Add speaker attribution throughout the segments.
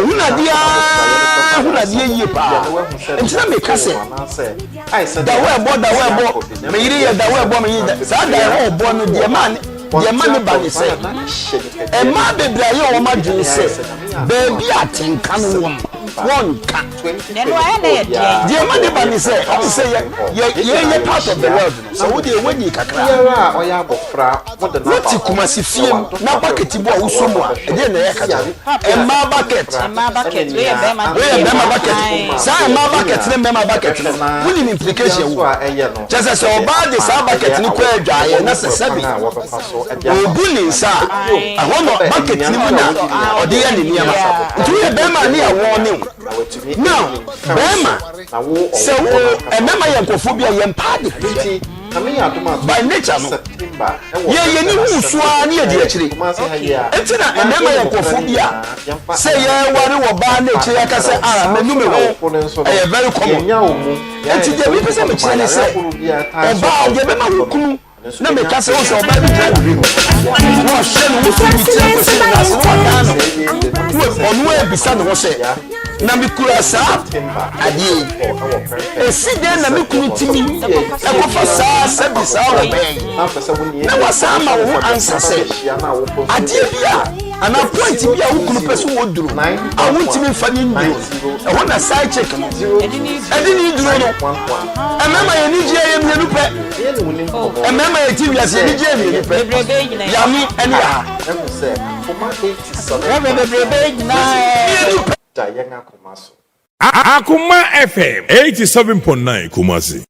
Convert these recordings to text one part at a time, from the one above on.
Speaker 1: Yɛhunu adeɛ ara hunu adeɛ yie paa. Nti na meka sɛ, dawɔ ɛbɔ, dawɔ ɛbɔ, me yere yɛ dawɔ ɛbɔ, me yere da. Saa dawɔ ɛbɔ no, deɛ ɛma deɛ ɛma ne ba ne sɛ, mmaa bebree ayɛ wɔn adwene sɛ baabi a atenka no wɔ no, wɔnka. Deɛ ɛma ne ba ne sɛ, ɔhu sɛ yɛ yɛ yɛyɛ part of the world no. Sɛ wo deɛ woanyin kakra a, wote Kumasi fie mu na bucket bu a wosɔ mu a, ɛdeɛn na ɛyɛ ka kyerɛ wo? Mmaa bucket.
Speaker 2: Mmaa bucket, wei yɛ bɛrima deɛ.
Speaker 1: Wei yɛ bɛrima bucket. Saa mmaa bucket ne mmarima bucket no, wonim implication wɔ mu? Kyerɛ sɛ sɛ ɔbaa de saa bucket no kɔ adwaeɛ na sɛ sɛbe ɔrebu ne nsa a, ɛhɔ na bucket no mu na ɔde yɛ ne nneɛma. Nti woyɛ bɛrima a ne yɛ wɔne wo. Now, bɛrima. Sɛ wo mmarima yɛ nkurɔfoɔ bi a yɛn paa de hwehwɛ. By nature no, yɛn yɛn ani hu so ara ne yɛdi akyire. Nti na mmarima yɛ nkurɔfoɔ bi a sɛ yɛware wɔ baa na akyire yɛaka sɛ ah manu me ho ɛyɛ very common. Nti deɛ mepɛ sɛ mekyerɛ ne sɛ ɔbaa deɛ bɛma wo kunu Na meka sɛ, wohu sɛ ɔbaa bi gyina wo ho, na ɔhwɛ ne ho firi ne tiri akɔsi ne nan ase, na wadan ne ho, na ɔno ara bisa ne ho sɛ, Na mekura saa adeɛ yi, ɛsi dɛn na me kunu tumi kɔfa saa sɛbi saa ɔbaa yi? Na wasan ama wo ho ansa sɛ, adeɛ bi a anaa point bi a wo kunu pɛ sɛ wɔduru a wontumi mfa ne nnuro no, ɛhɔ na side chick no ɛde ne duro no. Mmarima yɛn ani gyeɛ yɛ mmienu pɛ. Mmarima yɛ ti wiase yɛn gye mmienu pɛ. Yanu ɛne aha. Mmienu pɛ.
Speaker 3: Akoma FM 87.9 Kumasi.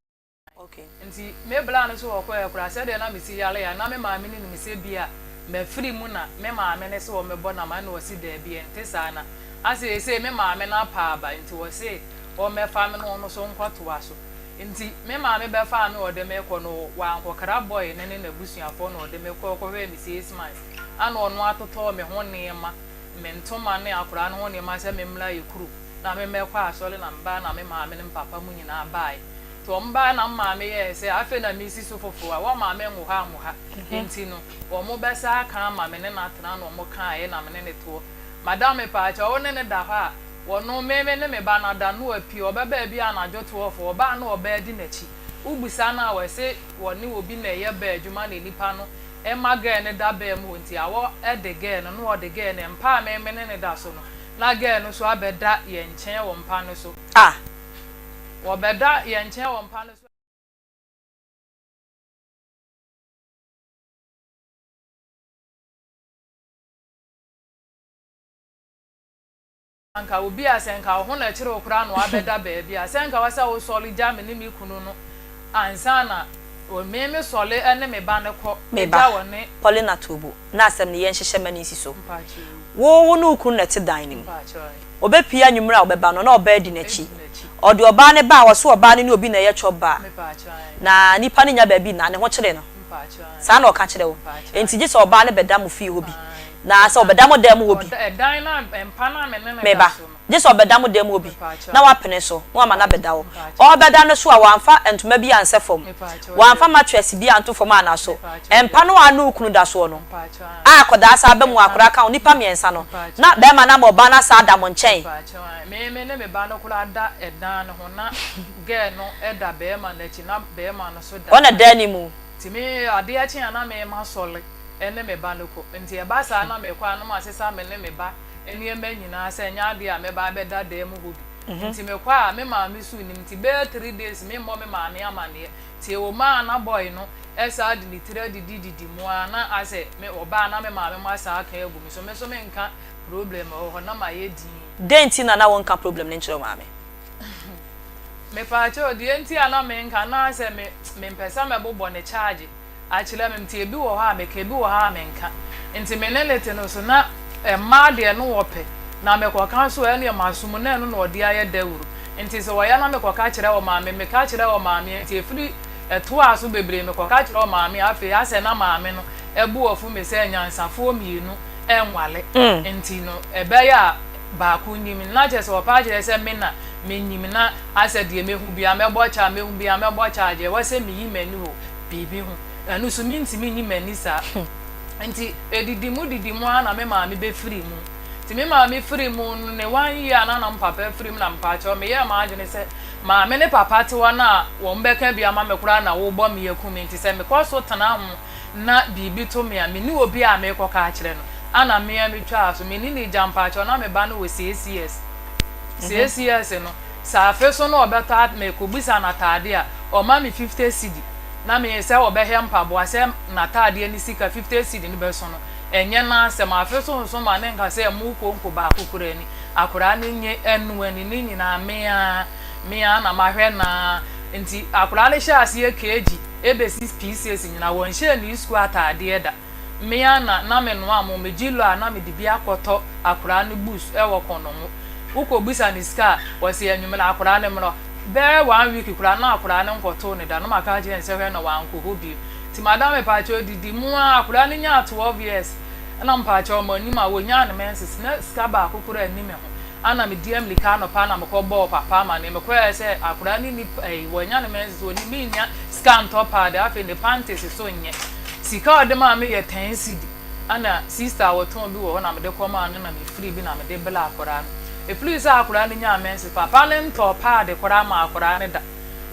Speaker 4: Okay, nti me bra no so ɔkɔɛ koraa sɛdeɛ na mesi yare a na me maame no nim sɛ bi a mafiri mu na me maame no se ɔmmɛbɔ no ama na ɔse daabi ɛnte saa na asɛ seesei me maame no apa aba nti ɔse ɔmmɛfa me na ɔno so nkɔtoa so. Nti me maame bɛfaa me ɔde me kɔ no wankɔkra boy no ne n'abusuafoɔ na ɔde me kɔɔ kɔhwɛɛ me 6 months ana ɔno atotɔɔ me ho nneɛma, me ntoma ne akoraa no ho nneɛma sɛ me mmra yɛ kurom na me mmɛkɔ asɔre na me baa na me maame ne me papa mu nyinaa baaɛ. Nti wɔn baaɛ na me maame yɛɛ sɛ afei na mesi so foforɔ a wɔn maame nwo ha nwo ha nti no wɔn bɛsa aka ama me ne no atena na wɔn kaaɛ na me ne no toɔ. Madam mepaakyɛw wo ne no da hɔ a Wɔno, me me ne me ba no ada no apue, ɔbɛba baabi anadwo 12, ɔbaa na ɔbaa di n'akyi. Wo bisa no a, ɔse wɔne obi na ɛyɛ baa adwuma na nipa no ma girl no da baa mu hɔ nti awɔ de girl no na ɔde girl no mpa a me me ne no da so no na girl no nso abɛda yɛn nkyɛn wɔ mpa no so.
Speaker 2: Ah!
Speaker 4: Wɔbɛda yɛn nkyɛn wɔ mpa no so. Anka obi a sɛ nka wo ho na ɛkyere wo koraa na wabɛda baabi a, sɛ nka wɔ sɛ wosɔre gya me ne me kunu no ansa na me me sɔre ne me ba no kɔ
Speaker 2: Me
Speaker 4: gya
Speaker 2: ba,
Speaker 4: wɔ ne.
Speaker 2: Paulina Tobo, na asɛm no yɛnhyehyɛ mma no nsi so.
Speaker 4: Mpakyɛ o.
Speaker 2: Wo, wo ne wo kunu na ɛte dan no mu.
Speaker 4: Mpakyɛ ɛ.
Speaker 2: Ɔbɛpue anwummere a ɔbɛba no, na ɔbaa di n'akyi.
Speaker 4: Adi n'akyi.
Speaker 2: Ɔde ɔbaa no ba a, ɔse ɔbaa no ne obi na ɛyɛ chop bar.
Speaker 4: Mepakyɛ ɛ.
Speaker 2: Na nipa no nnya baabi nna, ne ho kyere no.
Speaker 4: Mpakyɛ ɛ.
Speaker 2: Saa na ɔka kyerɛ wo.
Speaker 4: Mpakyɛ ɛ.
Speaker 2: Enti gye sɛ ɔbaa no bɛda mo fie hɔ bi.
Speaker 4: Ae.
Speaker 2: Na sɛ ɔbɛda mo dan mu hɔ bi. Me ba, gye sɛ ɔbɛda mo dan mu hɔ bi, na woapene so, na woama no abɛda hɔ. Ɔrebɛda no so a, wamfa ntoma bi ansɛ fam, wamfa mattress bi anto fam anna so. Mpa no a ne wo kunu da soɔ no, a akwadaa san ba mu a akwadaa ka ho, nnipa mmiɛnsa no, na barima no ama ɔbaa no asan ada mo nkyɛn. Ɔna dan no mu.
Speaker 4: Ne me ba no kɔ. Nti ɛba saa na mekɔ a na masesa me ne me ba nneɛma nyinaa sɛ ɛnyɛ adeɛ a mɛba abɛda dan mu hɔ bi. Nti mekɔ a me maame so nnim nti bɛyɛ 3 days memmɔ me maame amaneɛ. Nti ɛwɔ mu a na boy no saa de ne tiri adidi didi mu ara na asɛ me ɔba a na me maame mo asan aka agu me so. Me nso menka problem a ɛwɔ hɔ na mayɛ dinn.
Speaker 2: Dɛn nti na na wonka problem no nkyerɛ wo maame?
Speaker 4: Mepaakyɛw, deɛ nti a na menka na asɛ me mempɛ sɛ mɛbobɔ ne charge akyerɛ me nti ebi wɔ hɔ a meka ebi wɔ hɔ a menka nti me ne no te no so na mmaa deɛ no wɔpɛ na mekɔka nso a ɛneɛ masom na ɛno na ɔde ayɛ dawuro nti sɛ wɔyɛ na mekɔka kyerɛ wɔ maame meka kyerɛ wɔ maame nti ɛfiri ɛtoaa so bebree mekɔka kyerɛ wɔ maame afei asɛ na maame no ɛbo afu me sɛ anyansafoɔ mmienu ɛnwale nti no ɛbɛyɛ a baako nyim na kyerɛ sɛ wɔpɛ akyerɛ sɛ me na menyim na asɛ deɛ mehu bia mɛbɔ kyɛ mehu bia mɛbɔ kyɛ agye ɛwɔ sɛ meyi m'ani wɔ biribi ho. Ɛno nso mentumi nyi m'ani saa. Nti ɛdidi mu didi mu ara na me maame bɛfiri mu. Nti Nti me maame firi mu no ne one year na na me papa afiri mu na mepaakyɛw meyɛɛ m'adwene sɛ maame ne papa te hɔ no a wɔn bɛka bi ama me koraa na wobɔ me aku me nti sɛ mekɔ so tena ho na biribi to me a menni obi a merekɔka akyerɛ no ana me ara metwaa so menni ne gya mpaakyɛw na me ba no wɔ CACS CACS no sɛ afe so na ɔbɛtɔ a mekɔbisa no ataade a ɔma me 50 cedi na me sɛ ɔbɛhwɛ mpaboa sɛ n'ataadeɛ ne sika 50 cedi no bɛso no Ɛnyɛ n'asɛm. Afe so nso ma ne nka sɛ ɛmo konko baako koraa ni. Akwadaa no nye ɛno ani ne nyinaa me ara me ara na mahwɛ no ara. Nti akwadaa no hyɛɛ aseɛ KG ɛbɛsi P6 nyinaa wɔnhyɛɛ ne sukuu ataadeɛ da. Me ara na na menoa mo, megye lɔ a na mede bi akɔtɔ akwadaa no books wɔ Kɔnɔngo. Wokɔbisa no sika a, ɔse anwummerɛ akwadaa no mmra. Bɛyɛ one week koraa na akwadaa no nkɔtoo no da na maka akyerɛ no sɛ hwɛ na wankɔ hɔ bio. Nti madam mepaakyɛw didi mu aa akwadaa no nyaa 12 years ɛna mepaakyɛw mo anim a wɔnyaa no menses na sika baako koraa nni me ho ana me di amlika anɔpa na mekɔ bɔɔ papa amaneɛ mekɔɛ sɛ akwadaa no nni ɛyi wɔnya no menses wɔni mennya sika ntɔ pad afei ne panties so nyɛ sika a ɔde maa me yɛ 10 cedi ana sister a wɔtɔn bi wɔ hɔ na mede kɔ maa no na me firi bi na mede bla akwadaa no ɛfiri sɛ akwadaa no nyaa menses papa no ntɔɔ pad koraa maa akwadaa no da.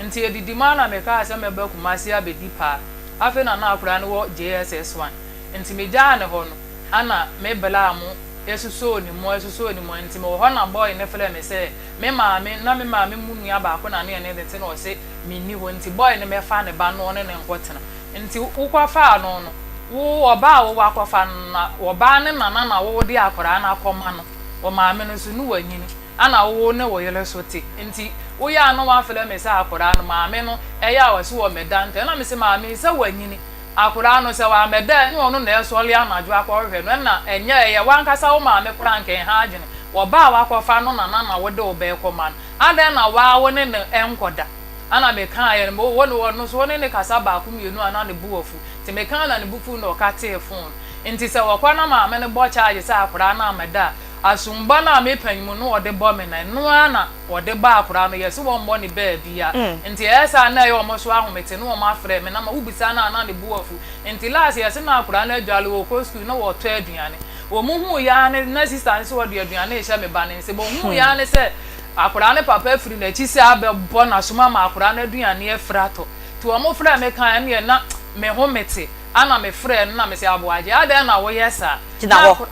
Speaker 4: Nti edidi mu ara na mekaa sɛ mɛba Kumasi abɛdi paa. Afei na na akwadaa no wɔ JSS one. Nti megyaa no hɔ no, ana me bla mo sosɔɔ ne mu, sosɔɔ ne mu. Nti mewɔ hɔ na boy no frɛɛ me sɛ me maame, na me maame mu nua baako na ne yɛne no te na ɔse menni hɔ nti boy no mmɛfa ne ba no ɔne no nkɔtena. Nti wokɔfaa no no, wo ɔbaa a wowɔ akɔfa no na ɔbaa no nana na wode akwadaa no akɔma no, ɔmaame no nso ne wanyini. Ana wo ne wo yere so te nti woyɛ a na wafrɛ me sɛ akwadaa no maame no ɛyɛ a ɔse ɔmmɛda ntɛm na mese maame yi sɛ wanyini akwadaa no sɛ wammɛda a ɛnyɛ ɔno na ɛsɔre anadwo akɔhwehwɛ no ɛna ɛnyɛ ɛyɛ wankasa wo maame koraa anka ɛnha adwene ɔba a wakɔfa no nana na wode wo ba ɛkɔma no adɛn na waa wo ne no ɛnkɔda ana mekaeɛ no wo ne ɔno so wo ne no kasa baako mmienu a na ne bo afu nti mekaa na ne bo fu na ɔkatee phone nti sɛ wɔkɔ na maame no bɔ charge sɛ akwadaa no ammɛda a Asomba no a me panyin mu no ɔde bɔ me no, ɛno ara na ɔde bɔ akwadaa no, yɛse wɔmmɔ no baabia, nti ɛyɛ saa na ɛyɛ wɔn so ahomete na wɔn afrɛ me na ma wobisa no a na ne bo afu, nti last yɛse na akwadaa no adwale ɔkɔ sukuu na wɔtɔ aduane, wɔn huu yɛ ara ne na sister no sɛ ɔde aduane rehyɛ me ba no nsam, wɔn huu yɛ ara ne sɛ akwadaa no papa afiri n'akyi sɛ abɛbɔ n'asom ama akwadaa no aduane afiri atɔ, nti wɔn frɛɛ me kaa ɛneɛ na me ho mete, ana me frɛɛ no na mese Aboagye adɛn na woyɛ saa?
Speaker 2: Gyina hɔ.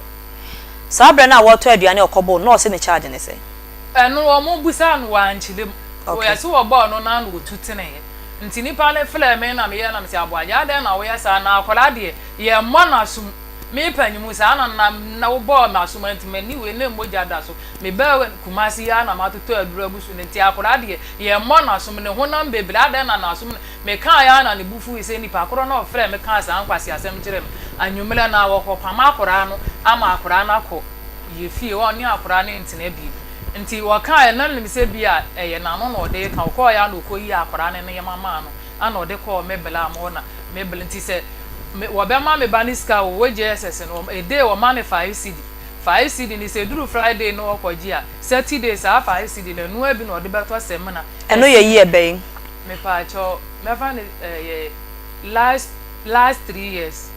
Speaker 2: Saa berɛ no a wɔretɔ aduane a ɔkɔbɔɔ no, na ɔse ne charge ne sɛn?
Speaker 4: Ɛno wɔn bisaa no wankyerɛ mu.
Speaker 2: Okay.
Speaker 4: Yɛse wɔbɔɔ no na na ɔtu teneeɛ. Nti nipa no frɛɛ me na meyɛɛ na mese Aboagye adɛn na woyɛ saa na akwadaa deɛ yɛmmɔ no asom. Me panyin saa na na na wobɔɔ me asom nti m'ani wei na mogya da so. Mebaa Kumasi yi ara na matotɔ aduro agu so no nti akwadaa deɛ yɛmmɔ no asom ne honam bebree adɛn na n'asom no Mekaeɛ ara na ne bo fuui sɛ nipa korɔ no a ɔfrɛɛ me kaa saa nkwaseasɛm kyerɛɛ me. Anwummerɛ no ara wɔkɔpam akwadaa no ama akwadaa no akɔ yɛ fie hɔ, ɔne akwadaa no ntena bio. Nti ɔkaeɛ na menim sɛ bi a ɛyɛ n'ano na ɔde reka. Ɔkɔeɛ ara na ɔkɔyii akwadaa no nneɛma maa no ɛna ɔde kɔɔ me bla mu hɔ na me bla nti sɛ me wɔbɛma me ba no sika a ɔwɔ JSS no a day wɔma no five cedi. Five cedi no sɛ ɛduru Friday na ɔkɔgye a Saturday saa five cedi no ɛno ara bi na ɔde bɛtɔ samina
Speaker 2: Ɛno yɛ
Speaker 4: asi
Speaker 2: year bɛn?
Speaker 4: Mepaakyɛw mɛfa no ɛyɛ last last 3 years.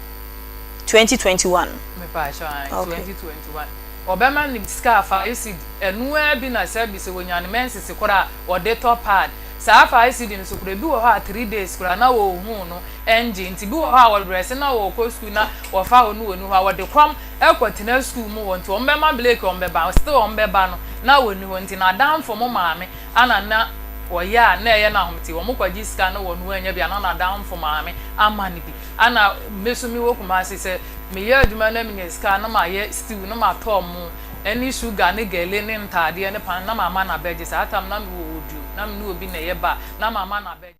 Speaker 2: 2021.
Speaker 4: Mepaakyɛw ae
Speaker 2: Okay.
Speaker 4: 2021 ɔbɛma no sika 5 cedi ɛnoaa bi na sɛbi sɛ wɔnya no menses koraa a ɔde tɔ pad saa 5 cedi no so koraa ebi wɔ hɔ a 3 days koraa na wɔnhuu no ɛngye nti bi wɔ hɔ a wɔdrɛse na wɔkɔ school na wɔfa hɔ no wɔnni hɔ a wɔde kɔm ɛkɔ tena school mu hɔ nti wɔn bɛma break wɔn bɛba still wɔn bɛba no na wɔnni hɔ nti n'adamfo mo maame ana na ɔyɛ a na ɛyɛ no ahomete, wɔn kɔgye sika na wɔn annya bi a na n'adamfo maame ama no bi, ana me nso mewɔ Kumasi sɛ meyɛ adwuma na menya sika a na mayɛ stew na matɔ mo ɛne sugar ne gele ne ntaadeɛ ne pan na mama no abɛgye, saa tam na mewɔ Oduom na me ne obi na ɛyɛ ba a na mama no abɛgye.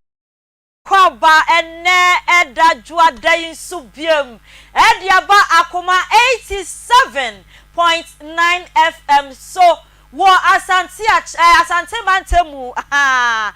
Speaker 2: Kwaba ɛnnɛ ɛda dwoada yi nso biom ɛde aba Akoma 87.9 FM so wɔ Asante eh, Asante mantam mu ahaa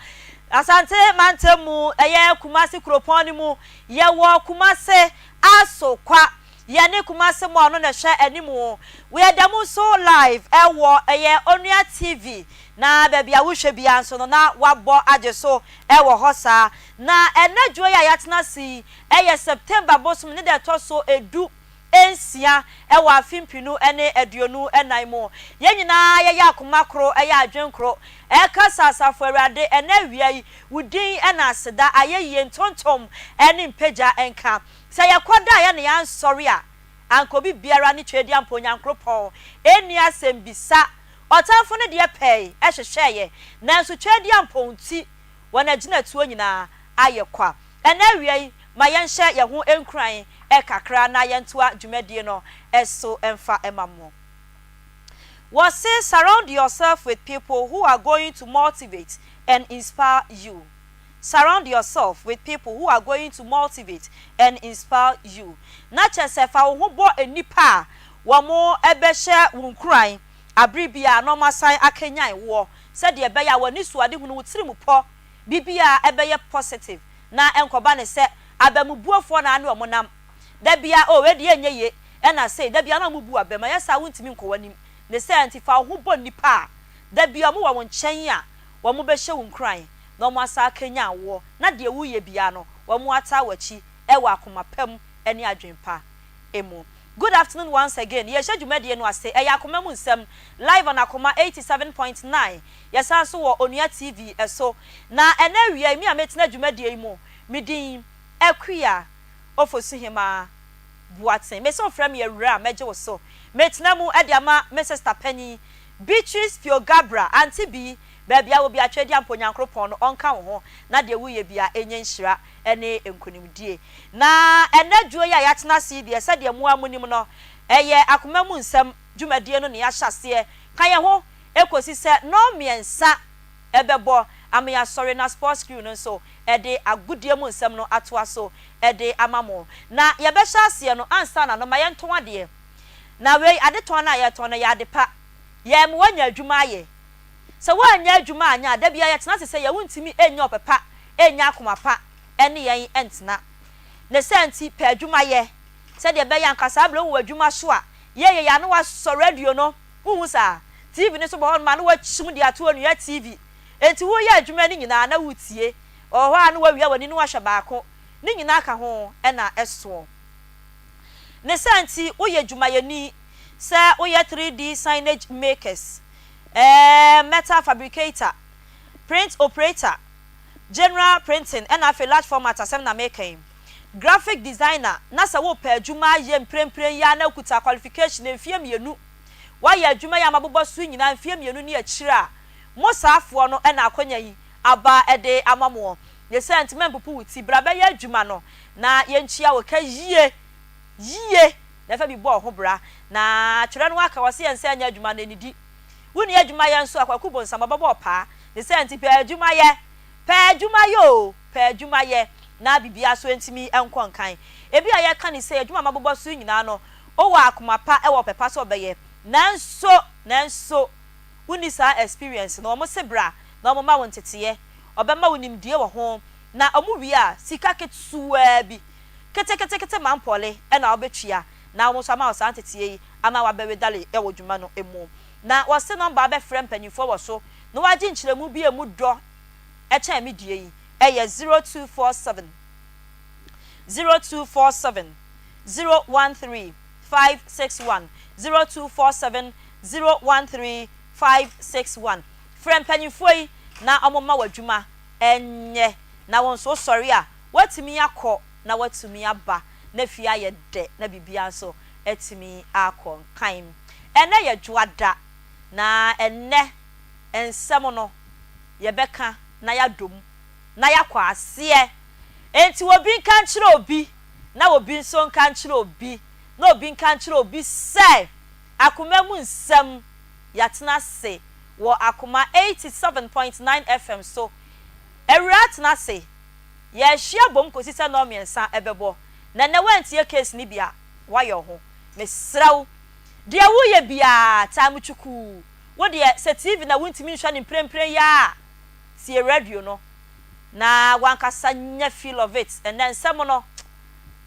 Speaker 2: Asante mantam mu ɛyɛ Kumasi kuropɔn no mu yɛwɔ Kumasi Asokwa yɛne Kumasi mall no na ɛhwɛ anim yɛda mu nso live ɛwɔ ɛyɛ Onua TV na baabi a wohwɛ biara nso no na wabɔ agye so wɔ hɔ saa. Na ɛnnɛ dwoɔ yi a yɛatena ase yi yɛ September bosome ne da ɛtɔ so du. Nsia wɔ afe 2024 mu. Yɛn nyinaa yɛyɛ akoma koro, yɛ adwene koro, ɛka sɛ, Asafo Awurade, ɛnnɛ awia yi, wo din na aseda, ayɛyie, ntontom ne mpagya nka. Sɛ yɛkɔ da a yɛne yɛansɔre a, anka obi biara ne Tweaduampɔ Onyankoropɔn nni asɛmbisa. Ɔtamfo no deɛ pɛe hwehwɛeɛ, nanso Tweaduampɔn nti wɔn agyinatuo nyinaa ayɛ kwa. Ɛnnɛ awia yi, ma yɛnhyɛ yɛn ho nkuran kakra na yɛntoa dwumadie no so mfa ma mo. Wɔse surround yourself with people who are going to motivate and inspire you. Surround yourself with people who are going to motivate and inspire you. Na kyerɛ sɛ fa wo ho bɔ nnipa a wɔbɛhyɛ wo nkuran abere biara na wɔasan akanyan woɔ sɛdeɛ ɛbɛyɛ a w'anisoadehunu, wo tirimupɔ, biribiara ɛbɛyɛ positive na ɛnkɔba ne sɛ abamubuofoɔ na ne wɔn nam da biara oh wei deɛ ɛnyɛ ye ɛna sei da biara na wɔn bu abam ɛyɛ saa wontumi nkɔ w'anim ne saa nti fa wo ho bɔ nnipa a da biara wɔn wɔ wo nkyɛn a wɔn bɛhyɛ wo nkuran na wɔn asan akanyan woɔ na deɛ woreyɛ biara no wɔn ataa w'akyi ɛwɔ akoma pa mu ɛne adwene pa mu. Good afternoon once again yɛhyɛ dwumadie no ase ɛyɛ akoma mu nsɛm live on akoma 87.9 Yɛsan nso wɔ Onua TV so. Na ɛnnɛ awia yi, me a metena dwumadie yi mu, me din Akua Ofosuhemaa Boateng. Mese wo frɛ me Awuraa a, mɛgye wo so. Metena mu de ama me sista panin, Beatrice Pio-Gabra, Auntie Bee, baabi a wɔ biara Tweaduampɔ Nyankoropɔn no ɔnka wo ho na deɛ woreyɛ biara ɛnyɛ nhyira ne nkunimdie. Na ɛnnɛ dwoɔ yi a yɛatena ase yi deɛ, sɛdeɛ mo ara monim no, ɛyɛ akoma mu nsɛm dwumadie no na yɛahyɛ aseɛ. Ka yɛn ho Ekosi sɛ nnɔnmiɛnsa bɛbɔ ama yɛasɔre na sports crew no nso de agodie mu nsɛm no atoa so de ama mo. Na yɛbɛhyɛ aseɛ no, ansa na no, ma yɛntɔn adeɛ. Na wei, adetɔn no a yɛretɔn no, ɛyɛ ade pa. Yɛrema woanya adwuma ayɛ. Sɛ woannya adwuma anyɛ a, da biara yɛtena ase sɛ yɛn wontumi nnya ɔpɛ pa, nnya akoma pa ne yɛn ntena. Ne saa nti, pɛ adwuma yɛ, sɛdeɛ ɛbɛyɛ a anka saa berɛ wowɔ adwuma so a, yɛyɛ yɛ a na woasɔ radio no Wonhu saa? TV no so bɔ hɔnom a na wɔakyim de ato onua TV. Enti woreyɛ adwuma no nyinaa na woretie. Ɛwɔ hɔ a na woawia w'ani na woahwɛ baako. Ne nyinaa ka ho na ɛsoɔ. Ne saa nti woyɛ dwumayɛni, sɛ woyɛ 3D signage makers, ɛɛ metal fabricator, print operator, general printing ɛna afei large format asɛm na meka yi, graphic designer na sɛ worepɛ adwuma ayɛ mprempren yi ara na wokuta qualification mfeɛ mmienu, Woayɛ adwuma yi a mabobɔ so yi nyinaa mfeɛ mmienu ne akyire a, mo saafoɔ no na akwanya yi aba de ama moɔ. Ne saa nti mɛmpopo wo ti, bra bɛyɛ adwuma no na yɛntua wo ka yie, yie, na fa bi bɔ wo ho bra. Na twerɛ no aka, wɔse yɛn nsa nyɛ adwuma no ɛnnidi. Wonni adwuma yɛ nso a, Kwaku Bonsam ɔbɛbɔ wo paa. Ne saa nti pɛ adwuma yɛ, pɛ adwuma yɛ o, pɛ adwuma yɛ na biribiara nso ntumi nkɔ nkan. Ebia yɛka no sei, adwuma a mabobɔ so yi nyinaa no, Wowɔ akoma pa wɔ ɔpɛ pa sɛ ɔbɛyɛ nanso nanso wonni saa experience no. Wɔn se bra na wɔn ma wo nteteɛ, ɔbɛma wo nimdie wɔ ho na wɔn wie a sika ketewaa bi keteketekete mampɔle na wobɛtua na wɔn nso ama wo saa nteteɛ yi ama wabɛwedale wɔ dwuma no mu. Na wɔse nɔmba a wobɛfrɛ mpanyinfoɔ wɔ so na wagye nkyerɛmu bi a ɛmu dɔ kyɛn me deɛ yi yɛ 0247 0247. 013 561 0247 013 561 Frɛ mpanyimfoɔ yi na wɔmma wo adwuma nyɛ na wo nso wosɔre a woatumi akɔ na woatumi aba na fie ayɛ dɛ na biribiara nso atumi akɔ nkan. Ɛnnɛ yɛ Dwoada na ɛnnɛ nsɛm no yɛbɛka na yɛadɔ mu na yɛakɔ aseɛ. Enti obi nka nkyerɛ obi na obi nso nka nkyerɛ obi, na obi nka nkyerɛ obi sɛ, Akoma mu nsɛm, yɛatena ase wɔ Akoma 87.9 FM so. Awuraa tena ase, yɛrehyia bom kɔsi sɛ nnɔnmiɛnsa bɛbɔ. Na nnɛ woantie case no bi a, woayɛ wo ho. Mesrɛ wo, deɛ woreyɛ biara, taa mu kyukuu. Wo deɛ, sɛ TV na wontumi nhwɛ no mprempren yi ara a, tie radio no. Na wankasa nya feel of it ɛnɛ nsɛm no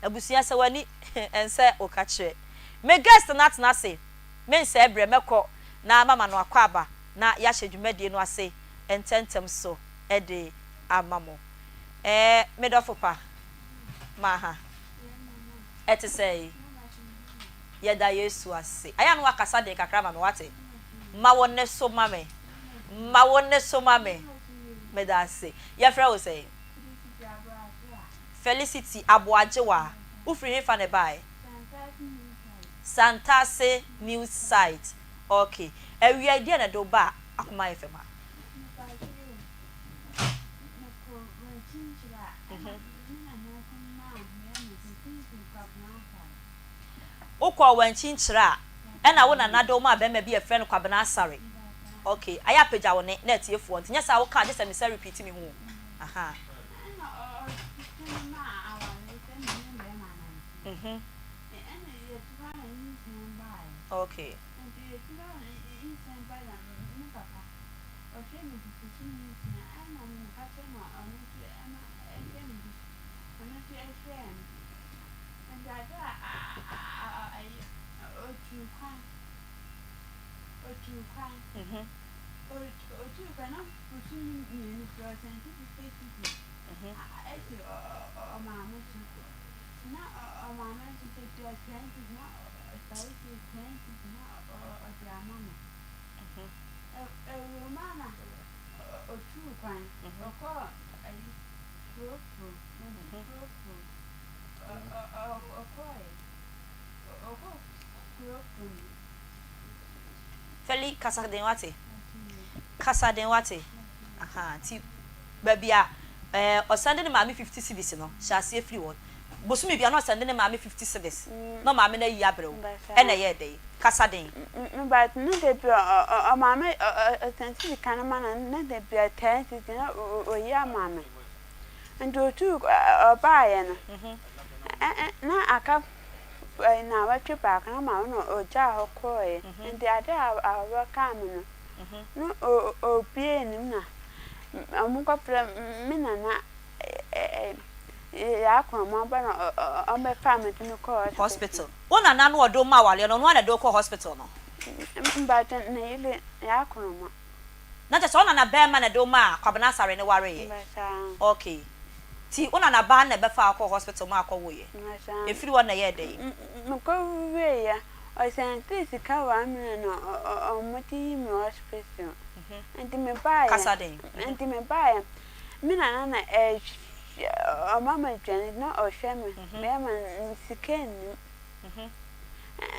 Speaker 2: abusua sɛ w'ani ɛnsɛ wo ka kyerɛ me guest no atena ase me nsɛe brɛ mɛkɔ na mama no akwaaba na yɛahyɛ dwumadie no ase ntɛntɛm so de ama mo ɛɛ me dɔfo pa maha ɛte sɛn? Yɛda Yesu ase. Ayɛ a na wakasa den kakra ma me, wate? Ma wo nne so ma me. Ma wo nne so ma me. Meda ase. Yɛfrɛ wo sɛn? Felicity Aboagyewa. Wofiri hefa na ɛbaeɛ? Santase News Site. Ok. Awia yi, deɛn na ɛde wo baa Akoma FM ha? Wokɔɔ Wankyi-Nkyerɛ a, ɛna wo nana de wo maa bɛrima bi a yɛfrɛ no Kwabena Asare. Ok, ayɛ a pagya wo nne na atiefoɔ nte, nyɛ saa a woka a gye sɛ mesan repeat me ho o. Ahaa. Mhm. Ok. Feli kasa den wate. Kasa den wate. Aha, nti baabi a eh, ɔsan de ne maame 50 cedis no, hyɛ aseɛ firi hɔ. Bosome bia na ɔsan de ne maame 50 cedis na ɔmaame no ayi abrɛ wo. Ɛna ɛyɛɛ dɛn? Kasa den.
Speaker 5: But na da bi ɔmaame ɔsan sika no ma no na da bi 10 cedis na oyi ama me. Nti otuu ɔbaeɛ no, na aka nnawɔtwe baako na maame no ɔgyaa hɔ kɔeɛ. Nti adeɛ a awɔ kaa me no, na ɔbuee ne mu na wɔkɔfrɛ me nana Yaa Korɔmɔ ba na ɔbɛfaa me de me kɔɔ
Speaker 2: hospital. Wo nana no ɔde wo maa awareɛ no, ɔno ara na ɛde wo kɔɔ hospital no?
Speaker 5: Mpakyɛ ne yere Yaa Korɔmɔ.
Speaker 2: Na kyerɛ sɛ wo nana bɛɛma na ɛde wo maa Kwabena Asare no wareeɛ? Ok. Nti wo nana baa no na ɛbɛfaa wo kɔɔ hospital maa kɔ woeɛ? Ɛfiri hɔ no na ɛyɛɛ dɛn?
Speaker 5: Mekɔ wieeɛ, ɔsɛntee sika one million na ɔmo de yii me hospital. Nti me baeɛ,
Speaker 2: Kasa den.
Speaker 5: nti me baeɛ, me nana na ɛhwɛ, ɔma me aduane na ɔhwɛ me, bɛɛma no sika nnim.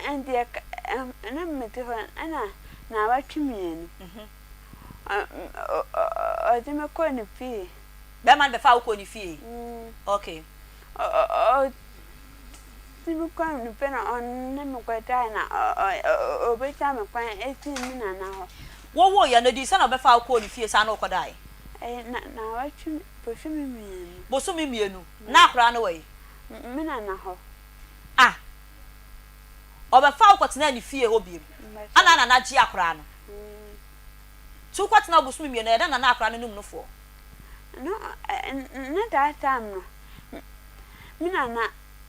Speaker 5: Ɛndeɛ na mete hɔ ɛna naawɔtwe mmienu ɔde me kɔɔ ne fie.
Speaker 2: Bɛrima no bɛfaa wo kɔɔ ne fie? Okay.
Speaker 5: Ɔde me kɔɔ ne fie na ɔne me kɔdae na ɔbɛgya me kwan asi me nana hɔ.
Speaker 2: Wowoeɛ no, ɛdii sɛn na ɔbɛfaa wo kɔɔ ne fie saa na wokɔdae?
Speaker 5: Ɛyɛ naawɔtwe, bosome mmienu.
Speaker 2: Bosome mmienu? Na akwadaa no wɔ he?
Speaker 5: Me nana hɔ.
Speaker 2: Ah! Ɔbɛfaa wo kɔtenaa ne fie hɔ biom. Ana Nana gye akoraa no? Nti wo kɔtenaa hɔ bosome mmienu, ɛyɛ dɛn na na akoraa no num nofoɔ?
Speaker 5: No, na that time no, me nana,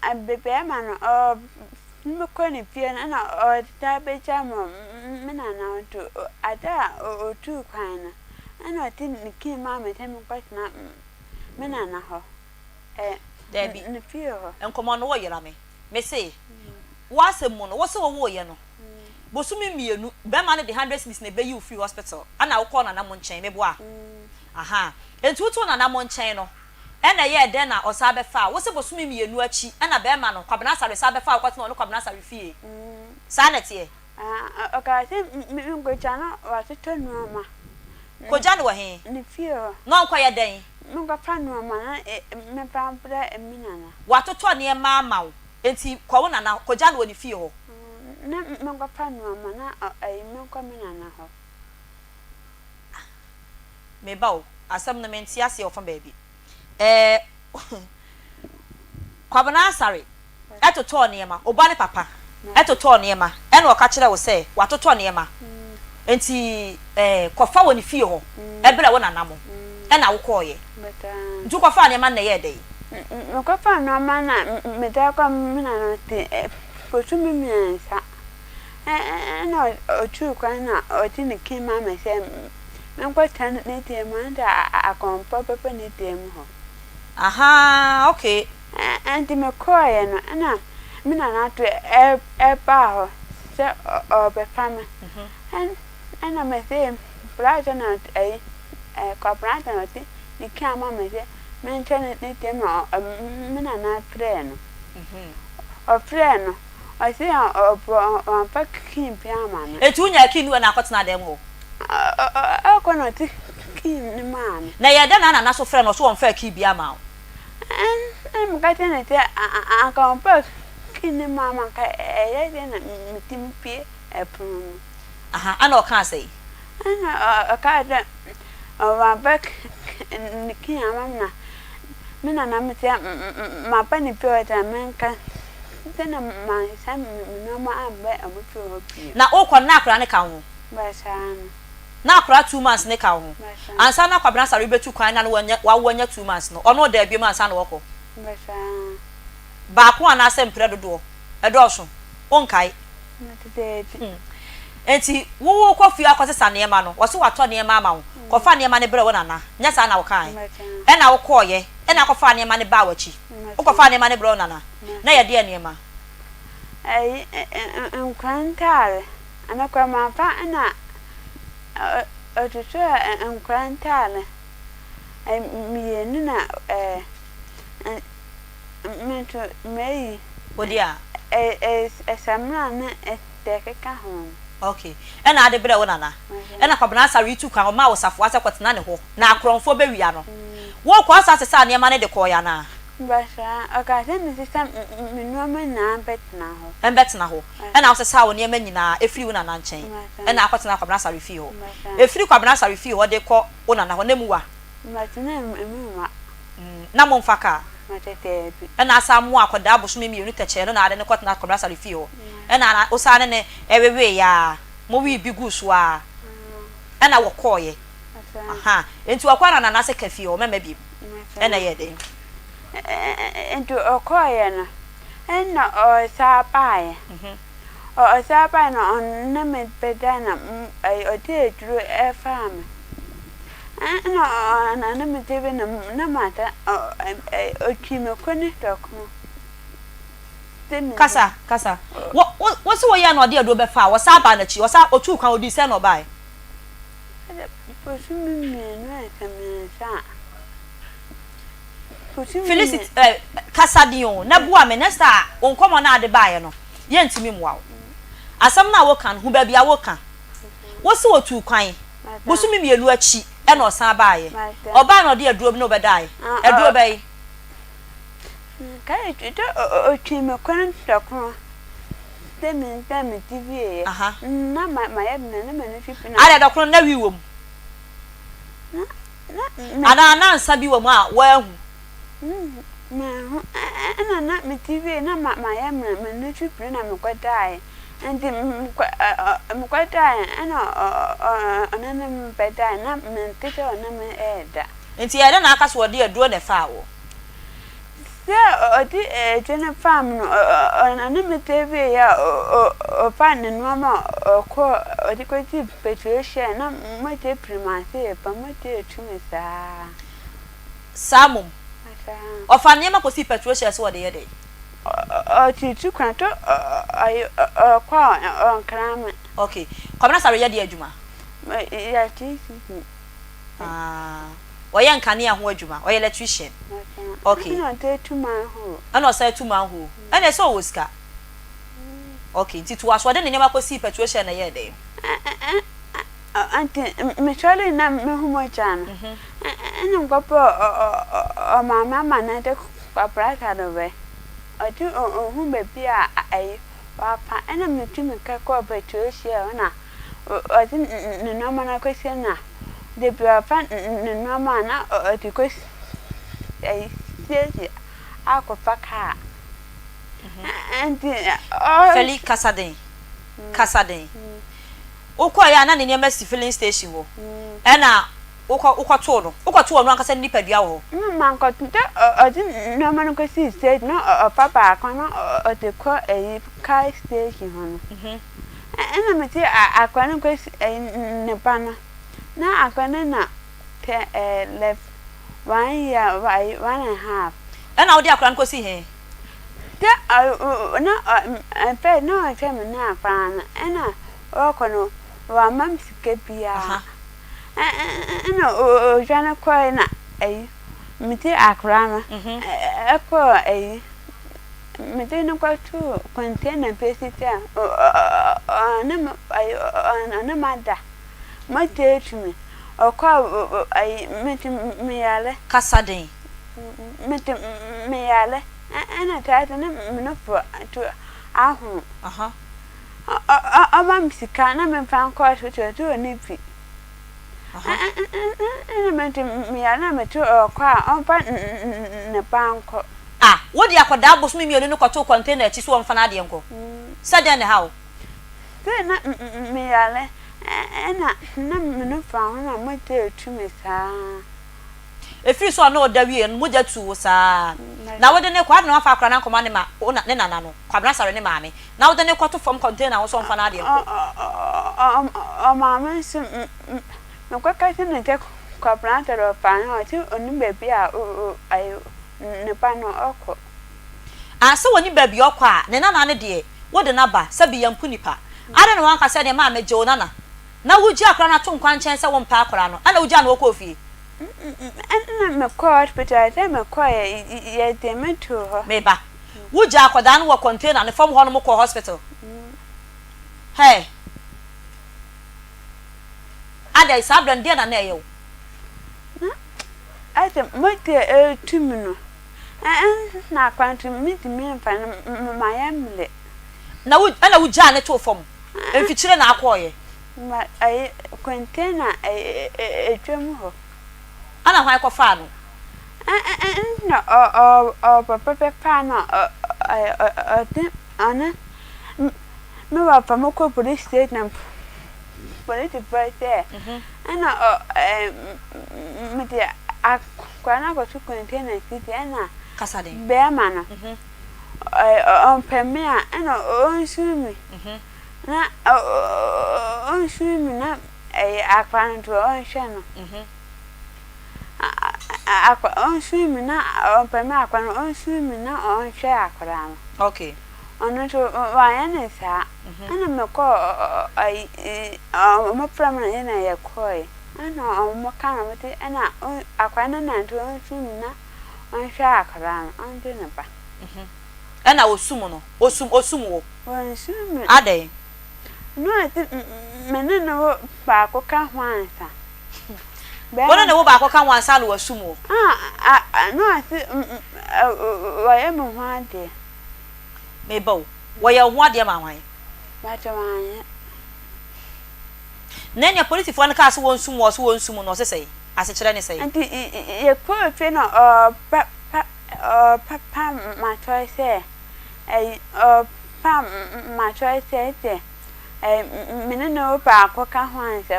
Speaker 5: bɛɛma no, ɔ me kɔ ne fie no ɛna ɔtaa bɛgya me wɔ me nana hɔ nti ada a ɔtuu kwan no, ɛna ɔde ne key maa me sɛ menkɔtena me nana hɔ.
Speaker 2: Daabi. Nkɔmmɔ no woyera me. Mese, w'asɛm mu no, wose wowooyɛ no bosome mmienu, bɛrima no de hundred cedis na ɛbɛyi wo firi hospital, ɛna wokɔɔ nana mo nkyɛn, meboa? Ahaa. Enti wotoo nana mo nkyɛn no, ɛna ɛyɛɛ dɛn na ɔsan bɛfaa wo? Wose bosome mmienu akyi ɛna bɛrima no, Kwabena Asare, san bɛfaa wo kɔtenaa ɔne Kwabena Asare fie. Saa na ɛteɛ?
Speaker 5: Ɔkaa sɛ menkɔgya no watotɔ nnoɔma.
Speaker 2: Kɔgya no wɔ he?
Speaker 5: Ne fie hɔ.
Speaker 2: Na ɔnkɔyɛ dɛn?
Speaker 5: Menkɔfa nnoɔma na memfa mbrɛ me nana.
Speaker 2: Watotɔ nneɛma ama wo, enti kɔ wo nana hɔ, kɔgya no wɔ ne fie hɔ.
Speaker 5: Na menkɔfa nnoɔma na menkɔ me nana hɔ.
Speaker 2: Me ba o, asɛm no mente aseɛ wɔ fa baabi. Ɛɛ Kwabena Asare totɔɔ nneɛma, wo ba ne papa totɔɔ nneɛma ɛna ɔka kyerɛɛ wo sɛ watotɔ nneɛma nti ɛɛ kɔfa wɔ ne fie hɔ brɛ wo nana mo ɛna wokɔɔeɛ. Nti wokɔfaa nneɛma no na ɛyɛɛ dɛn?
Speaker 5: Mekɔfaa nneɛma no na mede akɔ me nana nti bosome mmiɛnsa ɛna ɔtuu kwan na ɔde ne key maa me sɛ menkɔtena ne dan mu ɛnde akɔmfoɔ bɛba ne dan mu hɔ.
Speaker 2: Ahaa okay.
Speaker 5: Ɛnti mekɔeɛ no ɛna. me nana to ɛbaa hɔ sɛ ɔrebɛfa me. Ɛna mese bra sɛ na ɛyi Kwabena sɛ na ɔte ne kaa ma me sɛ menkyɛ ne ne tiam na me nana frɛɛ no. Ɔfrɛɛ no ɔse ɔmfa key biara ama no.
Speaker 2: Enti wonyaa key no wɔ na akɔtena dɛm hɔ?
Speaker 5: Ɔkɔ na ɔte key no maa me.
Speaker 2: Na ɛyɛɛ dɛn na nana so frɛɛ no ɔse ɔmfaa key biara maa wo?
Speaker 5: Ɛna meka kyerɛɛ no sɛ anka ɔmfaa key no maa me anka ɛyɛ dɛn na metumi bue ɛpono no.
Speaker 2: Aha, ɛna ɔkaa sɛn?
Speaker 5: Ɛna ɔkaa sɛ wamfa ne key amma me na me nana me sɛ mafa ne fie hɔ sɛ menka sɛ na mansa me nneɛma amba ɔmo fie hɔ bio.
Speaker 2: Na wokɔ no na akwadaa no ka wo ho?
Speaker 5: Basaa no.
Speaker 2: Na akwadaa 2 months no ka wo ho?
Speaker 5: Basaa.
Speaker 2: Ansa na Kwabena Asare bɛtu kwan na wanya wawo anya 2 months no, ɔno ɔdaa biom ansa na wɔkɔ?
Speaker 5: Basaa.
Speaker 2: Baako anaasɛ mprɛ dodoɔ? Ɛdɔɔso? Wonkae?
Speaker 5: Mete daabi.
Speaker 2: Hmm. Enti wo wokɔ fie akɔsesa nneɛma no, wɔse wɔatɔ nneɛma ama wo, kɔfa nneɛma no brɛ wo nana, nyɛ saa na wokae? Ɛna wokɔeɛ, ɛna akɔfaa nneɛma no baa w'akyi. Wokɔfaa nneɛma no brɛ wo nana, na yɛdeɛn nneɛma?
Speaker 5: Ɛyi, nkwadaa ntaare. Ɛno koraa mamfa ɛna ɔtwitwaa nkwadaa ntaare mmienu na ɛɛ me nso mayi.
Speaker 2: Wo deɛ a?
Speaker 5: Samina ne deɛ ɛkeka ho no.
Speaker 2: Ok. Ɛna ade brɛɛ wo nana. Ɛna Kwabena Asare tu kwan, ɔmaa wo safoa sɛ kɔtena ne hɔ, na akorɔmfoɔ bɛwia no. Wokɔɔ asa sesaa nneɛma no de kɔɔeɛ anaa?
Speaker 5: Basaa, ɔkaa sɛ mensesa me nneɛma nyinaa mbɛtena hɔ.
Speaker 2: Mbɛtena hɔ. Ɛna wosesaa wo nneɛma nyinaa firii wo nana nkyɛn, ɛna akɔtena Kwabena Asare fie hɔ. Ɛfiri Kwabena Asare fie hɔ de kɔ wo nana hɔ, na emu wa?
Speaker 5: Matena emu wa.
Speaker 2: Na momfa kaa?
Speaker 5: Mate daabi.
Speaker 2: Ɛna asan mo akɔdaa bosome mmienu tɛkyɛɛ no na ade no kɔtena Kwabena Asare fie hɔ. Ɛna wosan ne no weweeɛ ara, mowee bi guu so ara, ɛna wɔkɔeɛ. Ahaa, enti wɔkɔeɛ na Nana se ka fie hɔ, mɛmma biom. Ɛna ɛyɛɛ dɛn?
Speaker 5: Enti ɔkɔeɛ no, ɛna ɔsan baeɛ. Ɔsan baeɛ na ɔne me bɛdae na ɔde aduro faa me. Ɛna ɔne me da bi na mada, ɔtwii me kɔ ne dɔkono.
Speaker 2: Kasa, kasa. Wo, wo, wo se woyɛɛ na ɔde aduro bɛfaa wo, ɔsan baa n'akyi, ɔsan, ɔtuu kwan, ɔdii sɛn na ɔbaeɛ?
Speaker 5: Bosome mmienu ansa mmiɛnsa a. Bosome
Speaker 2: Felicity, eh, kasa den o, na boa me, next a, wo nkɔmmɔ no a ade baeɛ no, yɛntumi mmoa wo. Asɛm no a woka no, hu baabi a woka. Wo se ɔtuu kwan, bosome mmienu akyi ɛna ɔsan baeɛ. Ɔbaeɛ na ɔde aduro bi ne wo bɛdaeɛ. Aduro bɛn?
Speaker 5: Nkae dɛ otwii me kɔn prɛko dɛ me dɛ medzi wieeɛ na mayɛ mmerɛ na m'ani so fi na.
Speaker 2: Adɛ dɔkono no na wii wɔ mu?
Speaker 5: Na na me.
Speaker 2: Anaa na nsa bi wɔ mu a woanhu?
Speaker 5: Manhu ɛna na medzi wie na mayɛ mmerɛ m'ani so firi na mekɔdaeɛ nti mekɔdaeɛ ɛna ɔne me bɛdaeɛ na mente sɛ ɔne me reda.
Speaker 2: Nti ɛyɛ dɛn na aka sɛ ɔde aduro na ɛfaa wo?
Speaker 5: Sɛ ɔde aduro no faa me no, ɔne me da wieeɛ a, ɔfaa ne nnoɔma a ɔkɔɔ, ɔde kɔsii petrol shell na mogya firi m'ase reba, mogya retu me saa.
Speaker 2: Saa mmom? Ɔfaa nneɛma kɔsii petrol shell sɛ ɔde yɛ dɛn?
Speaker 5: Ɔtutu kwan to ɔkɔ a ɔnkra me.
Speaker 2: Okay. Kwabena Asare yɛ deɛ adwuma?
Speaker 5: Electricity.
Speaker 2: Ah, ɔyɛ nkanea ho adwuma, ɔyɛ electrician. Okay.
Speaker 5: Ɛna ɔsan tu manhole.
Speaker 2: Ɛna ɔsan tu manhole. Ɛna ɛsɛ ɔwɔ sika. Okay, nti toa so, ɔde ne nneɛma kɔsii petrol shell na ɛyɛɛ dɛn?
Speaker 5: Nti mesɔree na mehu mogya no, ɛna mekɔbɔɔ ɔmaame amanneɛ dɛ Kwabena Asare ɔde ɔhu baabi a ayi wafa, ɛna metu mmirika kɔɔ petrol shell hɔ na ɔdze ne nneɛma no akɔsie na da bi ɔfa ne nneɛma a na ɔdze kɔ ayi siesie akɔfa kaa. Nti ɔ.
Speaker 2: Feli kasa den, kasa den. Wokɔeɛ a na ne nneɛma si filling station hɔ ɛna wokɔ wokɔtoo no, wokɔtoo ɔno ankasa ne nipadua wɔ hɔ.
Speaker 5: Na mankɔto dɛ ɔdze nneɛma no kɔsii station na ɔfa baako na ɔdze kɔ ayi car station hɔ no. Ɛna mete akwadaa no kɔsi ɛyi ne ba no na akwadaa no na tɛ ɛɛ left one year ayi one and half.
Speaker 2: Ɛna wode akwadaa no kɔsii he?
Speaker 5: Sɛ na ɔ na ɔhwɛ me ne akwadaa no ɛna ɔrekɔ no wamma me sika biara ɛna ɔdwane kɔe na ayi mede akwadaa no ɛkɔɔ ayi mede no kɔtoo container bi ase sɛ ɔne me ɔne me ada mogya atu me ɔkɔɔ ayi mede meyare.
Speaker 2: Kasa den.
Speaker 5: Mede meyare ɛna taa sɛ na me nufu to ahono. Ɔma me sika na memfa nkɔ hospital ɔse ɔnni bi. Ɛna mede meyare na mete ɔkɔ a ɔmfa ne ba nkɔ.
Speaker 2: Ah, wode akwadaa bosome mmienu no kɔtoo container akyi sɛ ɔmfa n'adeɛ nkɔ? Sɛ dɛn na ɛha wo?
Speaker 5: Sɛ na meyare ɛna na me nufu ahono na mogya retu me saa.
Speaker 2: Ɛfiri sɛ ɔne wo da wieeɛ no, mogya tuu wo saa ara. Na wode no rekɔ, adɛn na woamfa akwadaa no ankɔma ne ma, wo na, ne nana no, Kwabena Asare ne maame, na wode no rekɔto fam container ho sɛ ɔmfa n'adeɛ nkɔ?
Speaker 5: Ɔmaame nso, mekɔka kyerɛɛ no sɛ Kwabena Asare ɔfaa no, ɔse ɔnnim baabi a ne ba no ɔkɔ.
Speaker 2: Ah, sɛ ɔnnim baabi a ɔkɔ a, ne nana no deɛ, wode no aba, sɛbi yɛmpo nipa. Adɛn na woanka sɛ, ɛneɛ maame, gye wo nana, na wogye akwadaa no ato nkwankyɛn sɛ wompɛ akwadaa no, ɛna wogyaa no ɔkɔɔ fie?
Speaker 5: Ɛna mekɔɔ hospital sɛ mekɔeɛ yɛde me too hɔ.
Speaker 2: Me ba, wogyaa akwadaa no wɔ container no fam hɔ nom kɔɔ hospital? Hey! Adɛn, saa berɛ no deɛn na na ɛyɛ wo?
Speaker 5: Na ayɛ sɛ mogya retu me no, ɛna akwadaa no nso mentumi mfa no, mayɛ mmerɛ.
Speaker 2: Na wo, ɛna wogyaa no too fam? Mfikyire na akɔeɛ?
Speaker 5: Ma ɛyɛ container ɛdwam hɔ.
Speaker 2: Ɛna hwan kɔfaa no?
Speaker 5: Ɛna ɔpapa bɛfaa no ɔde ɔne me papa mo kɔ police station polisifoɔ sɛ ɛna mede akwadaa no akɔto container sisi ɛna bɛrima no ɔmpɛ me a ɛna ɔnsu me. Na ɔnsu me na ɛyɛ akora no nti ɔnhwɛ no. Akora ɔnsu me na ɔmpɛ me akora no ɔnsu me na ɔnhwɛ akora no.
Speaker 2: Okay.
Speaker 5: Ɔno nso wanyɛ ne saa. Ɛna mekɔ ayi ɔmo frɛ me na yɛn na yɛkɔe. Ɛna ɔmo ka na ɔmo se ɛna akora no nante ɔnsu me na ɔnhwɛ akora no ɔngye ne ba.
Speaker 2: Ɛna osum no osum osum wo.
Speaker 5: Ɔnsum me.
Speaker 2: Adɛn?
Speaker 5: Na ɔse me ne no wo baako ka ho ansa.
Speaker 2: Wo ne ne wo baako ka ho ansa na wasum wo?
Speaker 5: Ah, na ɔse wɔyɛ me ho adeɛ.
Speaker 2: Meba o, wɔyɛ wo ho adeɛ maa hwan?
Speaker 5: But wanyɛ.
Speaker 2: Na ɛnea polisifoɔ no kaa sɛ wɔnsum wo, ɔse wɔnsum no, ɔse sɛn? Asekyerɛ ne sɛn?
Speaker 5: Nti yɛkɔɔ fie na ɔba Ɔpapa m'atɔe sɛ ɛy ɔpa m'atɔe sɛ sɛ ɛy me ne no baako ka ho ansa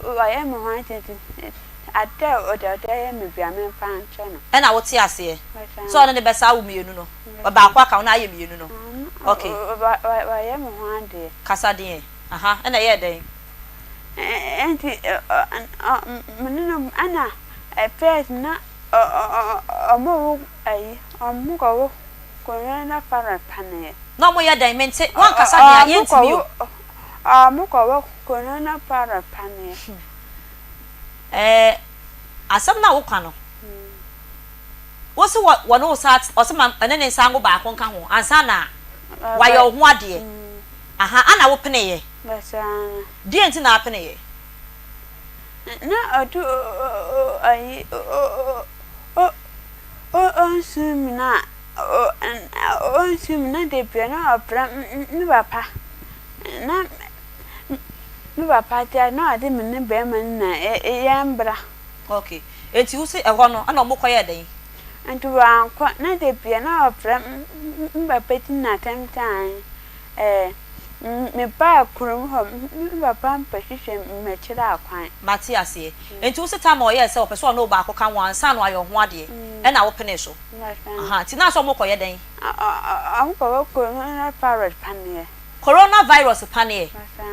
Speaker 5: wayɛ me ho ade nti ade a ɔde ɔde ayɛ me bia memfa nkyɛ no.
Speaker 2: Ɛna wote aseɛ sɛ ɔne no bɛsa awo mmienu no baako aka ho na ayɛ mmienu no ok.
Speaker 5: Wayɛ me ho adeɛ.
Speaker 2: Kasa deɛ aha ɛna ɛyɛɛ dɛn?
Speaker 5: Ɛnti me ne no ɛna first na Ɔmo wo ayi, ɔmo kɔ wo corona virus paneɛ.
Speaker 2: Na ɔmo yɛ dɛn? Mente, wankasa deɛ a yɛntumi o.
Speaker 5: Ɔmo kɔ wo corona virus paneɛ.
Speaker 2: Ɛɛ asɛm no a woka no, wose wɔ wɔne wo saa ɔse ma ɛne ne nsa ngo baako nka ho ansa na wayɛ wo ho adeɛ. Aha, ana wopeneeɛ? Deɛ nti na apeneeɛ?
Speaker 5: Na ɔde ayi ɔnsu mu na ɔnsu mu na da biara na ɔfrɛ me papa na me papa te a na ɔde me ne bɛrima no na yɛmbra.
Speaker 2: Okay, enti wo se ɛhɔ no ɛna ɔmo kɔ yɛɛ dɛn?
Speaker 5: Nti wankɔ na da biara na ɔfrɛ me papa ti na atɛm sɛ ɛɛ. Mebaa kurom hɔ, me papa bɛhwehwɛ m'akyiri akwan.
Speaker 2: Mate aseɛ. Enti wo se time a ɔyɛɛ sɛ ɔpɛ sɛ ɔne wo baako ka ho ansa na wayɛ wo ho adeɛ, ɛna wo penee so? Ahaa, nti na sɛ ɔmo kɔyɛ dɛn?
Speaker 5: Ɔmo kɔwɔ corona virus paneɛ.
Speaker 2: Corona virus paneɛ?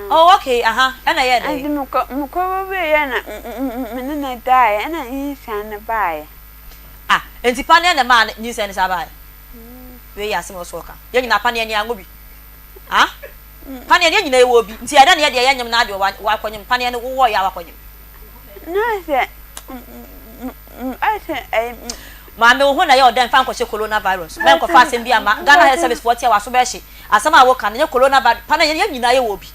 Speaker 2: Oh okay, aha, ɛna ɛyɛɛ dɛn?
Speaker 5: Nti mekɔ mekɔwɔ wieɛ na me ne no daeɛ ɛna nyinsɛn no baeɛ.
Speaker 2: Ah, enti paneɛ na ɛmaa nyinsɛn no san baeɛ? Wei yɛ asɛm a ɔsɛ ɔka. Yɛn nyinaa paneɛ ne ango bi. Ah? Paneɛ ne yɛn nyinaa yɛwɔ bi. Nti ɛdɛ ne yɛ deɛ yɛnyem na adeɛ wakɔnyem paneɛ no wowɔ yɛ a wakɔnyem.
Speaker 5: Na sɛ ɛsɛ ɛyi.
Speaker 2: Maame wo ho na ɛyɛ ɔdɛ mfa nkɔhyɛ corona virus. Mɛnkɔfa asɛm bi ama Ghana Health Service foɔ tia w'aso bɛhye. Asɛm a woka no nyɛ corona virus paneɛ yɛn nyinaa yɛwɔ bi.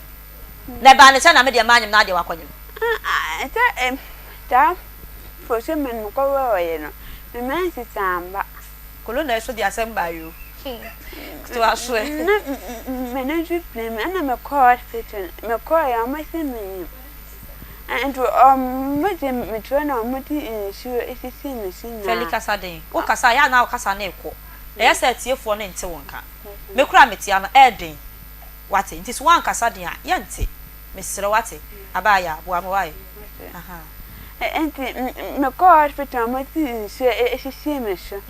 Speaker 2: Na ɛbaa ne sɛ na me deɛ manyem na adeɛ wakɔnyem.
Speaker 5: Sɛ saa bosome no mekɔwɔeɛ no me menses amba.
Speaker 2: Corona yi so de asɛm baeɛ o. Toa so ɛ.
Speaker 5: Na m'ani nso pira me ɛna mekɔɔ hospital mekɔeɛ ɔmo se menyim nti ɔmo de me to hɔ na ɔmo de nsuo esisi me so nyinaa.
Speaker 2: Feli kasa den. Wo kasa a ɛyɛ a na wo kasa no rekɔ. Ɛyɛ sɛ atiefoɔ no nte wo nka. Me koraa mete ano ɛyɛ den. Wate? Nti sɛ woankasa den a yɛnte. Mesrɛ wo wate? Abaayaa boa me wae. Ahaa.
Speaker 5: Nti mekɔɔ hospital a wɔde nsuo sisii me so.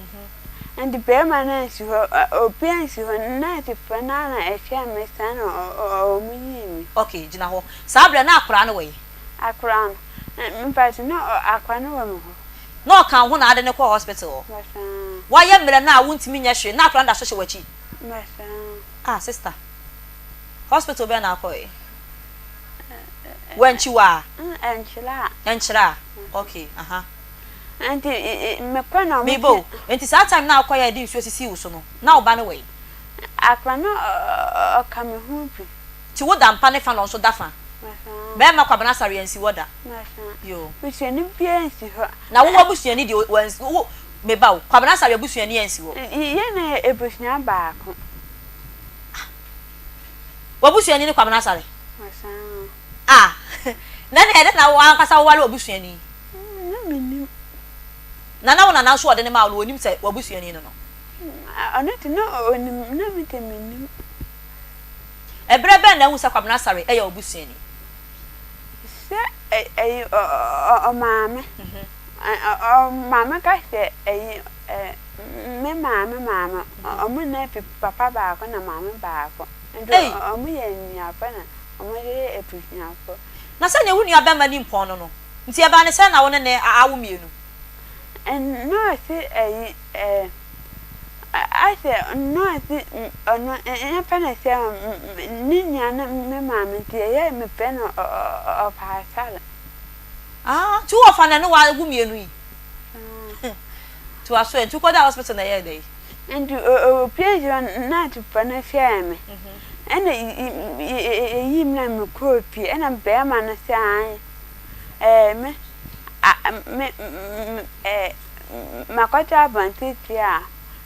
Speaker 5: Nti barima no ansi hɔ, obiara ansi hɔ, nɛɛsefoɔ no ara na ɛhwɛɛ me saa na wɔyii me.
Speaker 2: Okay, gyina hɔ. Saa berɛ no na akwadaa no wɔ he?
Speaker 5: Akwadaa no, mpakyɛ na akwadaa no wɔ me hɔ.
Speaker 2: Na ɔka wo ho na ade no kɔɔ hospital hɔ?
Speaker 5: Basaa.
Speaker 2: Woayɛ mmerɛ no a wontumi nyɛ hwee na akwadaa no da so hyɛ w'akyi?
Speaker 5: Basaa.
Speaker 2: Ah sister, hospital bɛn na akɔe? Wankyi wo a?
Speaker 5: Ɛnkyerɛ a.
Speaker 2: Ɛnkyerɛ a, okay, aha.
Speaker 5: Nti mekɔ na ɔmo.
Speaker 2: Meba o, nti saa time no a wokɔeɛ a yɛde nsuo sisii wo so no, na wo ba no wɔ he?
Speaker 5: Akora no ɔka me ho bi.
Speaker 2: Nti wo da mpa ne fa na ɔno nso da fa? Bɛɛma Kwabena Asare ansi hɔ da? Yoo.
Speaker 5: Busuani biara nsi hɔ.
Speaker 2: Na wo w'abusuani deɛ wansi, wo, meba o, Kwabena Asare abusuani ansi hɔ?
Speaker 5: Yɛn na yɛ abusua baako.
Speaker 2: Ah! W'abusuani ne Kwabena Asare? Ah! Na ɛnna ɛdɛn na wo ankasa woware w'abusuani?
Speaker 5: Na mennim.
Speaker 2: Na na wo nana nso a ɔde no maa wo no, ɔnim sɛ w'abusuani no no?
Speaker 5: Ɔno de, na ɔnim, na me de mennim.
Speaker 2: Ɛberɛ bɛn na wohu sɛ Kwabena Asare yɛ w'abusuani?
Speaker 5: Sɛ ɛyi ɔmaame, ɔmaame ka sɛ ɛyi me maame maame, ɔmo nyinaa fi papa baako na maame baako. Nti ɔmo yɛ anuafo na ɔmo nso yɛ abusuafo.
Speaker 2: Na sɛdeɛ wo nua bɛma nimpɔn no no nti ɛbaa ne sɛn na wo ne no awo mmienu?
Speaker 5: Na ɔse ɛyi ɛɛ asɛ na ɔse ɔno yɛmfa no sɛ ne nua ne me maame nti ɛyɛ mepɛ no ɔfa asare.
Speaker 2: Ah nti wo wɔfa na ɛne wo awo mmienu yi? Toa so ɛ, nti wokɔdaa hospital na ɛyɛɛ dɛn?
Speaker 5: Nti opue gyina hɔ na nursefoɔ no hwɛɛ me ɛna yɛyii me na mekɔɔ fie ɛna bɛrima no sɛ ae ɛɛ me me ɛɛ makɔtɔ abɔnten fie a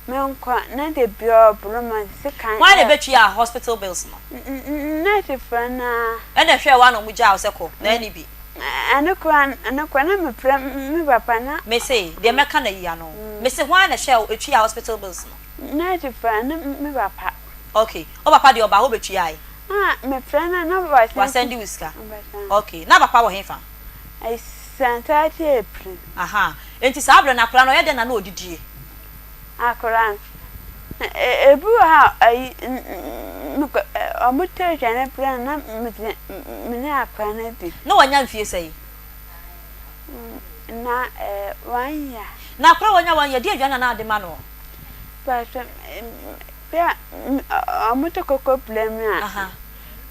Speaker 5: menkɔ na da biara ɔboro me sekan.
Speaker 2: Hwan na ɛbɛtua hospital bills no?
Speaker 5: Nursefoɔ no ara.
Speaker 2: Ɛna ɛhwɛɛ wo a na wɔn gyaa wo sɛ kɔ na ɛnni bi.
Speaker 5: Ɛno koraa ɛno koraa na mefrɛ me papa na.
Speaker 2: Mese deɛ mɛka no ayi ano. Mese hwan na ɛhwɛɛ wo ɛtuaa hospital bills no?
Speaker 5: Nursefoɔ no ne me papa.
Speaker 2: Ok wo papa deɛ ɔbaa hɔ bɛtuaae?
Speaker 5: Ah mefrɛ no a na wasɛnde.
Speaker 2: Wasɛnde wo sika? Ok na papa wɔ hefa?
Speaker 5: Santase April.
Speaker 2: Ahaa enti saa berɛ no akwadaa no ɔyɛ dɛn na na ɔdidie?
Speaker 5: Akwadaa no ebi wɔ hɔ a ayi mekɔ wɔtɔ aduane brɛ no na mede me ne akwadaa no adi.
Speaker 2: Na wanya mfie sɛn?
Speaker 5: Na one year.
Speaker 2: Na akwadaa a wanya one year, deɛ aduane na na ade ma no?
Speaker 5: Paatwɔ bere a wɔtɔ koko brɛ me a,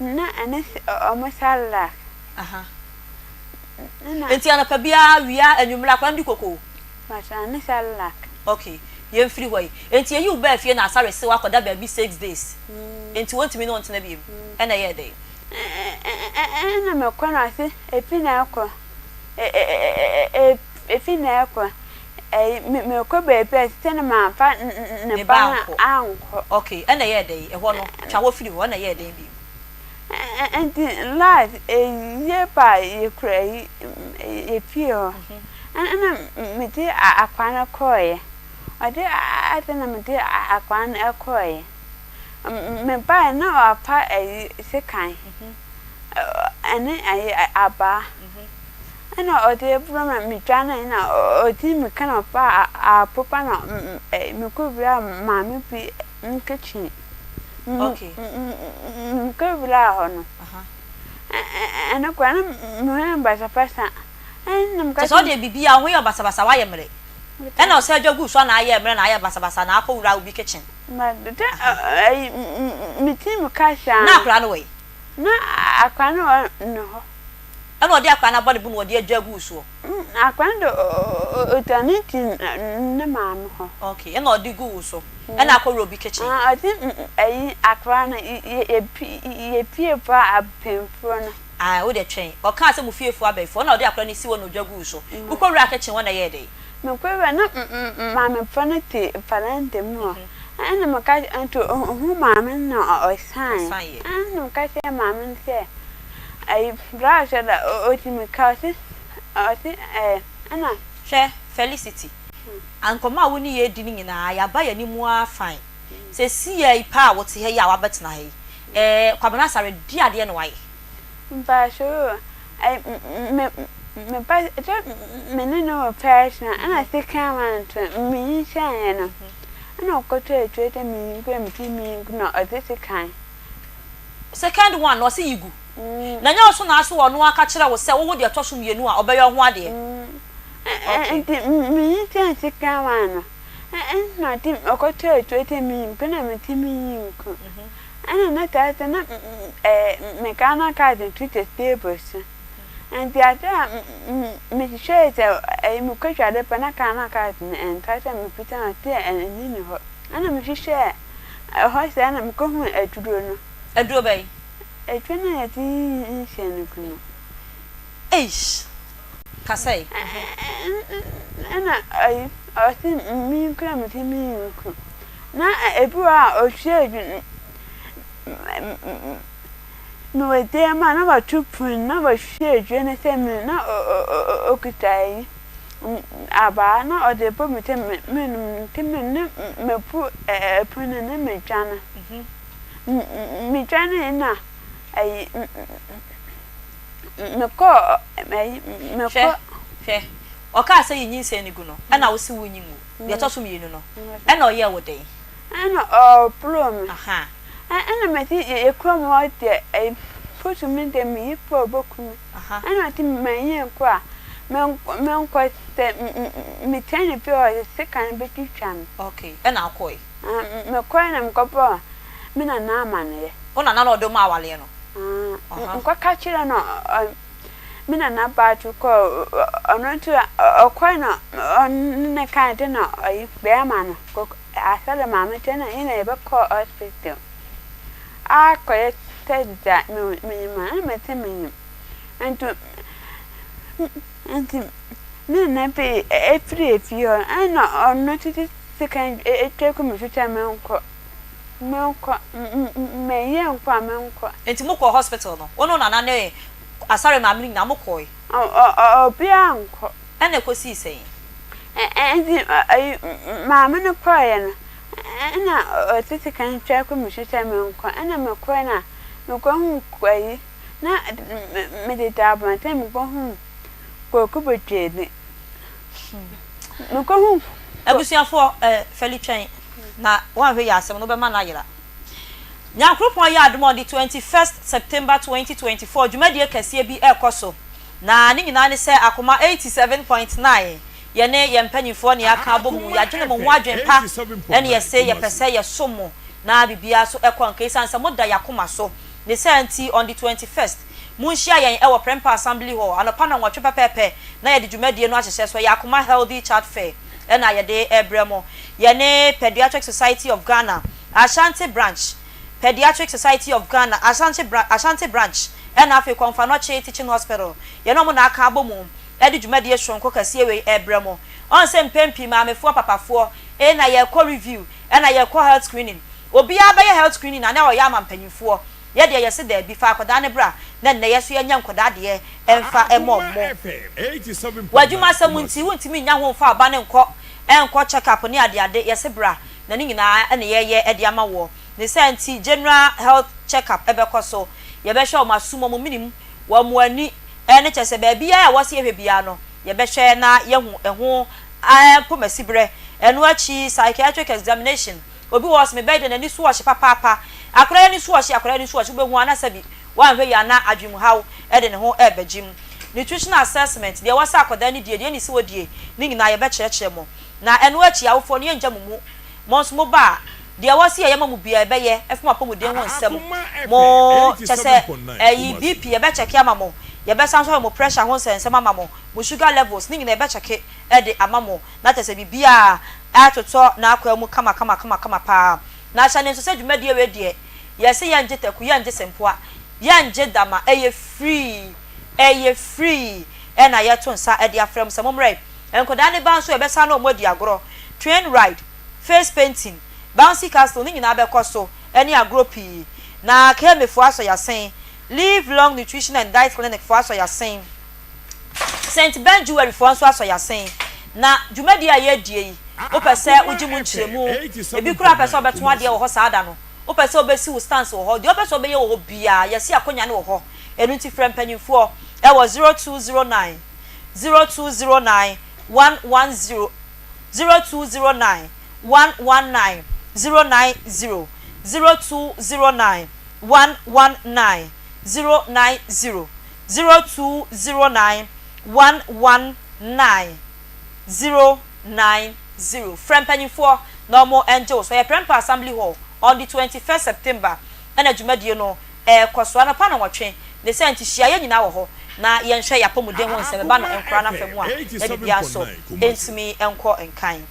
Speaker 5: na ɛne wɔn salad.
Speaker 2: Nti anɔpa biara, awia, anwummerɛ akwadaa no di koko?
Speaker 5: Mpakyɛ ne Cerelac.
Speaker 2: Ok yɛn firi hɔ yi. Enti yɛyi wo baa fie na asare se wakɔda baabi 6 days enti wɔntumi ne wo ntena biom ɛna ɛyɛɛ dɛn?
Speaker 5: Ɛna mekɔ na ɔse efi na ɛkɔ efi na ɛkɔ mekɔ baabi a sɛ na mamfa ne ba no ankɔ.
Speaker 2: Ok ɛna ɛyɛɛ dɛn ɛhɔ no twa hɔ firi hɔ ɛna ɛyɛɛ dɛn bio?
Speaker 5: Enti last yie paa yɛkura yi yɛpie hɔ ɛna mede akwadaa no kɔeɛ ɔde ade na mede akwadaa no kɔeɛ mebaeɛ na wafa ayi sekan ɛne ayi abaa ɛna ɔde abura me medwaneeɛ na ɔdii mirika na ɔfaa apopa na mekɔwuraa maame bi kitchen.
Speaker 2: Okay.
Speaker 5: Mekɔwuraa hɔ no, ɛno koraa na me ho yɛ basabasa. Ɛna meka
Speaker 2: Kyerɛ sɛ ɔdeɛ biribiara wo ho yɛ wo basabasa woayɛ mmerɛ. Ɛna ɔsan dwa guu so a na ayɛ mmerɛ na ayɛ basabasa na akɔwura obi kitchen.
Speaker 5: But ayi me ti mu ka saa.
Speaker 2: Na akwadaa no wɔ he?
Speaker 5: Na akwadaa no wɔ ne hɔ.
Speaker 2: Ɛna ɔde akwadaa no abɔ ne bo na ɔde adwa agu wo soɔ?
Speaker 5: Akwadaa no de ɔgya ne ti ne maame hɔ.
Speaker 2: Okay, ɛna ɔde gu wo so. Ɛna akɔwura obi kitchen.
Speaker 5: Ɔde ayi akwadaa no yɛpie po a apemfoɔ no.
Speaker 2: Ae, wo deɛ twɛn. Ɔkaa sɛ mo fiefoɔ abayifoɔ, ɛna ɔde akwadaa no si hɔ na ɔdwa guu so. Wokɔwuraa kitchen hɔ na ɛyɛɛ dɛn?
Speaker 5: Mekɔwura na maamefoɔ no te faranda mu hɔ. Ɛna meka nti ɔhuu maame no na ɔsaeɛ. Ɛna meka kyerɛɛ maame no sɛ ayi bra ɔhyɛ da ɔti meka ɔse ɔse ɛɛ ɛna.
Speaker 2: Hwɛ Felicity, nkɔmmɔ a wo ne yɛn redi no nyinaa yɛaba yɛn anim ara fine. Seesei yi paa a wote ha yi a woabɛtena ha yi, ɛɛ Kwabena Asare, di adeɛ na wayɛ.
Speaker 5: Mpakyɛw o, me me ba sɛ me ne no wɔ personal ɛna second one nso menyinsɛneeɛ no ɛna ɔkɔtɔ aduro sɛ menyi gu a mete menyi gu na ɔde sekan.
Speaker 2: Second one no ɔse yi gu. Na nyɛ wo so na ase ɔno aka kyerɛ wo sɛ wowo deɛ ɛtɔ so mmienu a ɔbɛyɛ wo ho adeɛ. Okay.
Speaker 5: Nti menyinsɛn second one no ɛna ɔde ɔkɔtɔ aduro sɛ menyi gu na mete menyi ngu. Ɛna na saa sɛ na ɛɛ me Ghana card nso da table so. Nti ade a mehwehwɛɛ sɛ ɛyi mekɔtwa ade pɛ na Ghana card no ɛnka sɛ mebisa no ɔse ɛnni ne hɔ. Ɛna mehwehwɛɛ ɛhɔ saa na mekɔhuu aduro no.
Speaker 2: Aduro bɛn?
Speaker 5: Aduro no a yɛde yiyi nhyɛ no gu no.
Speaker 2: Eish! Kasa yi.
Speaker 5: Ɛna ayi ɔse menkura me ti menku. Na ebi wɔ hɔ a ɔhwie gu mewɔ dan mu a na wato pon na wahwie aduro no sɛ me na ɔkuta ayi abaa na ɔde bɔ me sɛ menom nti me ne mebu ɛpono no na medwane. Medwane na ayi mekɔɔ ayi mekɔ.
Speaker 2: Hwɛ hwɛ ɔkaa sɛ yi nyinsɛn no gu no ɛna wose wonyi ngu. Deɛ ɛtɔ so mmienu no, ɛna ɔyɛɛ wo dɛn?
Speaker 5: Ɛna ɔboroo me. Ɛna mese yɛ kurom hɔ deɛ ɛyi pusu me deɛ meyi pɛ ɔbɛku me. Ɛna ɔse manyi nkɔ a menkɔ sɛ metia ne fie hɔ a sekan bɛtwitwa me.
Speaker 2: Okay, ɛna wokɔe?
Speaker 5: Mekɔe na mekɔbɔɔ me nana amaneɛ.
Speaker 2: Wo nana na ɔde wo maa awareɛ no?
Speaker 5: Mekɔka kyerɛɛ no. Me nana baa to kɔɔ ɔno nso ɔkɔe na ɔne ne kae de na ɔyi bɛrima no kɔ asɔre maame nkyɛn na yɛn na yɛbɛkɔ hospital akɔyɛ test dza menyim a na metse menyim nti nti me nana bi efiri efie hɔ ɛna ɔno nso de sekan etwa gu me so sɛ menkɔ menkɔ meyɛ nkɔ a menkɔ.
Speaker 2: Nti mokɔɔ hospital no wo ne wo nana ne Asɔre maame no nyinaa mokɔe?
Speaker 5: Obiara ankɔ.
Speaker 2: Ɛna ɛkɔsii sɛn?
Speaker 5: Nti ayi maame no kɔeɛ no, ɛna ɔte sekan twa kɔ me so sɛ menkɔ. Ɛna mekɔe na mekɔhuu ayi, na mededa abɔnten mekɔhuu Kwaku Botweedi. Mekɔhuu.
Speaker 2: Abusuafoɔ, eh, Feli twɛn na woanhwɛ yie a asɛm no wobɛma no ayera. Nyankoropɔn yɛ adom a ɔde 21st September 2024 dwumadie kɛseɛ bi rekɔ so na ne nyinaa ne sɛ Akoma 87.9 yɛne yɛn mpanyinfoɔ ne yɛaka abɔ mu yɛadwene mo ho adwene pa ɛne yɛse yɛpɛ sɛ yɛsom mo na biribiara so ɛkɔ nka esiane sɛ moda yɛakoma so ne saa nti on the 21st monhyia yɛn ɛwɔ Prempeh Assembly Hall anɔpa nnɔnwɔtwe pɛpɛɛpɛ na yɛde dwumadie no ahyehyɛ so ɛyɛ Akoma Healthy Child Fair ɛna yɛde rebrɛ mo yɛne Pediatric Society of Ghana Ashanti Branch, Pediatric Society of Ghana, Ashanti Ashanti Branch, ɛna afei Komfo-Anokye Teaching Hospital. Yɛne wɔn na aka abɔ mu de dwumadie soronko kɛseɛ wei rebrɛ mo. Ɔn sɛ mpɛn pii maamefoɔ, papafoɔ, ee na yɛrekɔ review, ɛna yɛrekɔ health screening. Obiara bɛyɛ health screening a na ɔyɛ ama mpanyinfoɔ. Yɛ deɛ yɛse daabi, fa akwadaa no bra na nnɛ yɛso yɛnyɛ nkwadaa deɛ mfa mmɔ mo. W'adwuma asɛm nti wontumi nnya ho mfa wo ba no nkɔ nkɔ check up ne adeade, yɛse bra na ne nyinaa na yɛyɛ de ama woɔ. Ne saa nti general health check up bɛkɔ so, yɛbɛhwɛ wɔn asom, wɔn menem, wɔn ani, ne kyerɛ sɛ baabiara a ɛwɔ sɛ yɛhwɛ biara no yɛbɛhwɛ na yɛahu ɛho mpomasiberɛ. Ɛno akyi psychiatric examination, obi wɔ hɔ ɔse mebɛyɛ dɛn n'ani so ɔhye papaapa, akwadaa yi ani so ɔhye, akwadaa yi ani so ɔhye, wobɛhu a na sɛbi wanhwɛ yie a na adwenemhaw de ne ho rebɛgyem. Nutritional assessment, deɛ ɛwɔ sɛ akwadaa no die, deɛ ɛnni sɛ ɔdie, ne nyinaa yɛbɛkyerɛkyerɛ mo. Na ɛno akyi, awofoɔ no, yɛnngya mo mu. Mo nso moba a, Deɛ ɛwɔ sɛ yɛyɛ ma mo biara yɛbɛyɛ, ɛfa mo apɔmuden ho nsɛm, mo, kyɛ sɛ, ɛyi, BP yɛbɛkyɛke ama mo, yɛbɛsan nso ahwɛ mo pressure ho nsɛnsɛm ama mo, mo sugar levels, ne nyinaa yɛbɛkyɛke de ama mo, na kyerɛ sɛ biribiara atotɔ n'akwan mu kama kama kama kama paa. Na hyɛ no nso sɛ dwumadie wei deɛ, yɛse yɛngye taku, yɛngye sempoa, yɛngye dama, ɛyɛ free, ɛyɛ free ɛna yɛto nsa de afrɛ mo sɛ mommrɛ. Nkwadaa no ba nso a yɛbɛsan ne wɔn adi agorɔ, train ride, face painting, bouncy castle ne nyinaa bɛkɔ so ne agorɔ pii. Na Kemi foɔ asɔ yasen, Live Long Nutrition and Diet Clinic foɔ asɔ yasen, Saint Ben Jewelry foɔ nso asɔ yasen. Na dwumadie a yɛredie yi, wopɛ sɛ wogye mu nkyerɛmu, ebi koraa pɛ sɛ ɔbɛto adeɛ wɔ hɔ saa da no, wopɛ sɛ wobɛsi wo stands wɔ hɔ, deɛ wopɛ sɛ wobɛyɛ wɔ hɔ biara, yɛasi akonya no wɔ hɔ. Ɛno nti frɛ mpanyinfoɔ wɔ 0209 0209 110 0209 119 090, 0209 119 090, 0209 119 090. Frɛ mpanyinfoɔ na wɔn ngye wo so. Ɛyɛ Prempeh Assembly Hall on the 21st September ɛna dwumadie no ɛrekɔ so anɔpa nnɔnwɔtwe. Ne saa nti hyia yɛn nyinaa wɔ hɔ na yɛnhwɛ yɛn apɔmuden ho nsɛm, ɛba no nkora no afa mu a, na biribiara nso ntumi nkɔ nkan.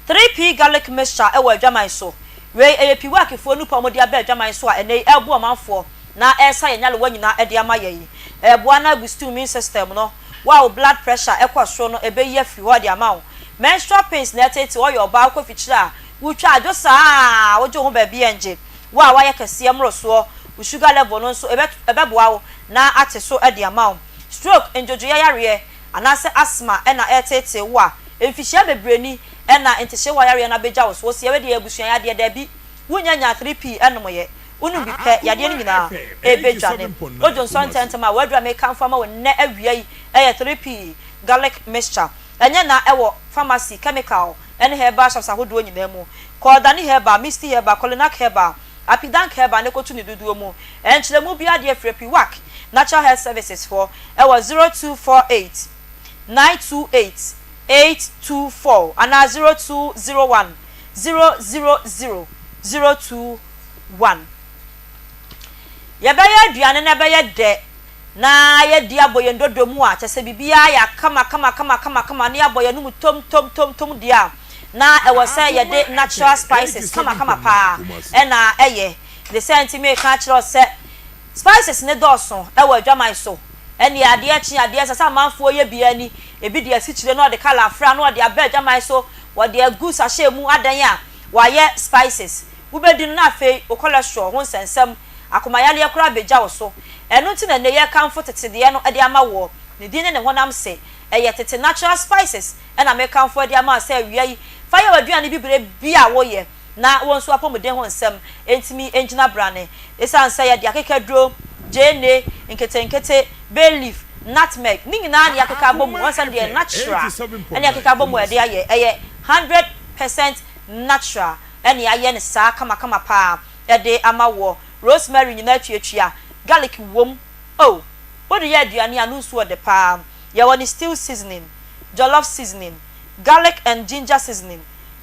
Speaker 2: 3P Garlic Mixture wɔ adwaman so. Wei ɛyɛ Piwakifoɔ nupa a wɔde aba adwaman so a ɛnnɛ yi ɛreboa ɔmanfoɔ na ɛresa yɛn nyarewa nyinaa de ama yɛn. Ɛreboa na abusti wo immune system no. Wo a wo blood pressure kɔ soro no ɛbɛyi afiri hɔ de ama wo. Menstrual pains na ɛreteetee wo, ɔyɛ ɔbaa wokɔ fikyire a wotwa adwo saa a wogye wo ho baabi ɛngye. Wo a woayɛ kɛseɛ mmorosoɔ, wo sugar level no nso ɛbɛboa wo na ate so de ama wo. Stroke, ndwodwoeɛ yareɛ, anaasɛ asthma na ɛreteetee wo a, mfihyia bebree ni na ntehyeewa yareɛ no abɛgya wo so. Wose wei deɛ yɛ abusua yadeɛ, daabi, wonnya nyaa 3P nomyɛ, wonom bi pɛ, yadeɛ no nyinaa ɛbɛdwane. Wodwo nsɔ ntɛmntɛm a, w'aduru a mekamfo ama wo nnɛ awia yi yɛ 3P garlic mixture. Ɛnyɛ na ɛwɔ pharmacy, chemical ne herbal shops ahodoɔ nyinaa mu. Kɔ Dani Herbal, Misty Herbal, Kolinak Herbal, Apidank Herbal ne kɔtu ne dodoɔ mu. Nkyerɛmu biara deɛ frɛ Piwak Natural Health Services foɔ wɔ 0248 928 824 anaa 0201 000 021. Yɛbɛyɛ aduane na ɛbɛyɛ dɛ. na yɛadi abɔ yɛn dodo mu a, kyerɛ sɛ biribiara ayɛ akamakamakamakamakama na yɛabɔ yɛn anom tom tom tom tom deɛ a, na ɛwɔ sɛ yɛde natural spices kamakama paa na ɛyɛ. Ne saa nti mereka akyerɛ wo sɛ spices no dɔɔso wɔ adwaman so. Ɛnneɛ adeɛ kye adeɛ ɛsɛ sɛ amanfoɔ yɛ biara ni. Ebi de asikyire na ɔde colour afra na ɔde aba adwaman so, wɔde agu sachet mu adan a wɔayɛ spices. Wobɛdi no na afei wo cholesterol ho nsɛnsɛm Akomayareɛ koraa bɛgya wo so. Ɛno nti na nnɛ yɛrekamfo tete deɛ no de ama woɔ. Ne din ne ne honam se. Ɛyɛ tete natural spices na merekamfo de ama wo sɛ awia yi fa yɛ w'aduane bi berɛ biara a woyɛ na wo nso w'apɔmuden ho nsɛm ntumi ngyina brane. Esiane sɛ yɛde akekaduro, gyeene, nketenkete, bay leaf, nutmeg, ne nyinaa na yɛakeka abɔ mu, wɔn sɛ no deɛ natural na yɛakeka abɔ mu a yɛde ayɛ. Ɛyɛ 100% natural na yɛayɛ no saa kamakama paa. de ama woɔ. Rosemary nyinaa tuatua, garlic wom. Oh, wode yɛ aduane a, ano nsuo ɔdɛ paa. Yɛwɔ ne stew seasoning, jollof seasoning, garlic and ginger seasoning,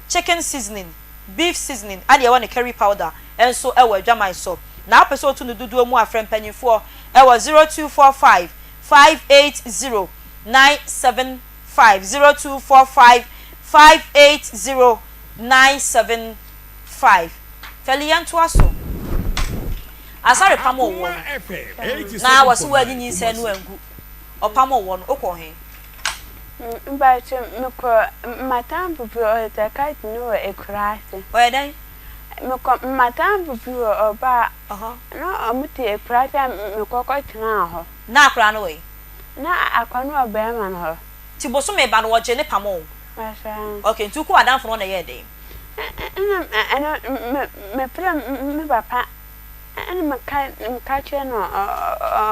Speaker 2: chicken seasoning, beef seasoning, ɛna yɛwɔ ne curry powder nso wɔ adwaman so. Na wopɛ sɛ wotu no dodoɔ mu a, frɛ mpanyinfoɔ wɔ 0245 580 975, 0245 580 975. Feli yɛntoa so. Asare pamoo woɔ no na wɔse woanyi nyinsɛn no angu. Ɔpamoo woɔ no wokɔɔ he?
Speaker 5: Mpakyɛ mekɔ m'atamfo bi hɔ ɔyɛ no wɔ ekuraase.
Speaker 2: Ɔyɛ dɛn?
Speaker 5: Mekɔ m'atamfo bi hɔ ɔbaa na ɔmo te ekuraase a mekɔ kɔ tenaa hɔ.
Speaker 2: Na akora no wɔ he?
Speaker 5: Na akora no wɔ bɛɛma no hɔ.
Speaker 2: Nti bosome ba no wɔgyee ne pamoo wo?
Speaker 5: Mpakyɛ.
Speaker 2: Okay nti wokɔɔ w'adamfo no hɔ na ɛyɛɛ dɛn?
Speaker 5: Nna ɛno mefrɛ me papa ɛna meka meka kyerɛ no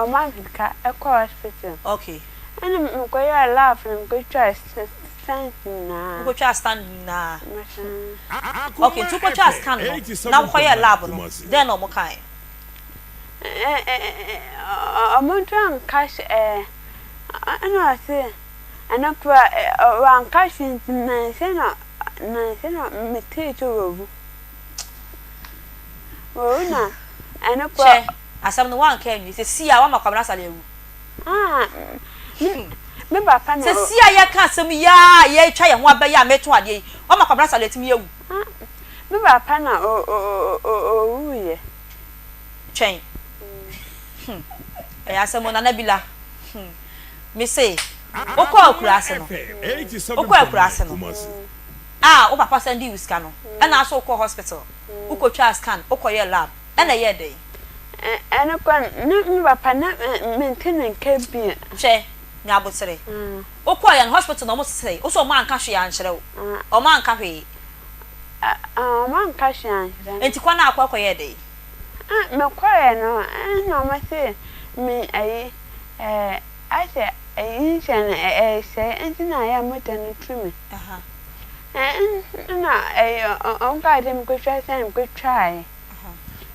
Speaker 5: ɔma me sika kɔ hospital.
Speaker 2: Okay.
Speaker 5: Ɛna mekɔyɛɛ lab na mekɔtwaa scans nyinaa.
Speaker 2: Wokɔtwaa scan nyinaa? Okay, nti wokɔtwaa scan no na wokɔyɛɛ lab no, dɛn na wɔn kae?
Speaker 5: Ɔmo nso anka hwee, ɛna ɔse ɛno koraa wanka hwee nti nansa na. Nansa na metee sɛ wawu. Wawu na ɛno kɔ.
Speaker 2: Kyɛ, asɛm no woanka anwie. Sesie a woama Kwabena Asare awu.
Speaker 5: Ah, me, me papa na.
Speaker 2: Sesie a yɛreka asɛm yi ara a yɛretwa yɛn ho aba yi a meretɔn adeɛ yi, woama Kwabena Asare atumi awu.
Speaker 5: Ah, me papa na o, o, o, owuiɛ.
Speaker 2: Twɛn. Hmm, ɛyɛ asɛm o, Nana Bila. Hmm, mese, wokɔɔ akuraase no, wokɔɔ akuraase no, a wo papa sɛndee wo sika no, ɛna aso wokɔɔ hospital, wokɔtwaa scan, wokɔyɛɛ lab, ɛna ɛyɛɛ dɛn?
Speaker 5: Ɛno koraa na me papa na mente ne nka bio.
Speaker 2: Hwɛ, nya abotere. Wokɔeɛ no, hospital no wɔsesɛe, wo sɛ wɔanka hwee ankyerɛ wo, wɔanka hwee.
Speaker 5: Wɔanka hwee ankyerɛ me.
Speaker 2: Enti kɔ na akɔ kɔyɛɛ dɛn?
Speaker 5: Mekɔeɛ no, ɛna wɔse me ayi, asɛ nyinsɛn no ɛresɛe nti na ɛyɛ a mogya no tu me. Ɛna wɔkaa sɛ mekɔtwa scan, mekɔtwaeɛ.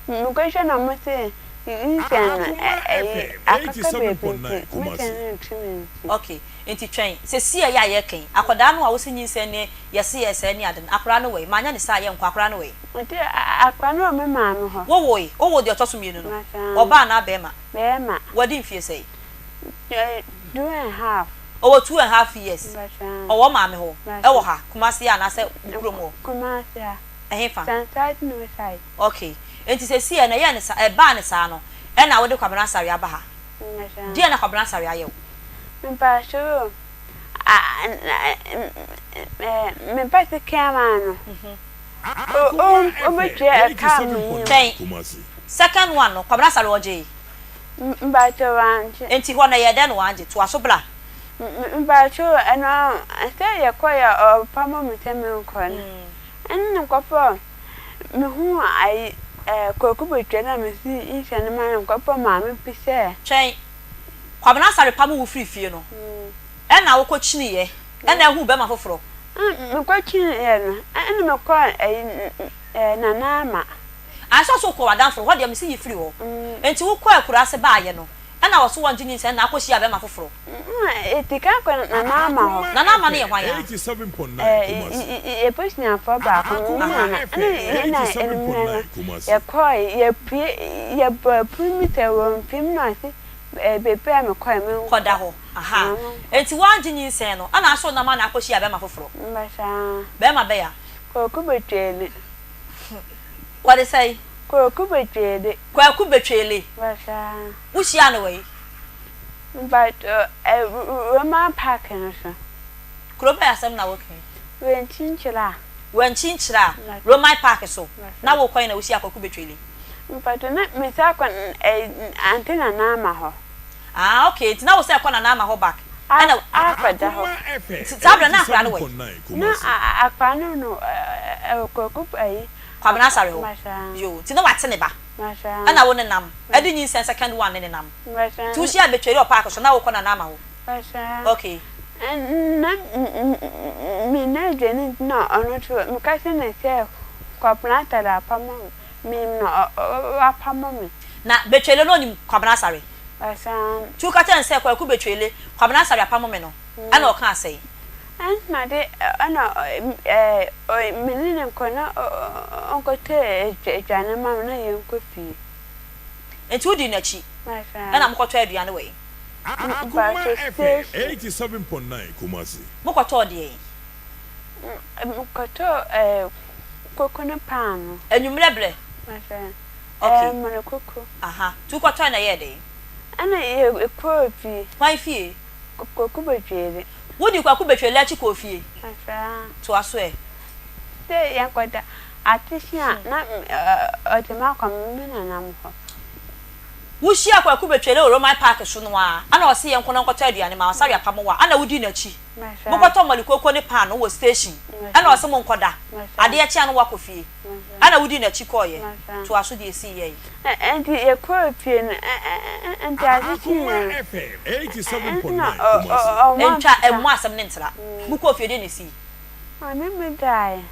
Speaker 5: Mekɔhwɛ na wɔse nyinsɛn no ɛyi akaka baabi nti mogya no retu me nti.
Speaker 2: Okay, nti twɛn, sesie yi a yɛreka yi, akwadaa no a wose nyinsɛn ne yɛse yɛresɛe ne ade no, akwadaa no wɔ he? Manyɛ ne saa a yɛnkɔ, akwadaa no wɔ he?
Speaker 5: Nti akwadaa no wɔ me maame hɔ.
Speaker 2: Wowoe? Wowoo deɛ ɔtɔ so mmienu no? Ɔbaa anaa bɛɛma?
Speaker 5: Bɛɛma.
Speaker 2: Wadi mfie sɛn?
Speaker 5: Two and half.
Speaker 2: Ɔwɔ 2½ years. Ɔwɔ wo maame hɔ? Ɛwɔ ha, Kumasi ha anaasɛ wo kurom hɔ?
Speaker 5: Kumasi ha.
Speaker 2: Ɛhefa?
Speaker 5: Sanside no side.
Speaker 2: Okay. Enti seesei no ɛyɛɛ no saa, ɛbaa no saa no, ɛna wode Kwabena Asare aba ha? Deɛn na Kwabena Asare ayɛ wo?
Speaker 5: Mpakyɛw o, me ba sika maa no, obetua ɛka a mennim.
Speaker 2: Twɛn, second one no, Kwabena Asare ɔgyee?
Speaker 5: Mpakyɛw wangye.
Speaker 2: Enti hɔ no ɛyɛɛ dɛn na wangye? Toa so bra.
Speaker 5: Mpakyɛw ɛno sɛ yɛkɔeɛ a ɔpamo me sɛ menkɔ no, ɛnna mekɔfaa mehuu ayi ɛɛ Kwaku Betwa na mesi nhyɛ no ma no mekɔfaa maame bi sɛ.
Speaker 2: Twɛn, Kwabena Asare pamo wo firi fie no, ɛnna wokɔ kyiniiɛ, ɛnna ahuu bɛrima foforɔ.
Speaker 5: Mekɔ kyiniiɛ no, ɛnna mekɔɔ ayi ɛɛ Nana Ama.
Speaker 2: Ansa so wokɔɔ w'adamfo no hɔ deɛ mese yi firi hɔ. Enti wokɔɔ akuraase baeɛ no, ɛnna wɔse wɔngye nyinsɛn na akɔhyia bɛrima foforɔ.
Speaker 5: Yɛdi kan kɔ Nana Ama hɔ.
Speaker 2: Nana Ama no yɛ hwan a?
Speaker 5: Yɛn abusuafoɔ baako, me nana, ɛne yɛn na anwummerɛ no yɛkɔeɛ, yɛpue, yɛbɔɔ pono mu sɛ wɔmfiri mu na ɔse baabi a mekɔeɛ menkɔ.
Speaker 2: Kɔda hɔ, aha. Enti woangye nyinsɛn no, ɛnna aso nam ana akɔhyia bɛrima foforɔ?
Speaker 5: Basaa.
Speaker 2: Bɛrima bɛn a?
Speaker 5: Kwaku Betwele.
Speaker 2: Wɔde sɛn?
Speaker 5: Kwaku Betwele.
Speaker 2: Kwaku Betwele.
Speaker 5: Basaa.
Speaker 2: Wohyiaa no wɔ he?
Speaker 5: Mpakyɛw, ɛ Roman park no so.
Speaker 2: Kuro bɛn asɛm na woka yi?
Speaker 5: Wenkyinkyira a.
Speaker 2: Wenkyinkyira a, Roman park so. Na wokɔ he na wohyiaa Kwaku Betwele?
Speaker 5: Mpakyɛw, na mesan kɔ ɛ Aunty Nana Ama hɔ.
Speaker 2: Ah okay, nti na wo sɛ kɔ Nana Ama hɔ back ɛna.
Speaker 5: Akɔda hɔ.
Speaker 2: Nti saa berɛ no na akwadaa no wɔ he?
Speaker 5: Na akwadaa no no ɛwɔ Kwaku ayi.
Speaker 2: Kwabena Asare hɔ. Yoo, nti na wate ne ba. Ɛna wo nenam ɛde nyinsɛn second one ne nenam. Nti wo hyia betweri wɔ park so na wo kɔ Nana Ama hɔ. Okay.
Speaker 5: Na me na aduane nti na ɔno nso meka kyerɛ no sɛ Kwabena Asare apamo me menim no wapamo me.
Speaker 2: Na Betwele no onim Kwabena Asare? Nti wo ka kyerɛ no sɛ Kwaku Betwele Kwabena Asare apamo me no ɛna ɔkaa sɛn?
Speaker 5: Ɛna de ɛna me ne no nkɔ na ɔnkɔtɔ aduane ma me na yɛnkɔ fie.
Speaker 2: Nti wodii n'akyi ɛna mokɔtɔ aduane wɔ he?
Speaker 5: Mpakyɛ station.
Speaker 2: Mokɔtɔɔ deɛn?
Speaker 5: Mekɔtɔɔ koko ne paano.
Speaker 2: Anwummerɛ berɛ? Okay.
Speaker 5: Ɛɛ koko.
Speaker 2: Aha, nti wokɔtɔe na ɛyɛɛ dɛn?
Speaker 5: Ɛna yɛkɔɔ fie.
Speaker 2: Hwan fie?
Speaker 5: Kwaku Betwele.
Speaker 2: Wodii Kwaku Betwele akyi kɔɔ fie?
Speaker 5: Saa.
Speaker 2: Toa so ɛ.
Speaker 5: Sɛ yɛnkɔda atehye a, na ɔde me akɔ me nananom hɔ.
Speaker 2: Wohyiaa Kwaku Betwele wɔ Roman Park so no ara, ɛna ɔse yɛnkɔ na ɔnkɔtɔ aduane ma wo, Sare apam wo a, ɛna wodii n'akyi. Mokɔtɔ mmɔle koko ne paano wɔ station, ɛna ɔse monkɔda, adeɛ kye a na woakɔ fie, ɛna wodii n'akyi kɔeɛ. Toa so deɛ ɛsii yɛe.
Speaker 5: Enti yɛkɔɔ fie no, enti ade kyeeɛ no, ɛnna ɔma.
Speaker 2: Ntwa ɛmmɔ asɛm no ntra. Mokɔɔ fie deɛ na ɛsii?
Speaker 5: Ɔne me daeɛ.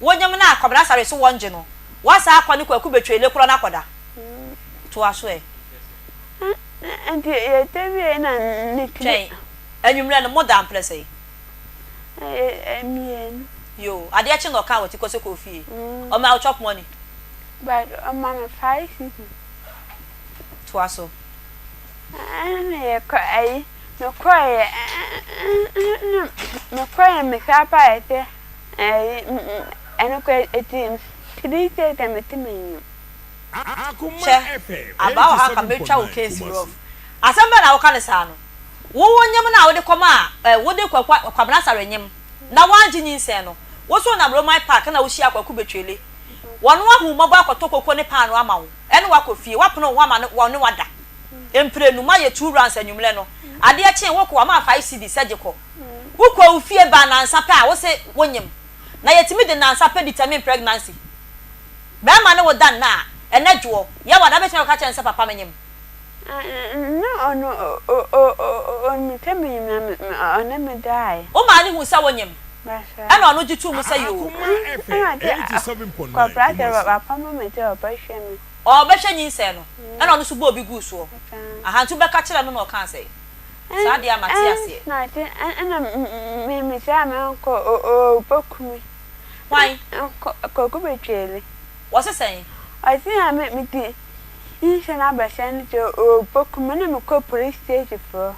Speaker 2: Wonyem no a Kwabena Asare so wɔngye no, woasan akɔ ne Kwaku Betwele korɔ no akɔda. Toa so ɛ.
Speaker 5: Enti yɛda wieeɛ na ne tiri.
Speaker 2: Twɛn, anwummerɛ no modaa mprɛ sɛn?
Speaker 5: Mmienu.
Speaker 2: Yoo, adeɛ kye na ɔkaa w'ati kɔ sɛ kɔ fie. Ɔmaa wo chop money?
Speaker 5: But ɔma me fae sisi.
Speaker 2: Toa so.
Speaker 5: Ɛna yɛkɔ ayi mekɔeɛ ɛna mekɔeɛ mesan baeɛ sɛ ɛyi ɛno koraa ɛti 3 days a mete m'anim.
Speaker 2: Hwɛ, abaa wɔ ha nka mɛtwa wo case rough. Asɛm bɛn na woka no saa no? Wo wo nyem no a wode kɔmaa ɛ wode Kwaku Kwabena Asare nyem na woangye nyinsɛn no, wo nso wonam Roman Park na wohyiaa Kwaku Betwele. Wɔno ahu wo mmɔbɔ akɔtɔ koko ne paanoo ama wo ɛne wo akɔ fie, woapene wo ho ama no wɔne wo ada mprenu, moayɛ two rounds anwummerɛ no, adeɛ kyee wokɔ wama wo five cedis sɛ gye kɔ. Wokɔ wo fie baa nansa pɛ a wose wonyem. Na yɛtumi de nansa pɛ determine pregnancy. Bɛrima ne wo da nna a, ɛnɛ dwoɔ, yɛ wada wobɛtumi akɔka kyerɛ no sɛ papa menyem?
Speaker 5: Na ɔno ɔnim sɛ menyem na ɔne me daeɛ.
Speaker 2: Wo maa no huu sɛ wonyem? Ɛna ɔno gye too mu sɛ yoo.
Speaker 5: Ɛna ɔde kɔbra sɛ wapamo me sɛ ɔbɛhwɛ me.
Speaker 2: Ɔbɛhwɛ nyinsɛn no, ɛna ɔno nso bɔɔ bi guu soɔ. Aha, nti wobɛka kyerɛɛ no na ɔkaa sɛn? Saa deɛ a mate aseɛ.
Speaker 5: Ɛna ɔse ɛna me mesaa me nkɔ ɔbɛku me.
Speaker 2: Hwan?
Speaker 5: Kwaku Betwele.
Speaker 2: Wɔse sɛn?
Speaker 5: Ɔse na me mede nhyɛ no abɛhyɛ no sɛ ɔbɛku me na mekɔ police station foɔ.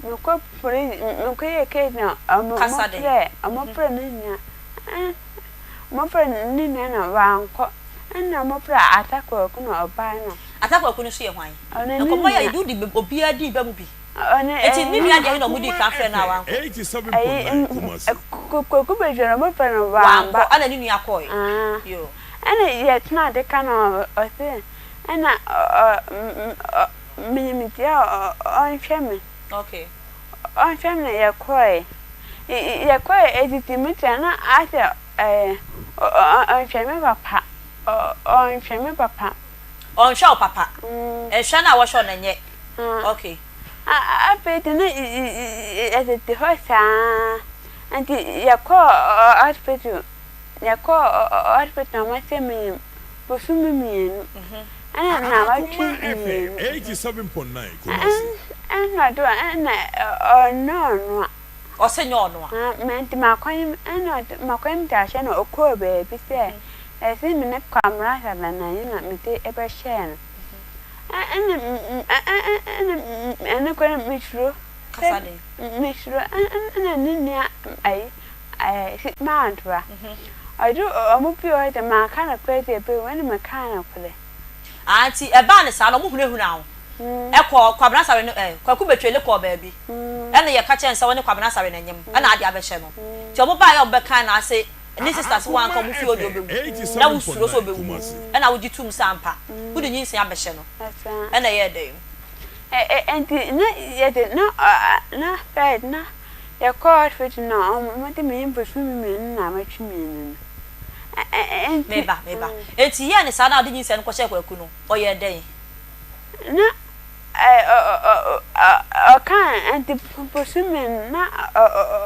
Speaker 5: Mekɔ police mekɔ yɛ case na ɔmo
Speaker 2: Kasa den.
Speaker 5: frɛ ɔmo frɛ ne nua ɛn ɔmo frɛ ne nua na wankɔ ɛna ɔmo frɛ Ata Kwaku na ɔbae na.
Speaker 2: Ata Kwaku no nso yɛ hwan?
Speaker 5: Ɔno ne
Speaker 2: Nkɔmmɔ yi a
Speaker 5: nua.
Speaker 2: yɛde wode obiara din ba mu bi.
Speaker 5: Ɔno
Speaker 2: Enti
Speaker 5: ɛyɛ
Speaker 2: ne
Speaker 5: ne
Speaker 2: nua deɛ he na ɔmo dii kan frɛɛ no a wankɔ?
Speaker 5: Ɛyi Kwaku Betwele ɔmo frɛ no
Speaker 2: Wankɔ
Speaker 5: wamba.
Speaker 2: ɛna ne nua kɔɔe.
Speaker 5: Aah
Speaker 2: Yoo.
Speaker 5: ɛna yɛtena ade ka na ɔse ɛna ɔ ɔ menim deɛ a ɔnhwɛ me.
Speaker 2: Okay.
Speaker 5: Ɔnhwɛ me na yɛkɔe. Yɛkɔe edidi mu kyerɛ na asɛ ɛɛ ɔnhwɛ me papa. Ɔnhwɛ me papa.
Speaker 2: Ɔnhwɛ wo papa. Nhwɛ no a wɔhwɛ wo no nyɛ. Okay.
Speaker 5: Afei de na yɛtete hɔ saa. Nti yɛkɔɔ hospital. Yɛkɔɔ hospital na wɔse menyem bosome mienu. Ɛna naawɔtwe mienu. Ɛna ɔde ɛna ɔnyɛ ɔnoa.
Speaker 2: Ɔse nyɛ ɔnoa.
Speaker 5: Nti makɔnyem ɛna ɔde makɔnyem de ahyɛ no ɔkɔɔ baabi sɛ ɛse me ne Kwamina Sabananyi na mede bɛhyɛɛ no. Ɛna ɛna ɛno koraa mesuro.
Speaker 2: Kasa den.
Speaker 5: Mesuro ɛna ne nua ayi ɛɛ Mantoa. Ɔde ɔmo pii hɔ sɛ manka nokorɛ sɛ ɛbɛwu ɛna mekaa nokorɛ.
Speaker 2: Ah nti ɛbaa no saa no ɔmo hunahunaa wo ɛkɔɔ Kwabena Asare no ɛɛ Kwaku Betwele kɔɔ baabi ɛna yɛka kyerɛɛ no sɛ ɔne Kwabena Asare no nyem ɛna ade abɛhyɛ no nti ɔmo baeɛ a ɔmo bɛkae no ase ne sister se wanka ɔmo fie hɔ deɛ ɔbɛwu na wo suro sɛ ɔbɛwu ɛna wogye toom sɛ ampa wode nyinsɛn abɛhyɛ no ɛna ɛyɛɛ dɛn?
Speaker 5: Nti na yɛde na na first na yɛkɔɔ hospital na ɔmo de me bosome mienu na awɔtwe mienu no. Enti.
Speaker 2: Meba, meba. Enti yɛɛ no saa na ɔde nyinsɛn no kɔhyɛɛ Kwaku no, ɔyɛɛ dɛn?
Speaker 5: Na ɔkaa nti bosome no na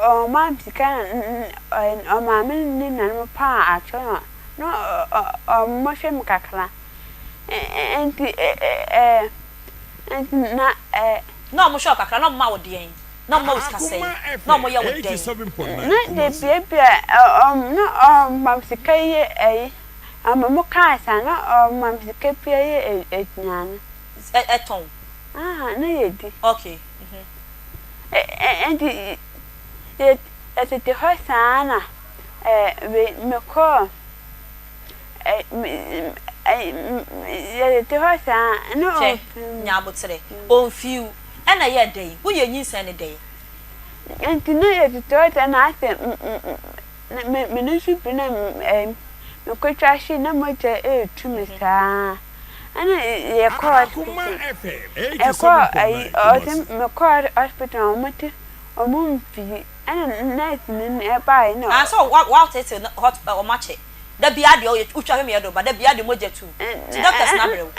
Speaker 5: ɔma me sika na ɔmaa me ne ne nuanom paa atwerɛ na ɔmo hwɛ me kakra. Enti enti na.
Speaker 2: Na ɔmo hwɛ wo kakra na ɔmo ma wo deɛn? Na ɔmo ma wo sika sɛn? Na ɔmo yɛ wo dɛn?
Speaker 5: Na de biabia ɔmo na ɔma me sika yɛ ɛyi ɔmo mo kaa saa na ɔma me sika pia yɛ aduane.
Speaker 2: Ɛtɔn.
Speaker 5: Aha na yɛ di.
Speaker 2: Okay.
Speaker 5: Ɛnti yɛ tete hɔ saa na ɛɛ wei me kɔɔ Yɛtete hɔ saa na
Speaker 2: Hwɛ,
Speaker 5: ɔmfii mu.
Speaker 2: nya aboterɛ. Ɔmfii wo. Ɛna ɛyɛɛ dɛn? Woyɛɛ nyinsɛn no dɛn?
Speaker 5: Nti na yɛtete hɔ saa na asɛ me nusu bi na mekɔtwa hye na mogya retu me saa. Ɛna yɛkɔɔ hospital. Yɛkɔɔ ayi ɔse mekɔɔ hospital na wɔte wɔn mfii. Ɛna nurse ni baeɛ na.
Speaker 2: Ah sɛ woateetee no hot wɔn akyɛ. Da biara deɛ ɔyɛ wotwa hwɛ me yɛ do ba da biara deɛ mogya tu nti doctors no abrɛ wo.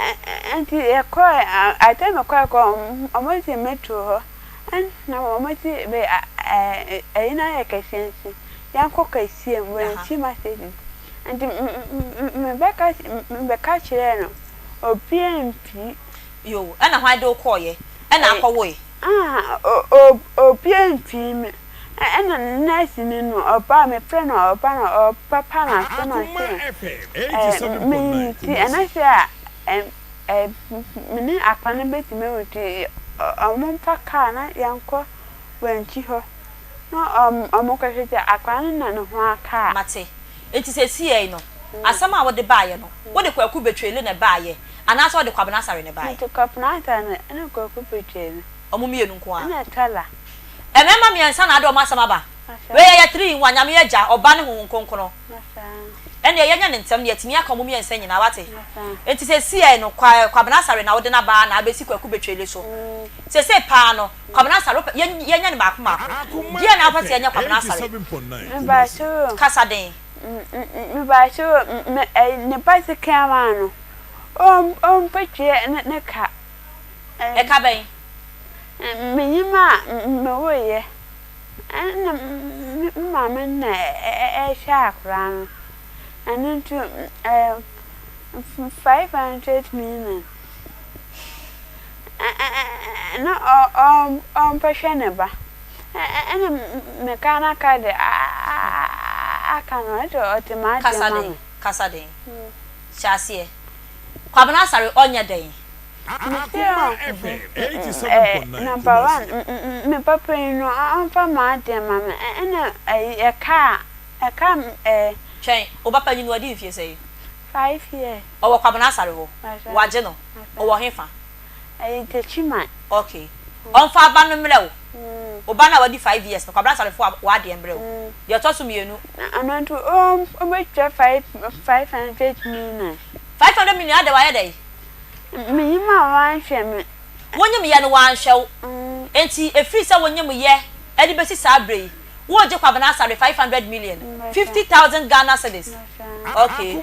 Speaker 5: Nti yɛkɔɛ atɛ me kɔɛ kɔ ɔmo se me to hɔ ɛna ɔmo se bɛ ɛyi no ayɛ kɛseɛ nti yɛnkɔ kɛseɛ mu wɔnti ma sɛ nti me bɛka me bɛka kyerɛɛ no obiaa mfii.
Speaker 2: Yoo ɛna hwan de wo kɔɔyɛ ɛna akɔ woe.
Speaker 5: Ah obiaa mfii me. Ɛna nɛɛseni no ɔbaa mefrɛ no ɔba na ɔpapa m'aso na ɔse ɛɛ meyi me ti ɛna sɛ a ɛɛ me ne akwa no bɛtumi awu nti ɔmo mfa kaa na yɛnkɔ wankyi hɔ na ɔmo kɔhwɛ sɛ akwa no na ne ho aka a.
Speaker 2: Mate. Enti seesei no, asɛm a wode baeɛ no, wode Kwaku Betwele na ɛbaeɛ anaasɛ wode Kwabena Asare na ɛbaeɛ?
Speaker 5: Mede Kwabena Asare ne Kwaku Betwele.
Speaker 2: Wɔn mmienu nko ara.
Speaker 5: Ɛna Tala.
Speaker 2: Mmarima mmiɛnsa na ade wɔn asɛm aba. Wei ɛyɛ three in one, Nyame Agya, Ɔba ne Honhom Kronkron. Ɛnneɛ yɛnyɛ no ntɛm na yɛatumi aka wɔn mmiɛnsa nyinaa, wate? Enti seesei no, Kwa, Kwabena Asare na wode no aba na abɛsi Kwaku Betwele so. Seesei paa no, Kwabena Asare, wopɛ, yɛn, yɛnyɛ no baako baako. Deɛn na wopɛ sɛ yɛnyɛ Kwabena Asare? Kasa den.
Speaker 5: Mepakyɛw, me, ɛyi, ne ba sekan maa no, ɔmpɛtua ne ka.
Speaker 2: Ɛka bɛn?
Speaker 5: Menyim a mewoeɛ na me maame na ɛrehwɛ akwadaa no, ɛno nti 500 million na ɔmpɛhwɛ ne ba ɛna me Ghana card aka no ɛde ɔde m'adeɛ ma me.
Speaker 2: Kasa den, hyɛ aseɛ. Kwabena Asare ɔnyɛ dɛn?
Speaker 5: Mese o, number one, me papa yi no ɔmfa m'adeɛ mma me, ɛna ɛyi ɛka a, ɛka ɛɛ.
Speaker 2: Twɛn, wo ba panyin no wadi mfie sɛn?
Speaker 5: 5 years.
Speaker 2: Ɔwɔ Kwabena Asare hɔ? Wagye no? Ɔwɔ hefa?
Speaker 5: Ɛyi Techiman.
Speaker 2: Okay, ɔmfa aba no mmerɛ wo, wo ba no a wadi 5 years no, Kwabena Asare fo w'adeɛ mmerɛ wo. Deɛ ɛtɔ so mmienu.
Speaker 5: Ɔno nso ɔbɛtua 500 million.
Speaker 2: 500 million adɛn wayɛ dɛn?
Speaker 5: Menyim a wɔannhwɛ me.
Speaker 2: Wonyim yɛ no wɔannhwɛ wo. Ntsi efir sɛ wonyim yɛ de besi saa berɛ yi, woregye Kwabena Asare 500 million, 50,000 Ghana cedis. Okay.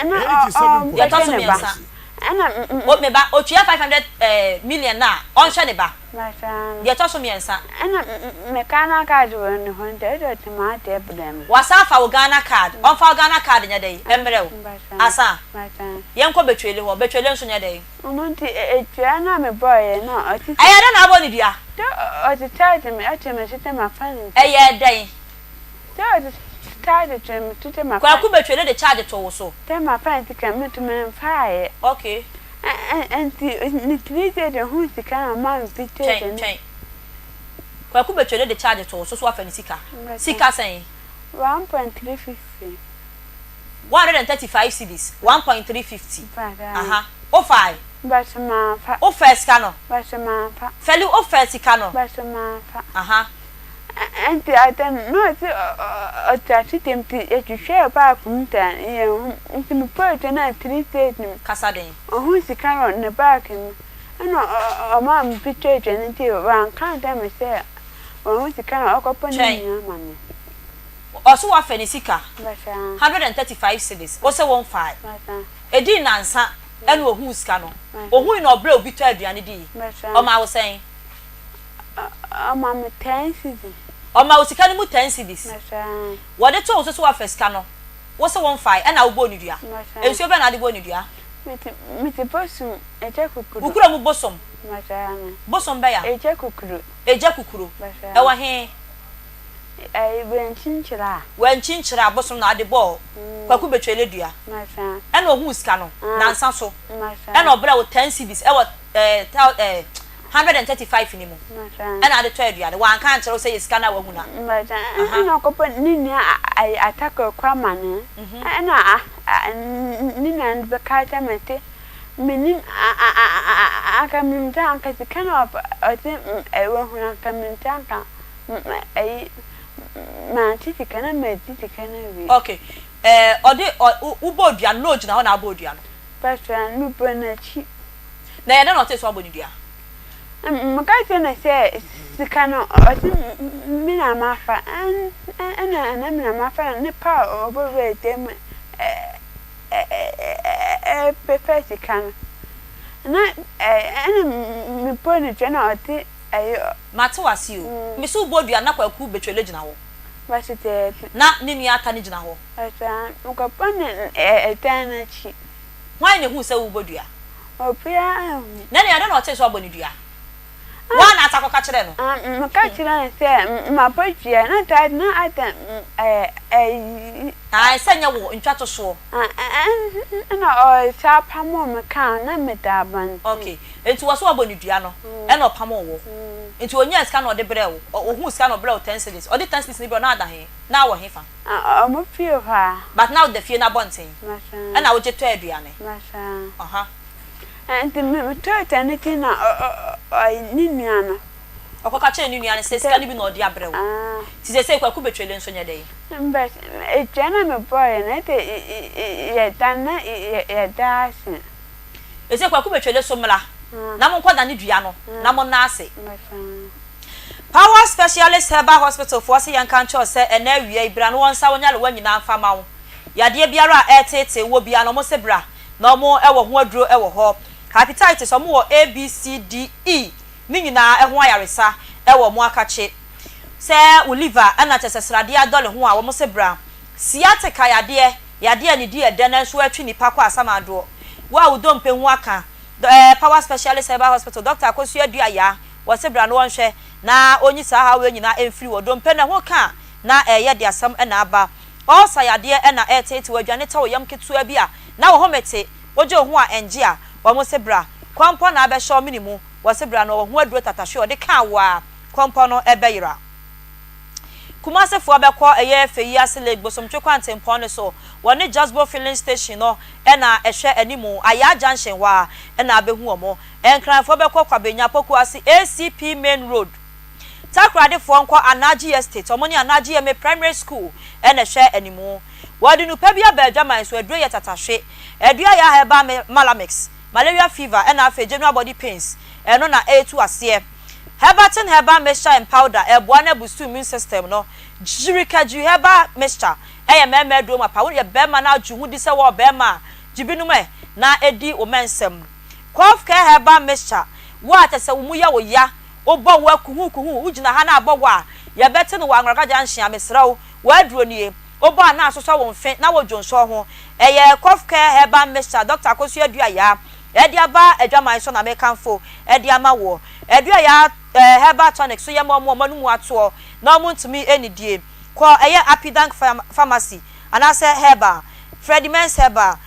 Speaker 2: Deɛ ɛtɔ so mmiɛnsa, o me ba, otua 500 eh, million no a, ɔnhwɛ ne ba. Deɛ ɛtɔ so mmiɛnsa. Wasan afa wo Ghana card, ɔmfa wo Ghana card nyɛ dɛn? Mmrɛ wo. Asa. Yɛnkɔ Betwele hɔ. Betwele nso nyɛ dɛn?
Speaker 5: Ɔno nti dua no a mebɔeɛ no ɔte sɛ.
Speaker 2: Ɛyɛɛ dɛn na abɔ ne dua?
Speaker 5: Sɛ ɔde charge me ato me so sɛ mafa ne ti.
Speaker 2: Ɛyɛɛ dɛn?
Speaker 5: Sɛ ɔde charge to me so sɛ mafa.
Speaker 2: Kwaku Betwele de charge too wo so.
Speaker 5: Sɛ mafa ne sika metumi mfaeɛ.
Speaker 2: Okay.
Speaker 5: Nti ne tiri sɛ de ho sika na ɔmaa me bi too
Speaker 2: Twɛn, twɛn. Kwaku Betwele de charge too wo so so wafa ne sika. Sika sɛn?
Speaker 5: 1.350.
Speaker 2: 135 cedis, 1.350. Aha. Wofae?
Speaker 5: But mamfa.
Speaker 2: Wofaa sika no?
Speaker 5: But mamfa.
Speaker 2: Feli, wofaa sika no?
Speaker 5: But mamfa.
Speaker 2: Aha.
Speaker 5: Nti ade no, na ɔse ɔte asekyerɛ nti yɛhwehwɛɛ bag mu saa yɛnhu. Nti mekɔɔ fie na 3 days no.
Speaker 2: Kasa den.
Speaker 5: Ohuu sika wɔ ne bag mu. Ɛna ɔmaa me bi tɔɔ aduane nti wanka ankyerɛ me sɛ wahu sika na ɔkɔpɛ ne
Speaker 2: Twɛn.
Speaker 5: nua ama me.
Speaker 2: Ɔse wafɛ ne sika 135 cedis wose wonfae. Edii nnansa ɛna ohuu sika no. Ohui na ɔbrɛɛ obi tɔɔ aduane dii. Ɔmaa wo sɛn?
Speaker 5: Ɔma me 10 cedis.
Speaker 2: Ɔma wo sika no mu 10 cedis. Wɔde too wo so sɛ wafɛ sika no wose wonfae ɛna wobɔɔ no dua. Nsuo bɛn na wode bɔɔ no dua?
Speaker 5: Mete bosom, Egya Kukuru.
Speaker 2: Wo kura mu bosom? Bosom bɛn a?
Speaker 5: Egya Kukuru.
Speaker 2: Egya Kukuru. Ɛwɔ he?
Speaker 5: Ɛyi wɛnkyi nkyerɛ a.
Speaker 2: Wɛnkyi nkyerɛ a bosom na ɔde bɔɔ Kwaku Betwele dua. Ɛna ohuu sika no nansa so. Ɛna ɔbrɛ wo ten cedis ɛwɔ ɛɛ ɛɛ 135 no mu. Ɛna ade tɔ aduane. Wanka ankyerɛ wo sɛ yɛ sika no a wahu no a.
Speaker 5: Ɛna ɔkɔbɔ ne nua ayi atakɔkɔ ama no. Ɛna ne nua no bɛka kyerɛ me se menim anka menim sɛ anka sika no a ɔse wahu no anka menim sɛ anka. Ayi, mante sika na madi sika no awie.
Speaker 2: Ok, eh, ɔde, ɔ, wo, wobɔɔ dua no, na ogyina hɔ na abɔɔ dua no?
Speaker 5: Pastor, mebɔɔ n'akyi.
Speaker 2: Na ɛyɛ dɛn na ɔtee sɛ woabɔ no dua?
Speaker 5: Meka kyerɛɛ no sɛ sika no, ɔse me na mafa, ɛna na me na mafa na nipa a ɔbɛwuraa dan mu ɛɛpɛ sika no, na ɛna mebɔɔ no dua na ɔte ɛyɛ.
Speaker 2: Mate wo ase o. Me se wobɔ dua na Kwaku Betwele gyina hɔ.
Speaker 5: Mate daabi.
Speaker 2: Na ne nua Ata no gyina hɔ.
Speaker 5: Ɔtaa, mekɔbɔ no ɛdan no akyi.
Speaker 2: Hwan na ehuu sɛ worebɔ dua?
Speaker 5: Obiara anhu.
Speaker 2: Na nea dɛn na ɔtee sɛ woabɔ no dua? Woa na asa kɔka kyerɛɛ no?
Speaker 5: Meka kyerɛɛ no sɛ mabɔ dua na daa na ada ɛyi.
Speaker 2: Ae sɛ nyɛ wo ntwatosoɔ.
Speaker 5: Ɛna ɔsan pamoo me kaa ho na meda abɔnten.
Speaker 2: Ok, nti wɔ so wabɔ no dua no ɛna ɔpamoo wo. Nti ɔnyaa sika na ɔde brɛɛ wo, ɔhuu sika na ɔbrɛɛ wo ten cedis. Ɔde ten cedis no brɛɛ wo na ada he? Na wɔ he fa?
Speaker 5: Ɔmo fie hɔ a.
Speaker 2: But na woda fie no abɔnten ɛna wogye tɔɔ aduane? Ɔha.
Speaker 5: Enti metɔɔ gya no ti na ɔyi ne nua no.
Speaker 2: Ɔkɔka kyerɛɛ ne nua no sɛ sika no bi na ɔde abrɛ wo. Nti seesei Kwaku Betwele nso nyɛ dɛn?
Speaker 5: But dua no a mebɔeɛ no, ɛsɛ yɛda na yɛda ase.
Speaker 2: Seesei Kwaku Betwele nso mmra na monkɔdane dua no na monna ase. Power Specialist Herbal Hospital foɔ se yɛnka nkyerɛ wo sɛ ɛnnɛ awia yi bra na wɔnsa wo nyarewa nyinaa mfa ma wo. Yadeɛ biara a ɛreteetee woɔ biara no wɔse bra na ɔmo wɔ ho aduro wɔ hɔ. Hepatitis ɔmo wɔ A B C D E ne nyinaa ɛho ayaresa wɔ ɔmo akakye. Sɛ wo liver ɛna kyɛsɛ sradeɛ adɔle ho a wɔn se bra. Sciatica yadeɛ, yadeɛ a ne di yɛ dɛ nanso ɛtwe nipa kɔ asamadoɔ. Wo a wo dompe ho aka, dɔ ɛɛ Power Specialist Herbal Hospital Doctor Akosua Aduayaa wɔ se bra na wɔnhwɛ na ɔnyi saa haw wei nyinaa mfiri wɔ dompe no ɛho ka a na ɛɛyɛ de asɛm na aba. Ulcer yadeɛ na ɛreteetee wo, aduane tɔ wo yam ketewa bi a na wo home te, wogye wo ho a ɛngye a, wɔn se bra. Kɔmpɔ na abɛhyɛ wo mene mu, wɔ se bra na ɔwɔ ho aduro tatahwe a ɔde kaa wo a, kɔmpɔ no bɛyera. Kumase foɔ bɛkɔ ɛyɛ Feyiase Lake Bosomtwe kwantempɔn no so, wɔne Jasbo filling station no na ɛhwɛ animu, Ayaa junction hɔ ara na abɛhu wɔn. Nkran foɔ bɛkɔ Kwabenya Pokuase ACP main road. Takoradefoɔ nkɔ Anagye Estate, wɔn ne Anagye MA Primary School na ɛhwɛ animu. Wɔde nnupa bi aba adwaman so, aduro yɛ tatahwe, Aduaya Herbal Malamix, Malaria Fever ɛna afei General Body Pains, ɛno na ɛretu aseɛ. Herbatin Herbal Mixture and Powder, ɛreboa na abustu immune system no. Gyirikagyiri Herbal Mixture, ɛyɛ mmarima aduro mapa, woyɛ barima na agye wo ho di sɛ wɔɔ barima a, gye binom ɛ na ɛdi wo mɛnsɛm. Cough Care Herbal Mixture, wo a kyerɛ sɛ wo mu yɛ wo ya, Wobɔ wo a kuhukuhu, wogyina ha na abɔ wo a, yɛbɛte no wɔ Anwraka Junction a, mesrɛ wo, w'aduro nie. Wobɔ a na asosɔ wo mfe na wo dwonsɔ ho. Ɛyɛ Cough Care Herbal Mixture Doctor Akosua Aduayaa ɛde aba adwaman so na mekamfo de ama woɔ. Aduayaa Herbal Tonic so yɛ ma wɔn a wɔn anomu atoɔ na wɔn ntumi nnidie. Kɔ ɛyɛ Apidank Pharmacy anaasɛ Herbal, Freddie Mens Herbal,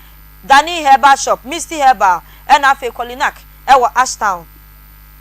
Speaker 2: Dani Herbal Shop, Misty Herbal ɛna afei Kolinak ɛwɔ Ashtown.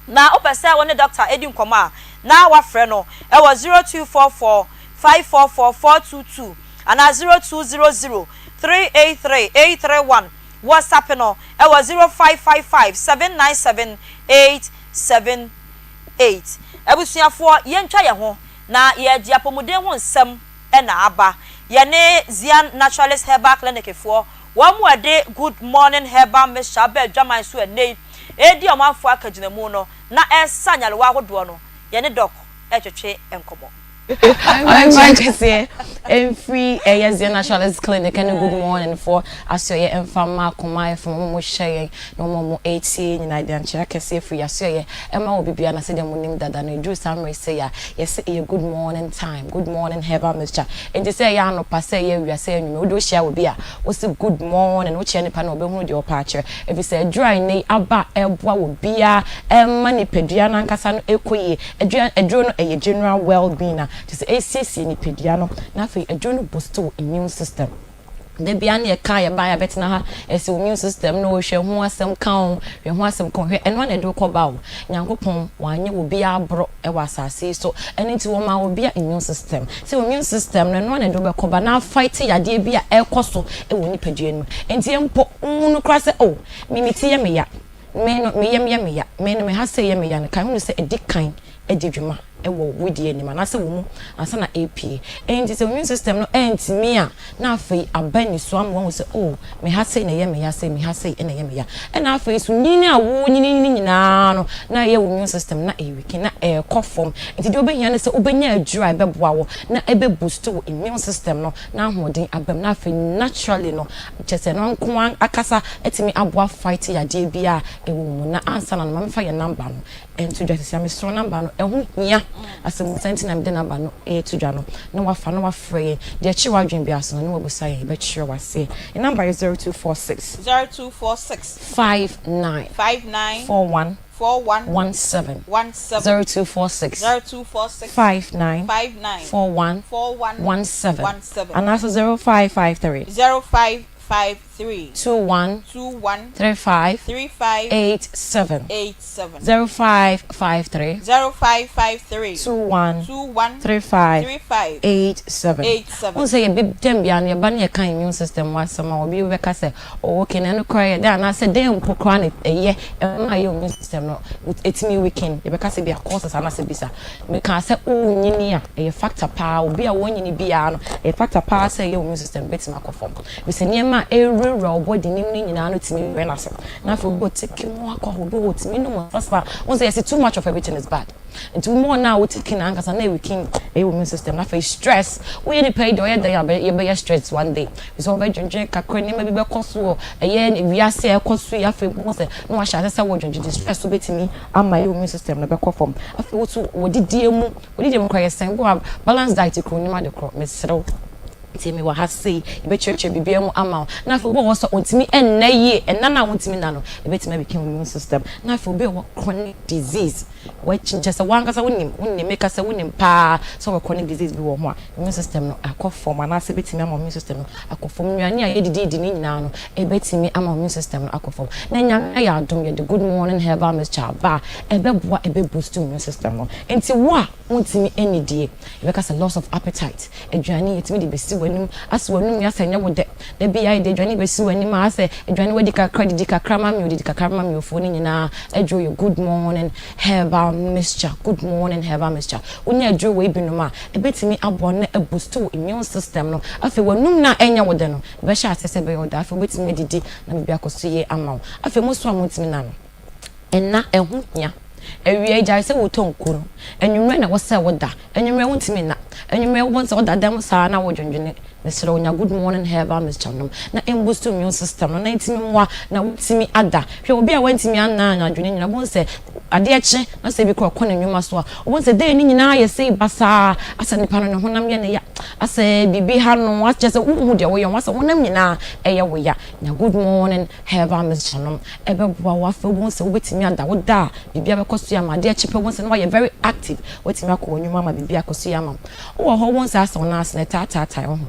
Speaker 2: Na wopɛ sɛ wo ne dɔkta di nkɔmmɔ a, na woafrɛ no wɔ 0244 544 422 anaa 0200 383 831. WhatsApp no wɔ 0555 797 878. Abusuafoɔ, yɛntwa yɛn ho na yɛregye apɔmuden ho nsɛm na aba. Yɛne Zian Naturalist Herbal Clinic foɔ, wɔn a ɛde Good Morning Herbal Mixture aba adwaman so ɛnnɛ yi, redi ɔmanfoɔ akagyinamu no na ɛresa nyarewa ahodoɔ no, yɛne Doc retwetwe nkɔmmɔ.
Speaker 6: Ɔman kɛseɛ mfiri ɛyɛ Zion Naturalist Clinic ɛne Good Morning foɔ asoɛyɛ ɛmfa mma akoma ɛfam wɔn a wɔhyɛ yɛn na wɔn a wɔretie yɛn nyinaa adankyerɛ akɛseɛ firi yɛasoɛyɛ ɛma wɔ biribiara na sɛdeɛ monim dada no ɛduru saa mmerɛ sei a yɛse ɛyɛ good morning time good morning herbal mixture enti sɛ ɛyɛ anɔpa sɛ ɛyɛ awia sɛ ɛyɛ anwummerɛ wode wohyia obi a wose good morning wokyerɛ nipa no a ɔbɛhunu deɛ ɔpɛ akyerɛ ɛfiri sɛ aduru a ɛnnɛ yi aba a ɛboa wɔ biara ɛma nipadua no ankasa no ɛkɔ yie adua aduro no ɛyɛ general well being a kyerɛ sɛ ɛsiesie nipadua no na afei aduro no boost wo immune system Da biara na yɛka yɛba yɛabɛtena ha ɛsɛ wo immune system no hwɛ ho asɛm ka o hwɛ ho asɛm ka o hwɛ ɛno ara na ɛde wo kɔba o Nyankopɔn wanyɛ obiara aboro wɔ asase yi so ɛno nti wɔmaa obiara immune system sɛ immune system no ɛno ara na ɛde wo bɛkɔba na afight yadeɛ bi a ɛrekɔ so wɔ nipadua no mu nti mpo wohunu koraa sɛ oh me me ti yɛ me ya me no me yam yɛ me ya me no me ha sei yɛ me ya no kae hunu sɛ ɛdi kan adi dwuma wɔ wo wedeɛ anim anaasɛ wo mu ansa na ɛrepue. Enti sɛ wo immune system no antumi a, na afei aba nnisoɔ ama woahu sɛ, oh, me ha sei na ɛyɛ me ya sei, me ha sei na ɛyɛ me ya. Ɛna afei nso nyini a worenyini nyinaa no, na ɛyɛ wo immune system na ɛreweaken, na ɛrekɔ fam. Enti deɛ wobɛhia ne sɛ wobɛnya aduro a ɛbɛboa wo na ɛbɛ boost wo immune system no na ahoɔden aba mu. Na afei naturally no, kyerɛ sɛ ɛno nko ara ankasa atumi aboa fight yadeɛ biara a ɛwɔ wo mu. Na ansa na no, ma memfa yɛn number no nto dwa sisi a mesrɛ number no ɛho hia asɛmmusa nti na mede number no reto dwa no na wafa na wafrɛ yɛn deɛ ɛkyere w'adwene biara so no na wabusa yɛn yɛbɛkyerɛ w'aseɛ yɛn number yɛ 0246
Speaker 7: 0246
Speaker 6: 59
Speaker 7: 59
Speaker 6: 41
Speaker 7: 41 41
Speaker 6: 17.
Speaker 7: 17.
Speaker 6: 0246
Speaker 7: 0246
Speaker 6: 59
Speaker 7: 59
Speaker 6: 41
Speaker 7: 41
Speaker 6: 17.
Speaker 7: 17.
Speaker 6: Anaasɛ 0553
Speaker 7: 0553
Speaker 6: 21
Speaker 7: 21
Speaker 6: 35
Speaker 7: 35
Speaker 6: 87.
Speaker 7: 87.
Speaker 6: 0553
Speaker 7: 0553
Speaker 6: 21
Speaker 7: 21
Speaker 6: 35
Speaker 7: 35
Speaker 6: 87.
Speaker 7: 87.
Speaker 6: Wohu sɛ yɛbi dɛm bia no yɛba ne yɛka immune system ho asɛm a obi bɛka sɛ oh okay na ɛno koraa yɛ dɛn anaasɛ dɛn mpo koraa na ɛyɛ ɛma yɛ immune system no ɛtumi weaken. Yɛbɛka sɛ bia causes anaasɛ bisa. Mekaa sɛ wonyini a ɛyɛ factor paa, obi a wɔnyini biara no ɛyɛ factor paa sɛ ɛyɛ immune system bɛtumi akɔ fam. Bisa nneɛma a ɛrewurawura wo body nim no nyinaa no tumi brɛ no ase. Na afei obi wɔ take mu alcohol, obi wɔ tumi nom nsa saa. Wohu sɛ yɛse too much of everything is bad. Nti wo more no a wo take no ankasa na ɛweaken ɛyɛ wo immune system. Na afei stress, woyɛ nipa yi deɛ ɔyɛ dɛn a yɛbɛyɛ stress one day. Bisa wobɛdwendwen kakra, nneɛma bi bɛkɔ so wɔ ɛyɛ wiase a ɛkɔ so yi, afei wohu sɛ na wahyɛ ase sɛ wɔdwendwen nti stress so bɛtumi ama ɛyɛ immune system no bɛkɔ fam. Afei wo so wɔdidie mu, wɔdidie mu koraa yɛsɛn bi wɔ balance diet kuro nim ade korɔ, mesrɛ wo. Nti mewɔ ha sei, yɛbɛkyerɛkyerɛ biribiara mu ama wo. Na afei obi wɔ hɔ sɛ ɔntumi nna yie, ɛnna no a wontumi nna no, ɛbɛtumi aweaken wo immune system. Na afei obi a ɔwɔ chronic disease, wakyi kyerɛ sɛ wankasa wonim, wonim, meka sɛ wonim paa sɛ ɔwɔ chronic disease bi wɔ ho a, immune system no akɔ fam anaasɛ ɛbɛtumi ama immune system no akɔ fam. Nnuane a yɛdididi ne nyinaa no, ɛbɛtumi ama immune system no akɔ fam. Na Nyame ayɛ adom, yɛde Good Morning Herbal Mixture aba a ɛbɛboa, ɛbɛboost immune system no. Nti wo a wontumi nnidie, yɛbɛka sɛ loss of appetite, aduane yɛtumi de bɛsi w'anim, asɛ w'anum yɛ asɛ nyɛ wo dɛ, da bi ayɛ de aduane bɛsi w'anim a asɛ aduane wadi kakra, didi kakra ma me o, didi kakra ma me ofuo no nyinaa aduro yɛ Good Morning Herbal Mixture. Good Morning Herbal Mixture, wonya aduro wei binom a ɛbɛtumi aboa na ɛboost wo immune system no. Afei w'anum no a ɛnyɛ wo dɛ no, ɛbɛhyɛ ase sɛ ɛbɛyɛ wo dɛ. Afei wobɛtumi adidi na biribi akɔ so yie ama wo. Afei mo so a montumi na no ɛna ɛho hia, awia gyae sɛ wotɔ nku no, anwummerɛ na ɛwɔ sɛ woda. Anwummerɛ wontumi nna, anwummerɛ wobɔ sɛ woda dɛm saa na wodwendwene, mesrɛ wo nya Good Morning Herbal Mixture nom na ɛmboost immune system no na ɛntumi mmoa na wotumi ada. Hwɛ, obi a wantumi anna anadwo no nyinaa, wobɛhu sɛ adeɛ kye na sɛ bi kora ɔkɔ ne nnwuma so a, wobɛhu sɛ dɛn ne nyinaa yɛ sei basaa, asɛ nipa no ne honam yɛ ne ya, asɛ biribi ha no, akyerɛ sɛ wohu deɛ woyɛ ho, asɛ honam nyinaa ɛyɛ wo ya. Nya Good Morning Herbal Mixture nom, ɛbɛboa wo. Afei wobɛhu sɛ wobɛtumi ada. Woda a biribi abɛkɔ so yɛ ama, adeɛ kye pɛ wobɛhu sɛ na wayɛ very active, woatumi akɔ w'anwuma ama biribi akɔ so yɛ ama wo. Wowɔ hɔ wobɛhu sɛ asɛ wo nan ase na ɛtaataatae wo ho,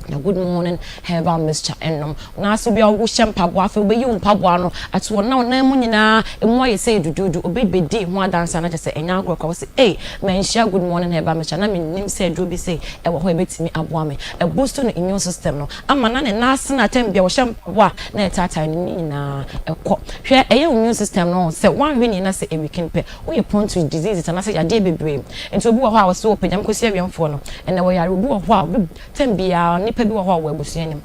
Speaker 6: na Good Morning Herbal Mixture ɛnom na ase obi a wohyɛ mpaboa, afei wobɛyi wo mpaboa no ato hɔ na wo nan mu nyinaa emu ayɛ sɛ duduudu. Obi bɛdi ho adanse na kyerɛ sɛ ɛnyɛ agorɔ koraa. Wɔ sɛ ei, manhyia Good Morning Herbal Mixture na mennim sɛ aduro bi sei ɛwɔ hɔ ɛbɛtumi aboa me, ɛboost no immune system no ama na ne nan ase na atɛm bia wɔhyɛ mpaboa na ɛtaatae no ne nyinaa ɛkɔ. Hwɛ, ɛyɛ immune system no sɛ woanhwɛ ni na sɛ ɛweaken pɛ, woyɛ prone to diseases anaasɛ yadeɛ bebree. Nti obi wɔ hɔ a wɔsɛ wɔpɛ Nyame kɔsi awiɛmfoɔ no ɛnɛ wɔyare. Obi wɔ hɔ a obi tɛm biara, nipa bi wɔ hɔ a wɔ abusua nim,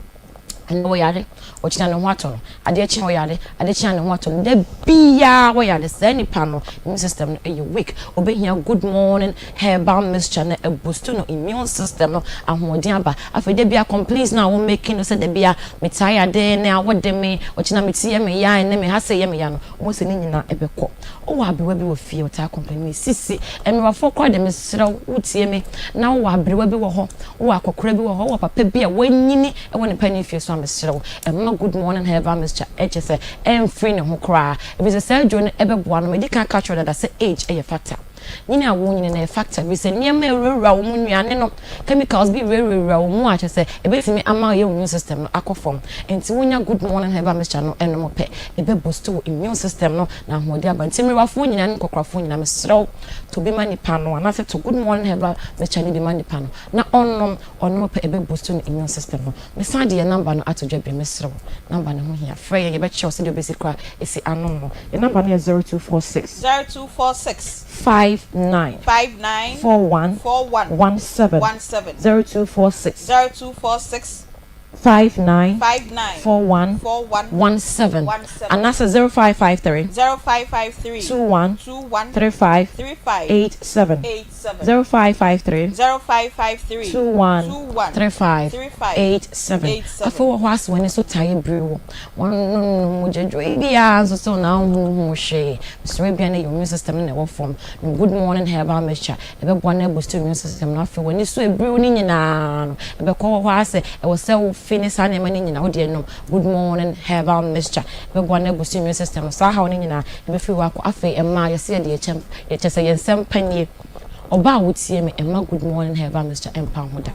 Speaker 6: ɛnɛ wɔyare, ɔkyena ne ho atɔ no, adeɛ kye ɔyare, adeɛ kye ne ho atɔ no, da biara wɔyare. Saa nipa no immune system no ɛyɛ weak. Obɛhia Good Morning Herbal Mixture na ɛboost no immune system no, ahoɔden aba. Afei da biara complaints na wɔn making no sɛ da biara metaa yade ne awɔde me, ɔkyena me ti yɛ me ya, ɛnɛ me ha sɛ yɛ me ya no, wɔn sɛ ne nyinaa ɛbɛkɔ. Wowɔ aberewa bi wɔ fie ɔtaa complain me sisi, mmerewafoɔ koraa de, mesrɛ wo, wotie me na wowɔ aberewa bi wɔ hɔ, wowɔ akɔkora bi wɔ hɔ, wowɔ papa bi a wanyini wɔ ne panin fie so a, mesrɛ wo, ɛma Good Morning Herbal Mixture ɛkyɛ sɛ ɛmfiri ne ho koraa, ebi sɛ saa aduro no ɛbɛboa no. Medi kan ka kyerɛ dada sɛ age ɛyɛ factor. Nyini a wɔnyini no ɛyɛ factor bi sɛ nneɛma ɛwurawura wɔn mu, nnuane no chemicals bi wurawura wɔn mu a kyerɛ sɛ ɛbɛtumi ama yɛ immune system no akɔ fam. Nti wonya Good Morning Herbal Mixture no ɛnom pɛ, ɛbɛboost wo immune system no na ahoɔden aba. Nti mmerewafoɔ nyinaa ne nkɔkorafoɔ nyinaa, mesrɛ wo, to bi ma nipa no anaasɛ to Good Morning Herbal Mixture no bi ma nipa no na ɔnom. Ɔnom pɛ, ɛbɛboost no immune system no. Mesan de yɛ number no ato dwa bi. Mesrɛ wo, number no ho hia, frɛ yɛn, yɛbɛkyerɛw sɛdeɛ wobɛsi kora ɛsi anom no. Yɛ number no yɛ 0246
Speaker 7: 0246
Speaker 6: 59
Speaker 7: 59
Speaker 6: 41
Speaker 7: 41
Speaker 6: 17.
Speaker 7: 17.
Speaker 6: 0246
Speaker 7: 0246
Speaker 6: 59
Speaker 7: 59
Speaker 6: 41
Speaker 7: 41
Speaker 6: 17
Speaker 7: 17.
Speaker 6: Anaasɛ 0553
Speaker 7: 0553
Speaker 6: 21
Speaker 7: 21
Speaker 6: 35
Speaker 7: 35
Speaker 6: 87.
Speaker 7: 87.
Speaker 6: 0553
Speaker 7: 0553
Speaker 6: 21
Speaker 7: 21
Speaker 6: 35
Speaker 7: 35
Speaker 6: 87.
Speaker 7: 87.
Speaker 6: Afei wɔ hɔ ase w'ani so tae bere wo wɔnonom mogyadwo biara nso sɛ na wohuhu hwee, mesrɛ, bia no yɛ immune system no na ɛwɔ fam no. Good Morning Herbal Mixture ɛbɛboa no aboost immune system no. Afei w'ani so ebiriw no nyinaa no ɛbɛkɔ. Wɔ hɔ asɛ ɛwɔ sɛ wo fi ne saa nneɛma no nyinaa, wo deɛ nom Good Morning Herbal Mixture. Ɛbɛboa na abusu immune system no. Saa haw no nyinaa, ɛbɛfiri hɔ akɔ. Afei mmaa, yɛse yɛde yɛn kyɛ, kyerɛ sɛ yɛn nsɛm pa nie. Ɔbaa a wotie me, mma Good Morning Herbal Mixture mpa wo ho da.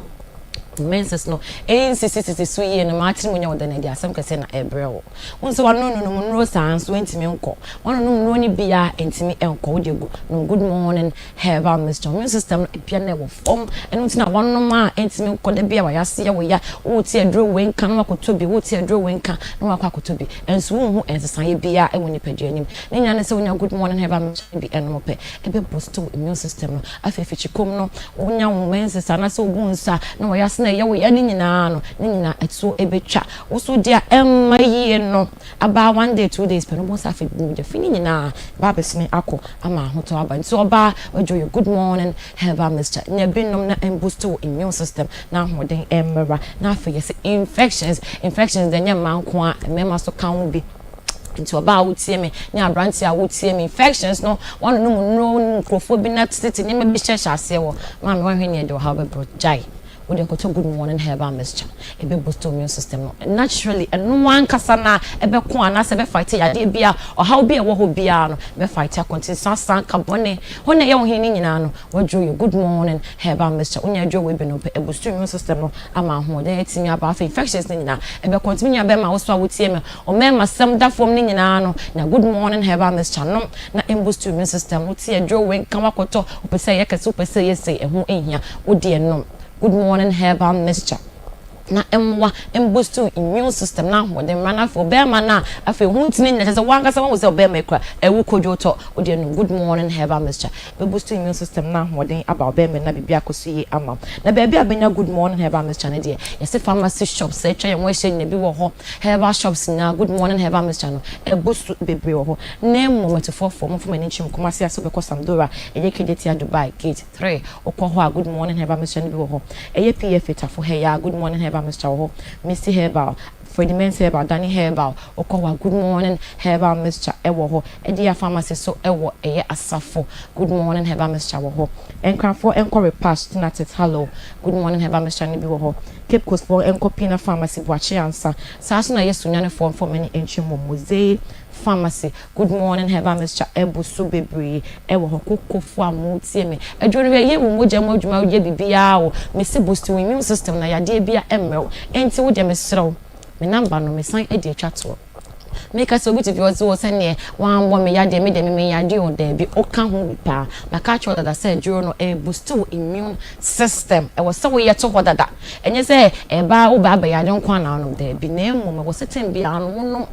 Speaker 6: Menses no nsisisisi so yie no, mmaa tirim nyɛ wo dɛ na ɛde asɛm kɛseɛ na ɛrebrɛ wo. Wohu sɛ wanononom nnuro saa nso ɛntumi nkɔ. Wanonom nnuro no bi a ɛntumi nkɔ. Wo deɛ nom Good Morning Herbal Mixture. Immune system no ebia na ɛwɔ fam. Ɛno nti na wanom a ɛntumi nkɔ. Da bi a wayase yɛ wo ya. Wote aduro wei nka na wakɔtɔ bi. Wote aduro wei nka na wakɔ akɔtɔ bi. Nso wonhu nsesaeɛ biara wɔ nipadua no mu. Ne nyinaa ne sɛ wonya Good Morning Herbal Mixture no bi nom pɛ, ɛbɛ boost wo immune system no. Afei afikyikom no, wonya wo menses anaasɛ wobu nsa na wayase na ɛyɛ wo ya ne nyinaa no, ne nyinaa ɛtoɔ ɛbɛtwa. Wo so deɛ ɛmma yie no aba one day two days pɛ no wobɛhu sɛ afei mogya fi no nyinaa ba abɛsene akɔ ama ahotɔ aba. Nti ɔbaa wadwo yɛ Good Morning Herbal Mixture nya bi nom na ɛmboost wo immune system na ahoɔden mmra. Na afei yɛse infections, infections deɛ ɛnyɛ mmaa nko ara, mmarima nso ka ho bi. Nti ɔbaa a wotie me ne aberanteɛ a wotie me, infections no woanonom nnuro ne nkurɔfoɔ bi na tete nneɛma bi hyɛhyɛ aseɛ wɔ maame woanhwɛ ni ɛde ɔhaw bɛbrɛ gyae. Wode kɔtɔ Good Morning Herbal Mixture, ɛbɛ boost wo immune system no naturally, ɛno ankasa na ɛbɛko anaasɛ ɛbɛ fight yadeɛ biara, ɔhaw bi a ɛwɔ hɔ biara no, ɛbɛ fight ako. Nti nsa nka bɔne, hɔ na ɛyɛ wo he ne nyinaa no, waduro yɛ Good Morning Herbal Mixture. Wonya aduro wei bi no pɛ, ɛboost wo immune system no ama ahoɔden atumi aba. Afei infections no nyinaa ɛbɛkɔ. Nti me nua bɛrima wo so a wotie me, ɔmmarima sɛm da fam no nyinaa no, nya Good Morning Herbal Mixture nom na ɛmboost wo immune system. Wote aduro wei nka woakɔtɔ, wopɛ sɛ ɛyɛ kɛse, wopɛ sɛ ɛyɛ sei, ɛho nhia. Wo deɛ nom Good Morning Herbal Mixture na mmoa mboost wo immune system na ahoɔden mmra. Na afei ɔbarima no a afei ho ntini nyina, kyerɛ sɛ wankasa wahu sɛ ɔbarima yi kura ɛwo kodwo tɔ, wo deɛ nom Good Morning Herbal Mixture, bɛboost wo immune system na ahoɔden aba ɔbarima no na biribi akɔ so yie ama wo. Na baabi a bɛnya Good Morning Herbal Mixture no deɛ, yɛse pharmacy shops a atwa yɛn ho ahyia nyina bi wɔ hɔ, herbal shops nyinaa Good Morning Herbal Mixture no ɛbu so bebree wɔ hɔ. Na mmom atufoɔfoɔ momfa mo ani nkyerɛ mu Kumasi ase wobɛkɔ Samdora, ɛyɛ Kejetia Dubai gate 3, wokɔ hɔ a Good Morning Herbal Mixture no bi wɔ hɔ. Ɛyɛ PFA Tafo ha yi ara Good Morning Herbal Mixture wɔ hɔ, Misty Herbal, Freddie Mensah Herbal, Danny Herbal, wokɔ hɔ a Good Morning Herbal Mixture wɔ hɔ. Ɛdeya Pharmacy nso wɔ ɛyɛ Asafo, Good Morning Herbal Mixture wɔ hɔ. Nkranfoɔ nkɔ Repash, Tinatit, Hallo, Good Morning Herbal Mixture no bi wɔ hɔ. Cape Coast foɔ nkɔ Pina Pharmacy, Boakye Ansa. Saa nso na ɛyɛ Sunyani foɔ mfa wɔn ani ntwe mmɔ Mosaic Pharmacy, Good Morning Herbal Mixture abu so bebree wɔ hɔ. Kokofoɔ a motie me, aduro no hwɛ, yɛ wo mogya mu adwuma, yɛ biribiara o. Mese boost wo immune system na yadeɛ biara mmrɛ wo. Enti wo deɛ mesrɛ wo, me number no mesan de atwa toɔ. Meka sɛ obi te fie ɔse o sɛneɛ wammɔ me yadeɛ me deɛ me menyadeɛ o daabi woka ho bi paa. Maka akyerɛ wo dada sɛ aduro no ɛboost wo immune system. Ɛwɔ sɛ woyɛ to hɔ dada. Ɛnyɛ sɛ ɛba wo ba abɛyare nko ara na wonom daabi na mmom ɛwɔ sɛ time biara no wonom.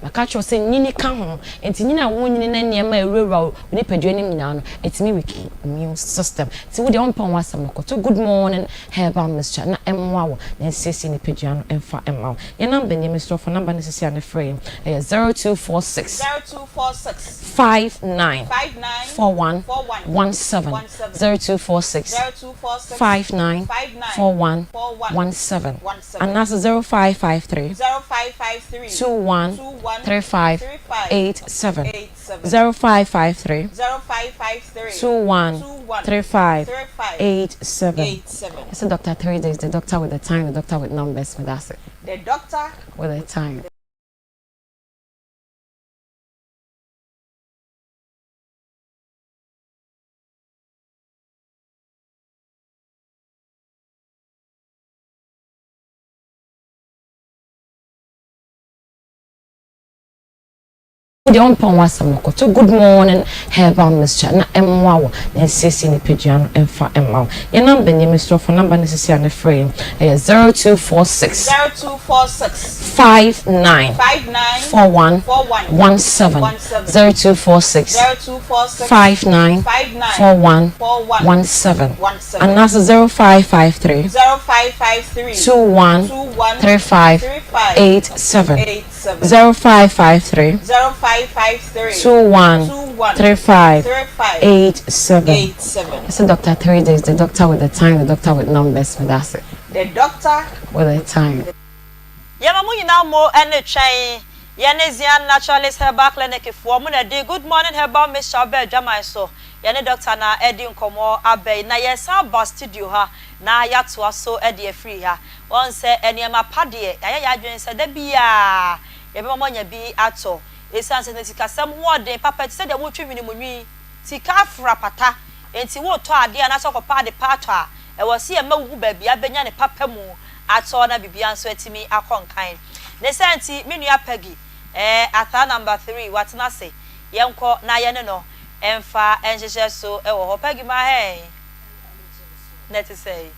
Speaker 6: Maka akyerɛ wo sɛ nyini ka ho. Enti nyini a wonyini na nneɛma a ɛwurawura wo nipadua no mu nyinaa no, ɛtumi weaken immune system. Nti wo deɛ wompɛ ho asɛm no, kɔtɔ Good Morning Herbal Mixture na ɛmmoa wo na ɛnsiesie nipadua no mfa mma wo. Yɛn number nie, mesrɛ wo fa number no sisi a na frɛ yɛn. Ɛyɛ 0246
Speaker 7: 0246
Speaker 6: 59
Speaker 7: 59
Speaker 6: 41
Speaker 7: 41
Speaker 6: 17.
Speaker 7: 17
Speaker 6: 0246
Speaker 7: 0246
Speaker 6: 59
Speaker 7: 59
Speaker 6: 41
Speaker 7: 41
Speaker 6: 17.
Speaker 7: 17
Speaker 6: Anaasɛ 0553
Speaker 7: 0553
Speaker 6: 21
Speaker 7: 21
Speaker 6: 35
Speaker 7: 35
Speaker 6: 87.
Speaker 7: 87
Speaker 6: 0553
Speaker 7: 0553
Speaker 6: 21
Speaker 7: 21
Speaker 6: 35
Speaker 7: 35
Speaker 6: 87.
Speaker 7: 87.
Speaker 6: It's a doctor 3 days, the doctor with the time, the doctor with numbers, but that's it.
Speaker 7: The doctor
Speaker 6: With the time. Deɛ ɔmpɛ ho asɛm no, kɔtɔ Good Morning Herbal Mixture na ɛmmoa wo na ɛnsiesie nipadua no mfa mma wo. Yɛn number nie, mesrɛ wo fa number no sisi a na frɛ yɛn. Ɛyɛ 0246
Speaker 7: 0246
Speaker 6: 59
Speaker 7: 59
Speaker 6: 41
Speaker 7: 41
Speaker 6: 17.
Speaker 7: 17
Speaker 6: 0246
Speaker 7: 0246
Speaker 6: 59
Speaker 7: 59
Speaker 6: 41
Speaker 7: 41
Speaker 6: 17.
Speaker 7: 17
Speaker 6: Anaasɛ 0553
Speaker 7: 0553
Speaker 6: 21
Speaker 7: 21
Speaker 6: 35
Speaker 7: 35
Speaker 6: 87.
Speaker 7: 87
Speaker 6: 0553
Speaker 7: 0553
Speaker 6: 21
Speaker 7: 21
Speaker 6: 35
Speaker 7: 35
Speaker 6: 87.
Speaker 7: 87.
Speaker 6: It's a doctor 3 days, the doctor with the time, the doctor with numbers, but that's it.
Speaker 7: The doctor
Speaker 6: With the time.
Speaker 2: Yɛma mo nyinaa mo ne twɛn. Yɛne Zian Naturalist Herbal Clinic foɔ, mo na ɛde Good Morning Herbal Mixture ba adwaman so. Yɛne Dɔkta na ɛredi nkɔmmɔ aba yi, na yɛresan aba studio ha na yɛatoa so de afiri ha. Woahu sɛ nneɛma pa deɛ, yɛayɛ yɛn adwene sɛ da biara yɛbɛma moanya bi atɔ. Ɛsiane sɛ na sikasɛm ho ɔden papa nti, sɛdeɛ wotwe hwene mu nwi, sika afra pata, enti woretɔ adeɛ anaasɛ wokɔpɛ ade pa atɔ a, ɛwɔ sɛ yɛma wohu baabi a bɛnya ne papa mu atɔ na biribiara nso atumi akɔ nkan. Ne saa nti, me nua Peggy, eh, Ataa number three, watena ase. Yɛnkɔ na yɛne no mfa nhyehyɛ so wɔ hɔ. Peggy, ma hɛn. Na ɛte sɛn?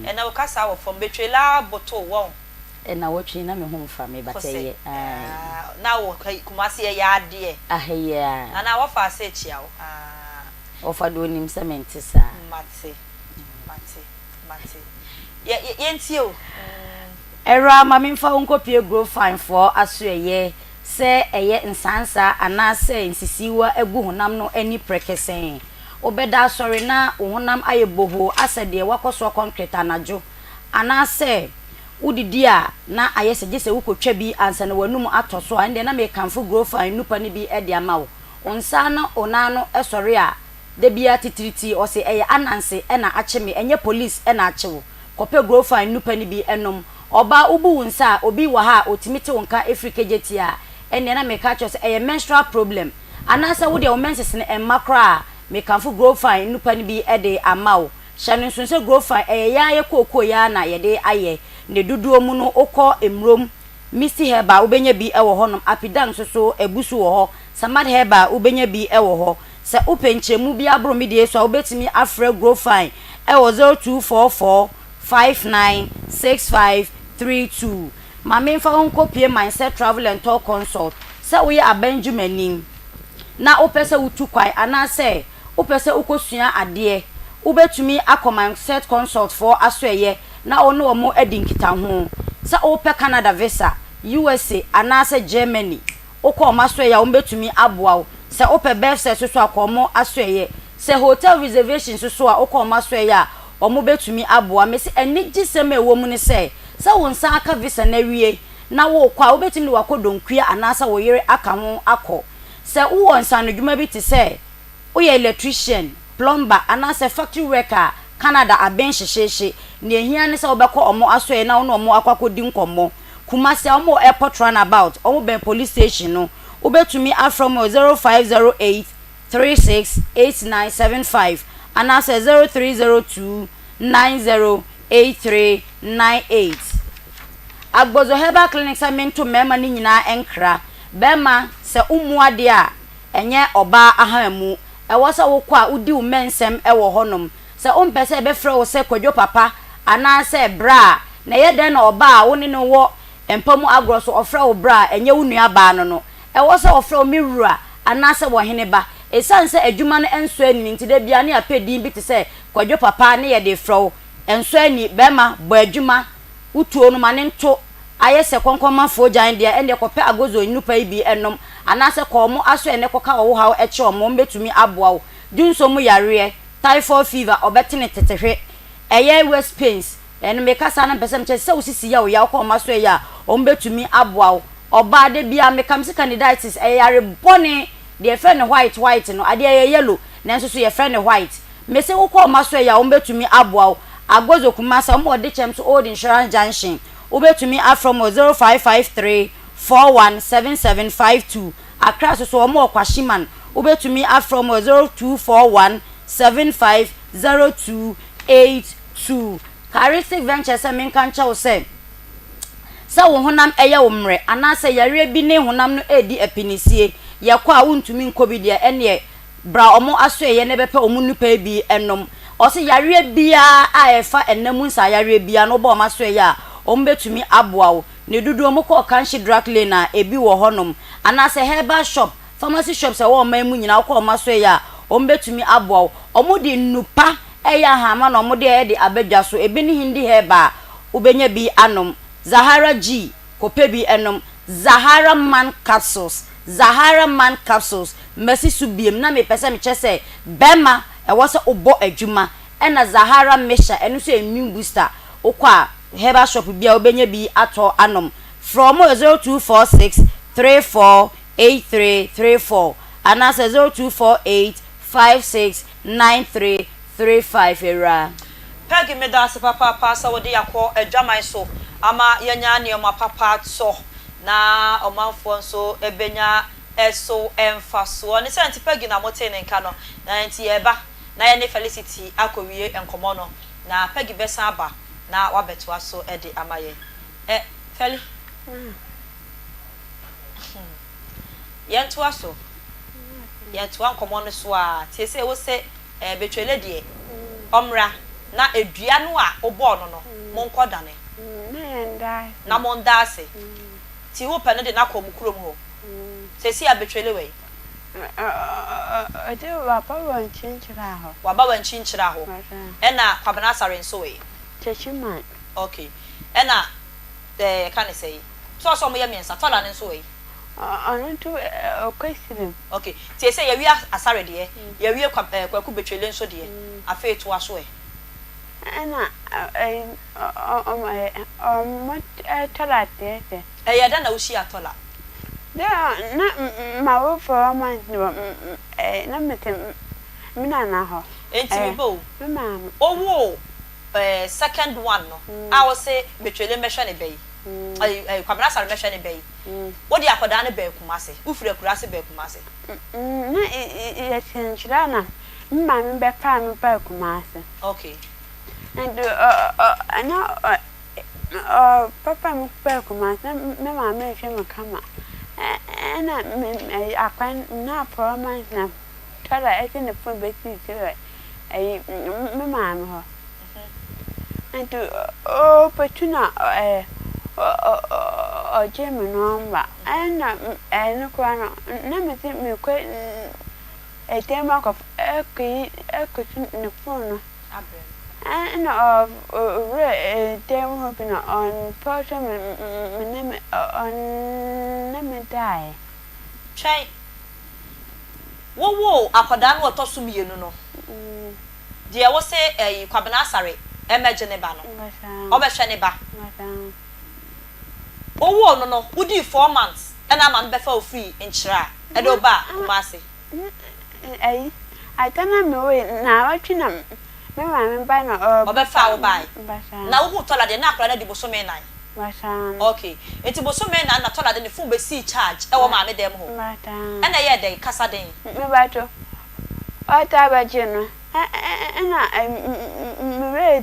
Speaker 2: Ɛnɛ wo kasa wɔ fam. Betwe laa botow, wɔn.
Speaker 8: Nnawɔtwe na me ho mfa me but
Speaker 2: Kose,
Speaker 8: ɛyɛ ae.
Speaker 2: Na wo Kumasi ɛyɛ adeɛ.
Speaker 8: Ah ɛyɛ a.
Speaker 2: Nana wɔfa ase kyia wo ah.
Speaker 8: Wɔfa de onim sɛ mente saa.
Speaker 2: Mate, mate, mate. Yɛ, yɛ, yɛntie o.
Speaker 8: Awuraa ma memfa wo nkɔpue Grofine foɔ asoɛeɛ sɛ ɛyɛ nsansa anaasɛ nsisiiwa agu honam no ani prɛkɛsɛn. Wobɛda asɔre na wo honam ayɛ bohoo asɛ deɛ woakɔsoa kɔnkrɛt anadwo anaasɛ wodidi a na ayɛ sɛ gye sɛ wokɔtwa bi ansa na w'anum atɔ so a, ɛndeɛ na mekamfo Grofine nnupa no bi de ama wo. Wo nsa ano wo nan ano sɔre a, da biara titiritii ɔse ɛyɛ Ananse na akye me, ɛnyɛ police na akye wo. Kɔpɛ Grofine nnupa no bi nom. Ɔbaa wobu wo nsa a, obi wɔ ha a ɔtumi te wo nka firi Kejetia a, ɛnneɛ na meka akyerɛ wo sɛ ɛyɛ menstrual problem. Anaasɛ wo deɛ wo menses no mma koraa a, mekamfo Grofine nnupa no bi de ama wo. Hyɛ no nso sɛ Grofine ɛyɛ yɛn ara yɛ kookoo yi ara na yɛde ayɛ. Ne dodoɔ mu no wokɔ Mmrom, Misty Herbal wobɛnya bi wɔ hɔnom, Apidan nso so abu so wɔ hɔ, Samad Herbal wobɛnya bi wɔ hɔ. Sɛ wopɛ nkyerɛmu bi aboro me deɛ yi so a wobɛtumi afrɛ Grofine wɔ 0244 59 65 32. Ma memfa wo nkɔpue Mindset Travel and Tour Consult. Sɛ woyɛ aban dwumani na wopɛ sɛ wotu kwan anaasɛ wopɛ sɛ wokɔsua adeɛ, wobɛtumi akɔ Mindset Consult foɔ asoɛeɛ na wo ne wɔn adi nkitaho. Sɛ wopɛ Canada visa, USA anaasɛ Germany, wokɔ wɔn asoɛeɛ a wɔbɛtumi aboa wo. Sɛ wopɛ birth cert nso a, kɔ wɔn asoɛeɛ. Sɛ hotel reservation nso so a, wokɔ wɔn asoɛeɛ a, wɔbɛtumi aboa. Mese anigyesɛm a ɛwɔ mu ne sɛ, sɛ wo nsa aka visa no awie na worekɔ a, wobɛtumi de w'akɔdɔnkua anaasɛ wo yere aka ho akɔ. Sɛ wowɔ nsaanodwuma bi te sɛ woyɛ electrician, plumber, anaasɛ factory worker a, Canada aben hyehyeehye. Nea ehia ne sɛ wobɛkɔ wɔn asoɛe na wo ne wɔn akɔ akɔdi nkɔmmɔ. Kumasi a, wɔwɔ Airport Runabout, wɔbɛn police station no. Wobɛtumi afrɛ wɔn wɔ 0508 36 8975 anaasɛ 0302 90 8398. Agbozo Herbal Clinic sɛ mento mmarima no nyinaa nkra. Barima, sɛ wommu adeɛ a, ɛnyɛ ɔbaa ahamu. Ɛwɔ sɛ wokɔ a wodi wo mmɛnsɛm wɔ hɔnom. Sɛ wompɛ sɛ yɛbɛfrɛ wo sɛ Kwadwo papa anaasɛ bra a, na ɛyɛ dɛn na ɔbaa a wo ne no wɔ mpa mu agorɔ so ɔfrɛ wo bra a ɛnyɛ wo nuabaa no no? Ɛwɔ sɛ ɔfrɛ wo me wura anaasɛ w'ɔhene ba. Ɛsiane sɛ adwuma no nsɔ ani no nti, da biara ne yɛapɛ din bi te sɛ Kwadwo papa ne yɛde refrɛ wo. Ɛnsɔ ani, barima, bɔ adwuma, wo tuo no ma no nto. Ayɛ sɛ kɔnkɔnmafoɔ gyan deɛ, ɛnneɛ kɔpɛ agozo nnupa yi bi nom, anaasɛ kɔ wɔn asoɛeɛ na kɔka wo haw kyerɛ wɔn, wɔbɛtumi aboa wo. Dwonsɔ mu yareɛ, typhoid fever, ɔbɛtene tetehwe, ɛyɛ waist pains, ɛno meka saa na mepɛ sɛ mekyerɛ sɛ wo sisi yɛ wo ya, wokɔ wɔn asoɛeɛ a, wɔbɛtumi aboa wo. Ɔbaa, da biara meka mese candidiasis, ɛyɛ yare bɔne, deɛ yɛfrɛ no white white no, adeɛ ɛyɛ yellow, nanso so yɛfrɛ no white. Mese wokɔ wɔn asoɛeɛ a, wɔbɛtumi aboa wo. Agbozo Kumasi, wɔn wɔ Dekyɛm so Old Insurance Junction. Wobɛtumi afrɛ wɔn wɔ 0553 41 7752. Accra nso so wɔn wɔ Kwashiman. Wobɛtumi afrɛ wɔn wɔ 0241 75 0282. Charistic Ventures sɛ menka nkyɛ wo sɛ, sɛ wo honam yɛ wo mmerɛ anaasɛ yareɛ bi ne honam no redi apinisie, yɛkɔ a wontumi nkɔ bi deɛ, ɛnneɛ bra ɔmo asoɛeɛ na bɛpɛ ɔmo nnupa yi bi nom. Ɔse yareɛ biaa a ɛfa ɛna mu nsaa yareɛ biaa no woba ɔmo asoɛeɛ a ɔmo bɛtumi aboa wo. Ne dodoɔ mu kɔ Ɔkanhye Drug Lane a ebi wɔ hɔ nom anaasɛ herbal shop, pharmacy shops a ɛwɔ ɔman mu nyinaa wokɔ ɔmo asoɛeɛ a ɔmo bɛtumi aboa wo. Ɔmo de nnupa ɛyɛ ahaama na ɔmo de ɛde aba dwa so ebi ne Hindi herbal a wobɛnya bi anom, Zahara G kɔpɛ bi nom, Zahara Man Capsules, Zahara Man Capsules, Masi so biom na mepɛ sɛ mekyerɛ sɛ bɛrima ɛwɔ sɛ wobɔ adwuma ɛna Zahara Mixture ɛno nso yɛ immune booster wokɔ a herbal shop biara wobɛnya bi atɔ anom. Frɛ wɔn wɔ 0246 34 8334 anaasɛ 0248 56 9335 Awuraa.
Speaker 2: Peggy medaase papaapa sɛ wode yɛakɔ adwaman so ama yɛanya nneɛma papa atɔ na ɔmanfoɔ nso bɛnya so mfasoɔ. Ne sɛ nti Peggy na motee ne nka no na nti yɛreba na yɛne Felicity akɔwie nkɔmmɔ no na Peggy bɛsan aba na wabɛtoa so de ama yɛn. Ɛ, Feli. Hmm. Yɛntoa so. Yɛtoa nkɔmmɔ no so a, tie sɛ wo se eh, Betwele deɛ, ɔmmra na dua no a wobɔɔ no no, monkɔ dane. Na monda ase. Nti wopɛ no de no akɔ mo kurom hɔ. Seesei a Betwele wɔ yi?
Speaker 5: Ɔde waba wɔ Nkyenkyera hɔ.
Speaker 2: Waba wɔ Nkyenkyera hɔ. Ɛna Kwabena Asare nso wɔ yi?
Speaker 5: Kyekyeman.
Speaker 2: Ok. Ɛna ɛɛ yɛka ne sɛi? Sɛ ɔsɛ ɔmo yɛ miɛnsa, Tɔla no nso wɔ yi?
Speaker 5: Ɔno nso ɔkɔ Sirim.
Speaker 2: Ok. Nti ɛsɛ yɛwie Asare deɛ, yɛwie Kwa ɛɛ Kwaku Betwele nso deɛ, afei toa so ɛ.
Speaker 5: Ɛna ɛyi ɔmo ɛ ɔmo Tɔla deɛ deɛ.
Speaker 2: Ɛyɛ dɛn na wohyiaa Tɔla?
Speaker 5: Dɛ na m'awofoɔ ma ɛɛ na mete me nana hɔ.
Speaker 2: Enti me ba o,
Speaker 5: Me maame.
Speaker 2: wowoo eh, second one no a wo se Betwele mmɛhwɛ ne ba yi, ɛyi, ɛyi, Kwabena Asare mmɛhwɛ ne ba yi, wode akwadaa no baa Kumasi, wofiri akuraase baa Kumasi.
Speaker 5: Na yɛte nkyerɛ na me maame bɛfaa me baa Kumasi.
Speaker 2: Okay.
Speaker 5: Nti ɔ ɔ na ɔ ɔ papa me baa Kumasi na me maame rehwɛ me kama. Ɛna me ɛyi akwan na apɔrɔma na Tɔla ɛde ne phone bɛsii so wɔ ɛyi me maame hɔ. Nti ɔɔbɛtu na ɛɛ ɔgyee me nɔmba. Ɛna ɛno koraa no na mese mekɔ ɛdan mu akɔ ɛkɔyi ɛkɔtu ne phone no. Ɛna ɔwura dan mu hɔ bi na ɔmpɛ sɛ me ne me ɔne me daeɛ.
Speaker 2: Twɛn. Wowoo akwadaa no ɔtɔ so mienu no, deɛ wose ɛyi Kwabena Asare mmɛgye ne ba no, ɔbɛhwɛ ne ba. Wowoo no no, wodii four months ɛna ama no bɛfa wo firii Nkyira ɛde wo baa Kumasi.
Speaker 5: Ɛyi, ada na mewoe, naawɔtwe na me maame ba na
Speaker 2: ɔbɛfaa wo bae. Na wohuu Tɔla deɛ, na akwadaa no adi bosome nan. Ok nti bosome nan na Tɔla de ne phone bɛsii charge wɔ maame dɛm hɔ ɛna ɛyɛɛ dɛn? Kasa den.
Speaker 5: Mepakyɛw, ɔtaa bɛgye no ɛna me werɛ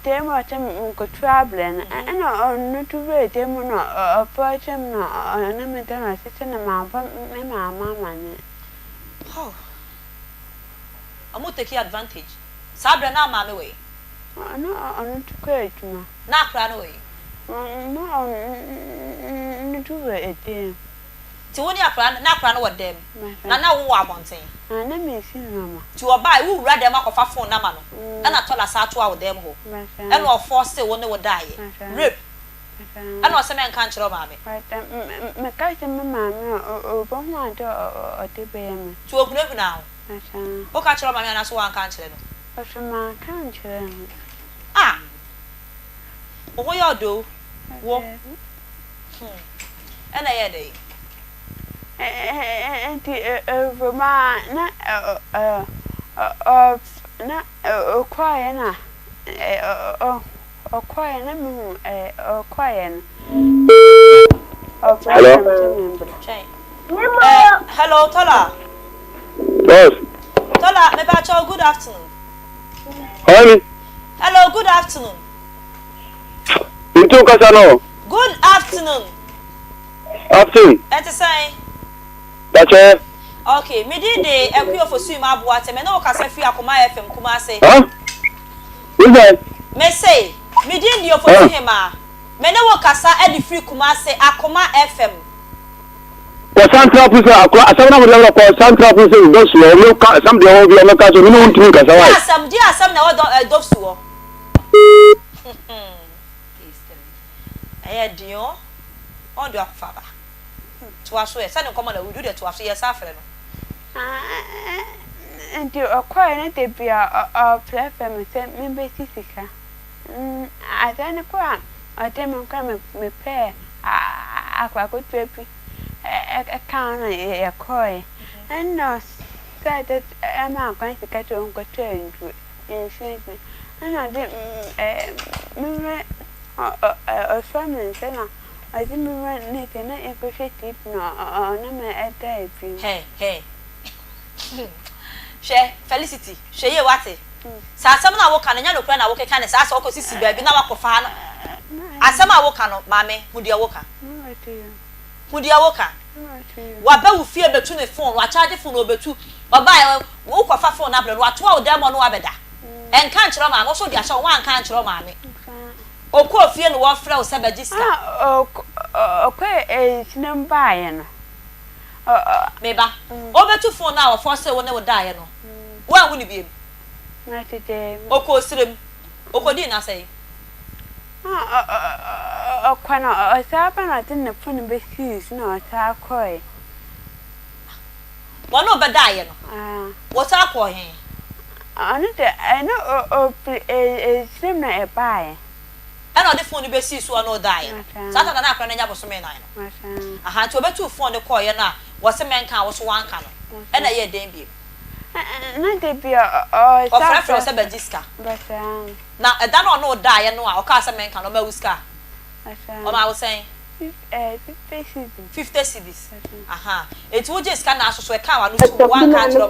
Speaker 5: dan mu a ɔsɛ menkɔtu abrɛ no ɛna ɔno nso werɛ dan mu na ɔfrɛ me na ɔne me da na ɔse sɛ na mabɔ me maame amaneɛ.
Speaker 2: Oh ɔmo take advantage saa berɛ na maame wɔ he?
Speaker 5: Ɔno ɔno nso kɔ adwuma.
Speaker 2: Na akora no wɔ he?
Speaker 5: Na ɔno nso wɔ dan mu.
Speaker 2: Nti wo ne akora no, na akora no wɔ dan mu, na na wo wɔ abɔnten?
Speaker 5: Na na mesi nnoɔma.
Speaker 2: Nti ɔbae, wo wura dan mu akɔfa phone no ama no, ɛna Tɔla san toa wo dan mu hɔ, ɛna ɔfɔɔsee wo ne wo daeɛ, rape, ɛna ɔse mɛnka nkyerɛ wo maame.
Speaker 5: Meka kyerɛ me maame a, ɔbɛhu ade a ɔde bɛyɛ me.
Speaker 2: Nti ɔhunahunaa wo? Woka kyerɛɛ wo maame anaasɛ woanka ankyerɛ no?
Speaker 5: Ɔse manka ankyerɛ no.
Speaker 2: Ah! Wo ho yɛ ɔdɛ o, wo. Hmm. Ɛna ɛyɛɛ dɛn?
Speaker 5: Nti ɛwom a na na ɔkɔeɛ na ɔkɔeɛ na mehu ɔkɔeɛ no ɔfrɛɛ me sɛ memmra.
Speaker 2: Twɛn. Eh, hello, Tola.
Speaker 9: Boss.
Speaker 2: Tola, mepa good afternoon.
Speaker 9: Honey.
Speaker 2: Hello, good afternoon.
Speaker 9: Ntu kasa no.
Speaker 2: Good afternoon.
Speaker 9: Afternoon.
Speaker 2: Ɛte sɛn?
Speaker 9: Dakyɛ.
Speaker 2: Okay, me din de Akuo Fosuim Aboate, me ne wo kasa firi Akoma FM Kumase.
Speaker 9: Huh? Who
Speaker 2: Me se, me din de Ofosu Hemaa, me ne wo kasa de firi Kumase, Akoma FM.
Speaker 9: Kɔ Central Prison akora asɛm na mode kɔ Central Prison dɔsu hɔ ɔmo ka asɛm deɛ ɔwɔ bi ɔmo ka so mene wo ntumi nkasa wae.
Speaker 2: Asɛm deɛ asɛm na ɛwɔ dɔ ɛ dɔsu hɔ. Ɛyɛ den o ɔn de akɔfa aba toa so ɛ sɛ ne nkɔmɔ na wudi wode toa so yɛ sa frɛ no.
Speaker 5: Nti ɔkɔɛ no da bia ɔfrɛfrɛ me sɛ membɛsi sika. Asɛm no koraa a ɔde me koraa mepɛɛ. akwadaa ketewa bi ka ho na yɛkɔeɛ. Ɛnna ɔsrɛɛ dɛ ɛmaa akwadaa no sika sɛ ɔnkɔtɔ aduro nsuo nti ɛnna ɔde me werɛ ɔsɔɔ me nsa na ɔde me werɛ ne sɛ na yɛnkɔhwɛ TV na ɔne me daeɛ bio.
Speaker 2: Hɛ hɛ Hwɛ Felicity, hwɛ yie wate. Sɛ asɛm no a woka no nyɛ nokorɛ na wokeka no saa sɛ wokɔsisi baabi na woakɔfa no asɛm a woka no maame hu deɛ woka. Hu deɛ woka. Waba wo fie bɛtu ne phone, wakyagye phone ɔbɛtu, ɔbaeɛ wokɔfa phone no abrɛ no watoa wo dan mu ɔne wo abɛda. Ɛnka nkyerɛ wo maame, wo nso wode ahyɛ wo ho anka ankyerɛ wo maame. Ɔkɔɔ fie na wɔfrɛ wo sɛ bɛgye sika.
Speaker 5: Ɔkɔɔ nkyene mu baeɛ no.
Speaker 2: Me ba, ɔbɛtu phone no a ɔfɔɔsee wo ne wo daeɛ no, woanhu no biom? Ɔkɔɔ serɛ mu, ɔkɔdii nna sɛn?
Speaker 5: Ɔkɔ no, ɔsan ba na ɔde ne phone bɛsii so na ɔsan kɔeɛ.
Speaker 2: Wɔne wo bɛdaeɛ no, wɔsan kɔɔ he?
Speaker 5: Ɔno deɛ, ɛno ɔfiri serɛ mu na ɛbaeɛ.
Speaker 2: Ɛna ɔde phone no bɛsii so a ɔne wo daeɛ no. Saa time no na akwadaa no anya bosome nan no. Ahaa nti ɔbɛtuu phone no kɔeɛ no a wɔse mɛnka a wo so woanka no ɛna ɛyɛɛ dɛn bio?
Speaker 5: Na da bi a ɔsan
Speaker 2: Ɔfrɛfrɛ wo sɛ bɛgye sika. Na ɛda no a ɔne wo daeɛ no a ɔkaa sɛ mɛnka no ɔmaa wo sika? Ɔmaa wo sɛn?
Speaker 5: 50 cedis.
Speaker 2: 50 cedis ahaa enti wogyee sika no aso so ɛkaa w'ano tum woanka ankyerɛ wo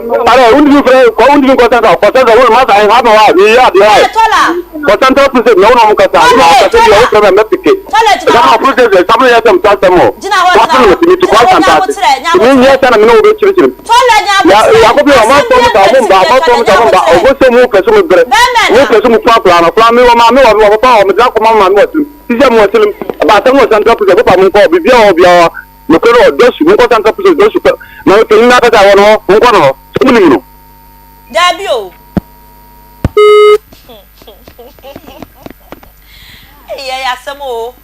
Speaker 2: maame.
Speaker 9: Are wontumi mfrɛ kɔ wontumi nkɔ central kɔ central wo masa ha ma wa meyɛ adeɛ wa
Speaker 2: Ɛɛ tɔla.
Speaker 9: kɔ central prison na wo na ɔmo kasa wo na
Speaker 2: Tɔla
Speaker 9: ɔmo
Speaker 2: ee
Speaker 9: kasa bi a
Speaker 2: tɔla.
Speaker 9: wofrɛ me a mɛpeke
Speaker 2: Tɔla gyina
Speaker 9: ɛda
Speaker 2: hɔ.
Speaker 9: ma prison ɛsam no yɛ sɛm sa asɛm o
Speaker 2: Gyina hɔ gyina
Speaker 9: wafrɛ
Speaker 2: hɔ
Speaker 9: me tumi ti
Speaker 2: gyina
Speaker 9: kɔ
Speaker 2: hɔ nya
Speaker 9: asantase
Speaker 2: aboterɛ nya
Speaker 9: tumi nyɛ
Speaker 2: aboterɛ.
Speaker 9: sɛ na me ne wo bɛkyirikyiri
Speaker 2: Tɔla nya
Speaker 9: ya
Speaker 2: aboterɛ
Speaker 9: yakɔ bi ɔmo
Speaker 2: asɛm
Speaker 9: afɔ
Speaker 2: bi
Speaker 9: mo sa
Speaker 2: ɛmɛ
Speaker 9: ɔmo
Speaker 2: ti
Speaker 9: mba
Speaker 2: deɛ
Speaker 9: ɔmo afɔ
Speaker 2: tɔla
Speaker 9: mo
Speaker 2: nya
Speaker 9: sa ɔmo mba
Speaker 2: aboterɛ.
Speaker 9: ɔmo sɛ mo pɛ so mo brɛ
Speaker 2: Bɛmɛ
Speaker 9: mo
Speaker 2: na.
Speaker 9: pɛ so mo kura akora no akora me wɔ maame wɔ me wɔ papa wɔ me de akɔma me maame wɔ tirim sisi a mo wɔ tirim ɛba asɛm wɔ central prison papa mo nkɔ biribi a wɔ biara nokorɛ no wɔ dɔsu mo nkɔ central prison dɔsu pɛ na panyin no akasa wɔ no hɔ mo nkɔ no hɔ sɛ mo nim no.
Speaker 2: Daabi o. Ei ɛyɛ asɛm o.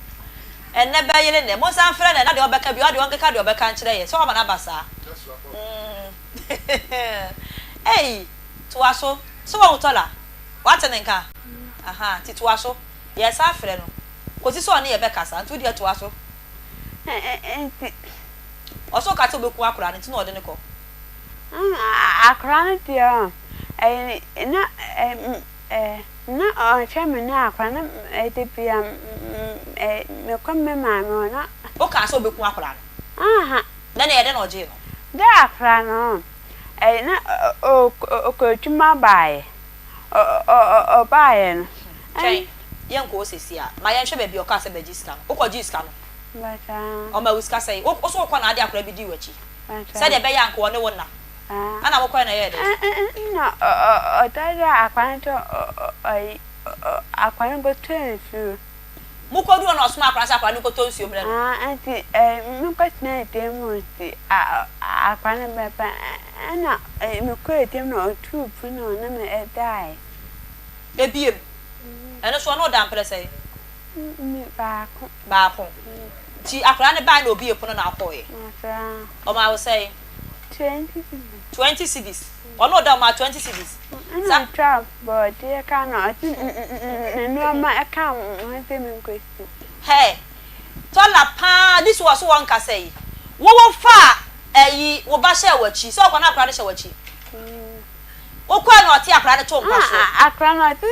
Speaker 2: Ɛnnɛ bɛyere nnɛ. Monsan mfrɛ no ɛ na deɛ ɔbɛka biara ɔdeɛ ɔnkeka deɛ ɔbɛka nkyerɛ yɛn. Sɛ wama no aba saa. Mm. Ei toa so. So wahu Tɔla? Wate ne nka? Ahaa nti toa so. Yɛresan afrɛ no. Kɔsi sɛ ɔne yɛn bɛkasa. Nti wo deɛ toa so.
Speaker 5: Nti.
Speaker 2: Ɔse ɔka sɛ ɔbɛku akwadaa no nti na ɔde no kɔ.
Speaker 5: Akwadaa no deɛ ɔ, na na ɔhwɛ me ne akwadaa no da biara mekɔ me maame hɔ na.
Speaker 2: Wokaa sɛ ɔbɛku akwadaa no?
Speaker 5: Ahaa.
Speaker 2: Na ɛyɛ dɛn na ɔgyee no?
Speaker 5: Dɛ akwadaa no na ɔkɔ adwuma baeɛ, ɔbaeɛ no.
Speaker 2: Twɛn, yɛnkɔ hɔ seesei a, ma yɛnhwɛ baabi a ɔkaa sɛ bɛgye sika no. Wokɔgyee sika no? Ɔmaa wo sika sɛn? Wo so wokɔ na ade akwadaa bi dii w'akyi? Sɛdeɛ ɛbɛyɛ a anka ɔne wo nna. Ɛna mokɔɛ na ɛyɛɛ dɛn?
Speaker 5: Ɛna ɔdaadaa akwadaa no sɛ ɔyi akwadaa no nkɔtɔ nsuo.
Speaker 2: Mokɔduu hɔ na ɔsomaa akwadaa no sɛ akwadaa no nkɔtɔ nsuo mmrɛ no.
Speaker 5: Nti mekɔtenaa dan mu nti akwadaa no bɛba ɛna mekɔɔ dan mu na ɔtoo pono na ɔne me daeɛ.
Speaker 2: Ebiem, ɛno nso ɔne wo da mprɛ sɛn?
Speaker 5: Baako.
Speaker 2: Baako. Nti akwadaa no bae na obiee pono na ɔkɔeɛ. Ɔmaa wo sɛn?
Speaker 5: 20 cedis.
Speaker 2: 20 cedis. Ɔne wo da ɔmaa 20 cedis.
Speaker 5: Ɛna ɔtwaa borɔdeɛ ka na ɔde ne nneɛma ka ho sɛ menkɔsi.
Speaker 2: Hey, Tɔla paa this was so wɔnkasa yi. Wo wo faa ɛyi wo ba hyɛɛ w'akyi sɛ ɔkɔ na akwadaa no hyɛ w'akyi. Wokɔɛ na ɔte akwadaa no too mpa soɔ.
Speaker 5: Ah, akwadaa no ɔte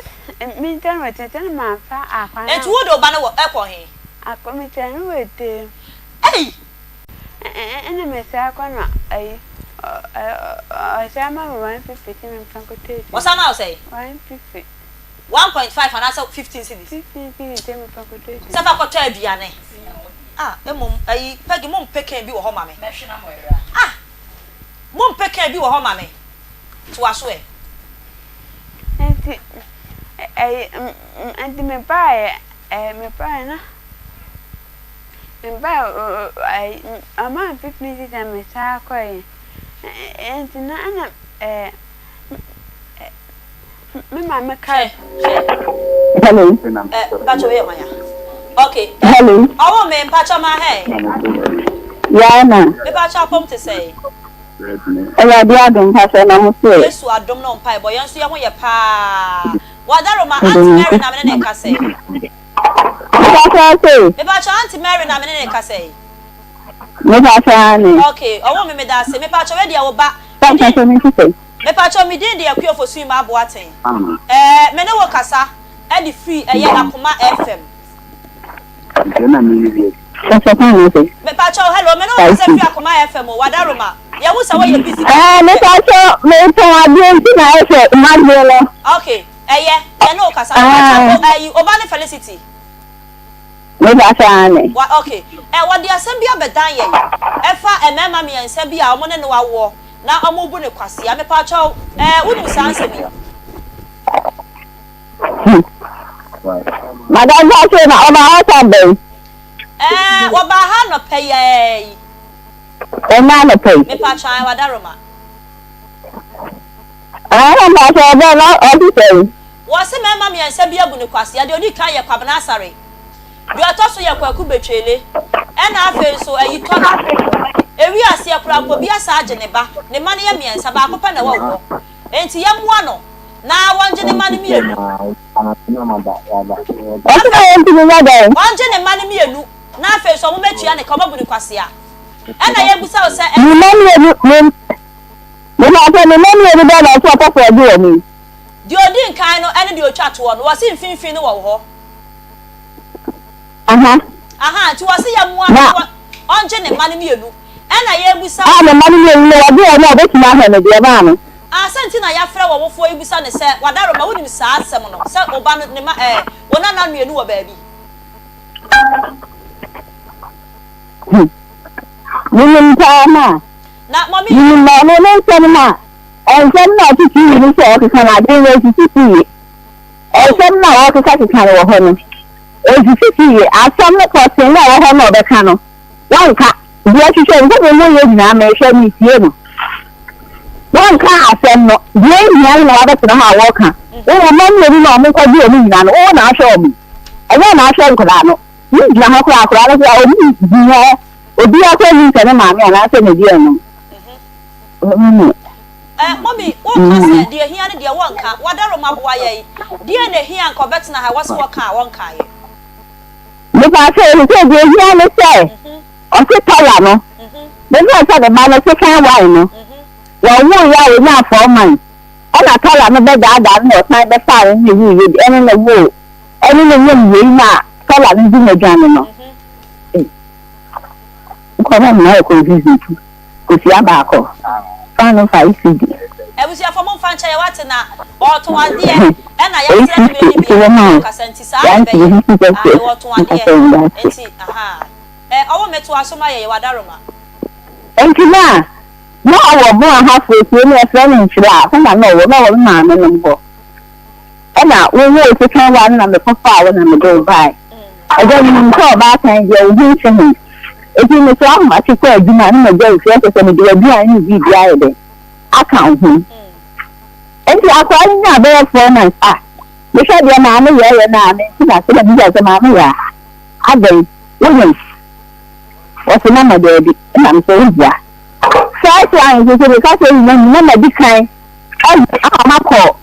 Speaker 5: me nkyɛn wɔ tete na mamfa akwadaa no.
Speaker 2: Nti wode wo ba no wɔ ɛkɔ he?
Speaker 5: Akɔ me nkyɛn no wɔ dan mu.
Speaker 2: Ei!
Speaker 5: Ɛna mesan kɔ na ayi ɔsan ma me 150 sɛ memfa nkɔtɔ aduane.
Speaker 2: Ɔsan ma wo sɛn?
Speaker 5: 150.
Speaker 2: 1.5 anaasɛ 15 cedis?
Speaker 5: 15 cedis sɛ memfa nkɔtɔ aduane.
Speaker 2: Sɛ fa kɔtɔ aduane. Ah, mmom ayi Peggy mompɛ can bi wɔ hɔ ma me. Ah! Mompɛ can bi wɔ hɔ ma me. Toa so ɛ.
Speaker 5: Nti ɛyi nti mebaeɛ ɛɛ mebaeɛ na mebaeɛ ɛyi ɔmaa me fifteen cedis na mesan kɔeɛ nti na ɛna ɛɛ me maame ka.
Speaker 2: Hwɛ hwɛ.
Speaker 10: Hello.
Speaker 2: Ɛ mpakyɛ wei yɛ hwan a? Okay.
Speaker 10: Hello.
Speaker 2: Ɔwɔ me mpakyɛ ma hɛn.
Speaker 10: Yaa na.
Speaker 2: Mepakyɛ apɔm te sɛn?
Speaker 10: Awurade adom mpakyɛ na mo so ɛ?
Speaker 2: Yesu adom ne wo mpaebɔ yɛn nso yɛho yɛ paa. Wadaroma Auntie Mary na mene ne kasa yi.
Speaker 10: Mepakyɛw se.
Speaker 2: Mepakyɛw Aunty Mary na me ne ne kasa yi.
Speaker 10: Mepakyɛw aane.
Speaker 2: Okay, ɔwɔ me meda ase. Mepakyɛw wei deɛ wo ba.
Speaker 10: Sɛ mpakyɛw me nti sɛn?
Speaker 2: Mepakyɛw me din de Akua Ofosu-Imah Boateng. Ɛɛ me ne wo kasa ɛde firi ɛyɛ Akoma FM. Mepakyɛw hello me ne wo kasa firi Akoma FM o Wadaroma yɛhu sɛ woyɛ busy.
Speaker 10: Ɛɛ mepakyɛw metɔn adeɛ nti na ayɛ sɛ m'adwene no.
Speaker 2: Okay ɛyɛ yɛne wo kasa mepakyɛw o ɛyi oba ne Felicity.
Speaker 10: Mepakyɛw aane.
Speaker 2: Wa okay ɛ wɔde asɛm bi abɛdan yɛn ɛfa mmarima miɛnsa bi a wɔn ne no awoɔ na wɔn bu no kwasea mepakyɛw ɛɛ wonim saa nsɛm yi.
Speaker 10: Madam Pakyɛ na ɔbaa ha sa bɛn?
Speaker 2: Ɛɛ wɔbaa ha anɔpa yi ara yi.
Speaker 10: Ɛnɛ anɔpa yi?
Speaker 2: Mepakyɛ ae wadaroma.
Speaker 10: Ɛɛ mpakyɛ ɔbɛn na ɔte sɛn?
Speaker 2: Wɔse mmarima miɛnsa bi abu no kwasea, deɛ odi kan yɛ Kwabena Asare, deɛ ɔtɔ so yɛ Kwaku Betwele, ɛna afei nso ayi Tɔla. Ewi aseɛ koraa mpo obi asan agye ne ba, ne mma no yɛ miɛnsa, baako pɛ na ɛwɔ wo hɔ. Enti yɛmmoa no na wɔngye ne mma no mienu.
Speaker 10: Ɔse na wɔntumi nyɛ dɛn?
Speaker 2: Wɔngye ne mma no mienu na afei nso wɔmmɛtua ne ka, wɔabu no kwasea. Ɛna yɛbisa wo sɛ
Speaker 10: Ne
Speaker 2: ɛnde.
Speaker 10: mma mienu, ne, mepakyɛ ne mma mienu bɛn na ɔse ɔpɛ sɛ ɔgye wɔn yi?
Speaker 2: Deɛ ɔdi nkan no ne deɛ ɔtwa toɔ no, wɔse mfimfini no wɔ wo hɔ.
Speaker 10: Aha.
Speaker 2: Aha, nti wɔse yɛmmoa no
Speaker 10: Na.
Speaker 2: na ɔngye ne mma no mienu. Ɛna yɛrebisa
Speaker 10: A ne mma no mienu no, wɔgye wɔn a ɔbɛtumi ahwɛ no deɛ maa no.
Speaker 2: Ah, sɛ nti na yɛafrɛ w'awofoɔ yi bisa no sɛ, Wadaroma, wonim saa asɛm no, sɛ wo ba no, ne mma, ɛɛ, wo nana mmienu wɔ baabi?
Speaker 10: Hmm. Menim paa ma.
Speaker 2: Na mɔmi.
Speaker 10: Menim maame ne nsɛm no a, nsɛm no a ɔte TV no sɛ ɔkeka no adwene no ɛsisi so yie. Nsɛm no a ɔkeka keka no wɔ hɔ no, ɛsisi so yie. Asɛm no pɔtee no a ɛwɔ hɔ no a ɔbɛka no, Wɔnka. Deɛ ɛhwehwɛ no, sɛdeɛ moyɛ nyinaa, mehwɛ, metie no. Wɔnka asɛm no. Deɛ ɛhia no na wɔabɛtena hɔ a wɔreka. Wo wo mma mmienu no a wɔnkɔgye wɔn nyinaa no, wo na ahwɛ wɔn. Ɛnyɛ wo na ahwɛ nkwadaa no. Wogyina hɔ koraa, akwadaa no koraa, wɔn gyina hɔ. Obiara koraa nnim sɛ ne maame anaasɛ ne deɛ no. Wɔn
Speaker 2: Eh, mummy, wonka sɛ deɛ ɛhia ne deɛ wɔnka. Wadaroma boa yɛn. Deɛn na ɛhia anka ɔbɛtena ha, ɛwɔ sɛ wɔka a wɔnkaeɛ.
Speaker 10: Mepakyɛw, efisɛ deɛ ehia ne sɛ ɔse tɔla no, mefrɛ sɛ ne ba no second one no, wɔwoeɛ a wɔnyaa four months, ɛna tɔla no bɛdaadaa no na ɔsan bɛfaa no ne wuiɛ bi, ɛne no woo, ɛne no nyem wei no a tɔla no di n'aduane no. Nkɔmɔ nyinaa yɛ confusing tu. Kosua baako fa no 5 cedi.
Speaker 2: Abusuafo mo nfa nkyɛ yɛ wate na ɔɔtɔn adeɛ ɛna yasrɛ no bɛ ni bia na ɔkasa nti saa na ɛbɛyɛ ae ɔɔtɔn adeɛ nti ahaa ɛ ɔwo me toa so ma yɛ yɛ wadaroma.
Speaker 10: Nti na na ɔwɔ Bono Ahafo kuro no yɛfrɛ no Nkyira hɔ na na ɔwɔ na ɔwɔ me maame nom hɔ. Ɛna wo woo sekan wa no na me kɔ faa wo na me de wo bae. Agya menim sɛ ɔbaatan deɛ wo ho nte ho. Enti me so ahomakye kɔ adwuma na magya wo fie ɛsɛ sɛ mede w'aduane ne biribi ayɛ dɛn aka wo ho. Enti akwadaa no nyaa bɛyɛ 4 months a mehwɛ deɛ maame yɛɛyɛ no a mente n'ase na mebisa sɛ maame yɛ a adɛn wonim wɔse mama daabi ɛna mesɛ wobua. First one nso so meka sɛ nyina mu na madi kan Ɛna ama makɔ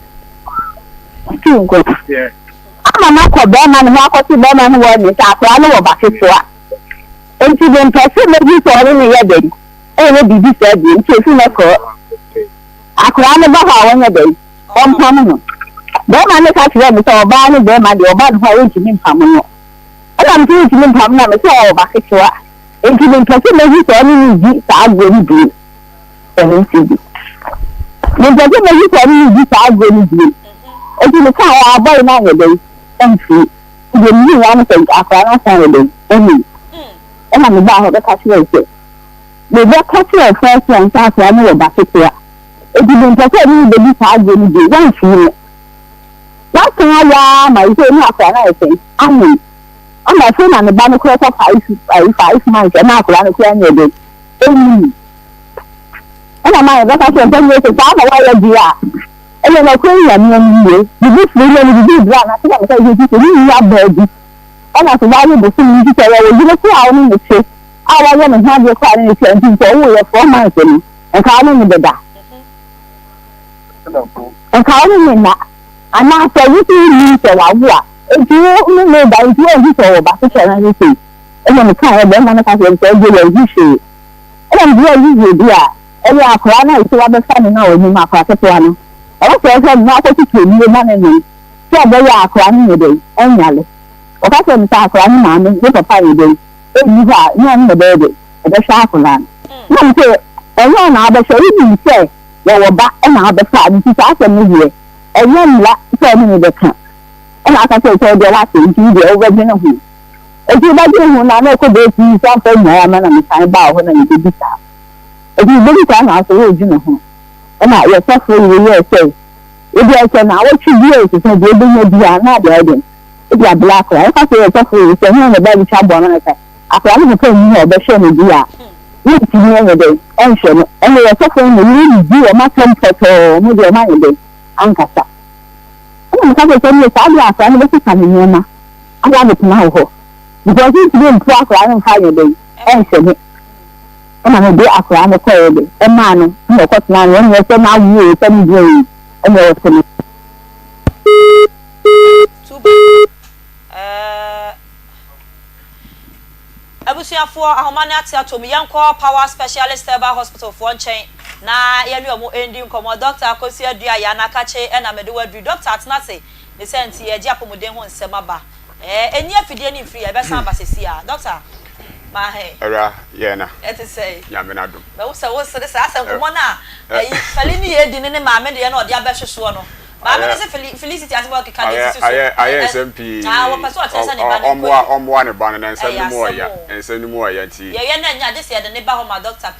Speaker 10: sukuu nko. Ama makɔ bɛrima no ho akɔte bɛrima no wɔ ne sɛ akwadaa no wɔ ba ketewa. Nti mempɛ sɛ mɛhu sɛ ɔne no yɛ dɛn ɛyɛ biribi saa bio. Nti ɛfiri nnɛ korɔ akwadaa no ba hɔ a ɔnyɛ dɛn ɔmpam no. Bɛrima no ka kyerɛɛ me sɛ ɔbaa ne bɛrima deɛ ɔba ne hɔ a ɔntumi mpam no. Ɛna mese wontumi mpam no a mese ɔwɔ ba ketewa. Nti mempɛ sɛ mɛhu sɛ ɔne no redi saa agorɔ no bio. Ɛno nti bi. Mempɛ sɛ mɛhu sɛ ɔne no redi saa agorɔ no bio. Enti mekaeɛ a, bɔe no anyɛ dɛn? Amfiri. Deɛ mehuiɛ ara ne sɛ akwadaa no asan ayɛ dɛn? Awu. Ɛnna mebaa hɔ bɛka kyerɛɛ wo sɛ, mebɛka kyerɛɛ wo first one sɛ akwadaa no wɔ ba ketewa. Enti mempɛ sɛ ɔne no bɛdi saa agorɔ no bio. Woamfiri no. Woasan ayɛ ara ma seesei wo ne akwadaa no ayɛ sɛn? Amen. Ɛnna afei na ne ba no koraa kɔ 5 months, ɛnna akwadaa no koraa nyɛ dɛn? Ɛnwui. Ɛna maa yɛbɛka kyerɛ mpɛ nyɛ sɛ saa na wayɛ deɛ a, ɛyɛ nɔkorɛ Nyame anim yei. Bibi firi yɛ no bibi brɛ anase na meka yɛ sɛ ne nua baa bi ɛna sɛ wayɛ bosome nti sɛ ɛyɛ wo yere koraa a wo ne no te a wayɛ ne ho adeɛ koraa ne no te a nti nka ɔwoo yɛ 4 months no nka wo ne no bɛda nka wo ne no nna anaa sɛ wo so wonim sɛ wawo a. Enti wo ne me ba nti woanhu sɛ ɔwɔ ba foforɔ anaa ne sei? Ɛna mekaeɛ, barima no ka kyerɛɛ me sɛ ɛdeɛ wanhu hwee. Ɛna mede yɛɛ video bi a ɛyɛ akwadaa no a ɛsɛ wabɛfa no no a ɔnim akwadaa ketewa no. Ɔka kyerɛ sɛ mma akɔtutu nnuro ma no nom sɛ ɛbɛyɛ a akwadaa no nyɛ dɛn ɛnyare. Ɔka kyerɛ me sɛ akwadaa no maame ne papa nyɛ dɛn ɛnni hɔ a nyɛ ɔno na ɛbɛyɛ dɛn ɛbɛhwɛ akwadaa no. Na me sɛ ɛnyɛ ɔno na abɛhwɛ wonim sɛ wɔwɔ ba ɛna abɛfa no nti saa asɛm no deɛ ɛnyɛ mmara sɛ ɔne me bɛka. Ɛna aka kyerɛ sɛ deɛ wate nti wo deɛ wobɛdwene ho. Enti wobɛdwene ho no a na ɛkɔ bɛyɛ pii sɛ amfa mmuae amma na mesan baa hɔ na mebɛbisaa. Enti mebɛbisaa na afei woredwene ho. Ɛna yɛ sɔfo yere yɛɛ sɛ ebia sɛ naawɔtwe bi a ɛsesa deɛ wobɛnya biara na ade ayɛ dɛn ebi abla akwadaa. Yɛka sɛ yɛ sɔfo yere sɛ hwan na ɛba abɛtwa aboa no sɛ akwadaa no papa nni hɔ a ɔbɛhwɛ no bi a wontumi nyɛ dɛn ɛnhwɛ no. Ɛnna yɛ sɔfo no ne yere didi wɔn atɛm pɔtɔɔ wɔn deɛ wɔayɛ dɛn ankasa. Ɛna meka kyerɛ sɛ ɛnneɛ saa deɛ akwadaa no bɛsesa ne nneɛma aba abɛtena wo hɔ because wontumi mpo akwadaa no mfa nyɛ dɛn ɛnhyɛ me. Ɛna mede akwadaa no kɔeɛ de ɛmaa no ɛna ɔkɔtenaa no ɛnneɛ sɛ n'awo o sɛ ne deɛ o ɛnneɛ ɔte no.
Speaker 2: Tuba eh. Abusuafoɔ, ahoma no ate atom. Yɛnkɔ Power Specialist Herbal Hospital foɔ nkyɛn na yɛne wɔn ndi nkɔmmɔ. Dɔkta Akosua Duah Yana Kakye na mede wo aduru. Dɔkta, atena ase. Ne saa nti, yɛregye apɔmuden ho nsɛm aba. Ɛɛ, ɛnni afidie ne mfiri a, ɛbɛsan aba seesei ara. Dɔkta, mahe.
Speaker 11: Awura, yɛn na.
Speaker 2: Ɛte sɛn?
Speaker 11: Nyame n'adom.
Speaker 2: Mahu sɛ wosere saa sɛ nkɔmmɔ no a ɛyi, Feli ne yɛredi ne ne maame deɛ na ɔde abɛhwe soɔ no. Maame no se Felicity asɛm a ɔkeka no esisi so.
Speaker 11: Ayɛ ayɛ nsɛm pii.
Speaker 2: Ah, wɔpɛ sɛ ɔkyerɛ sɛ ne ba no nkɔ yie.
Speaker 11: Ɔmmoa ne ba no na nsɛm no mu ɔya. Nsɛm no mu ɔya nti.
Speaker 2: Yɛyɛ no ɛnyɛ a, gye sɛ yɛde no ba hɔ ma dɔkta.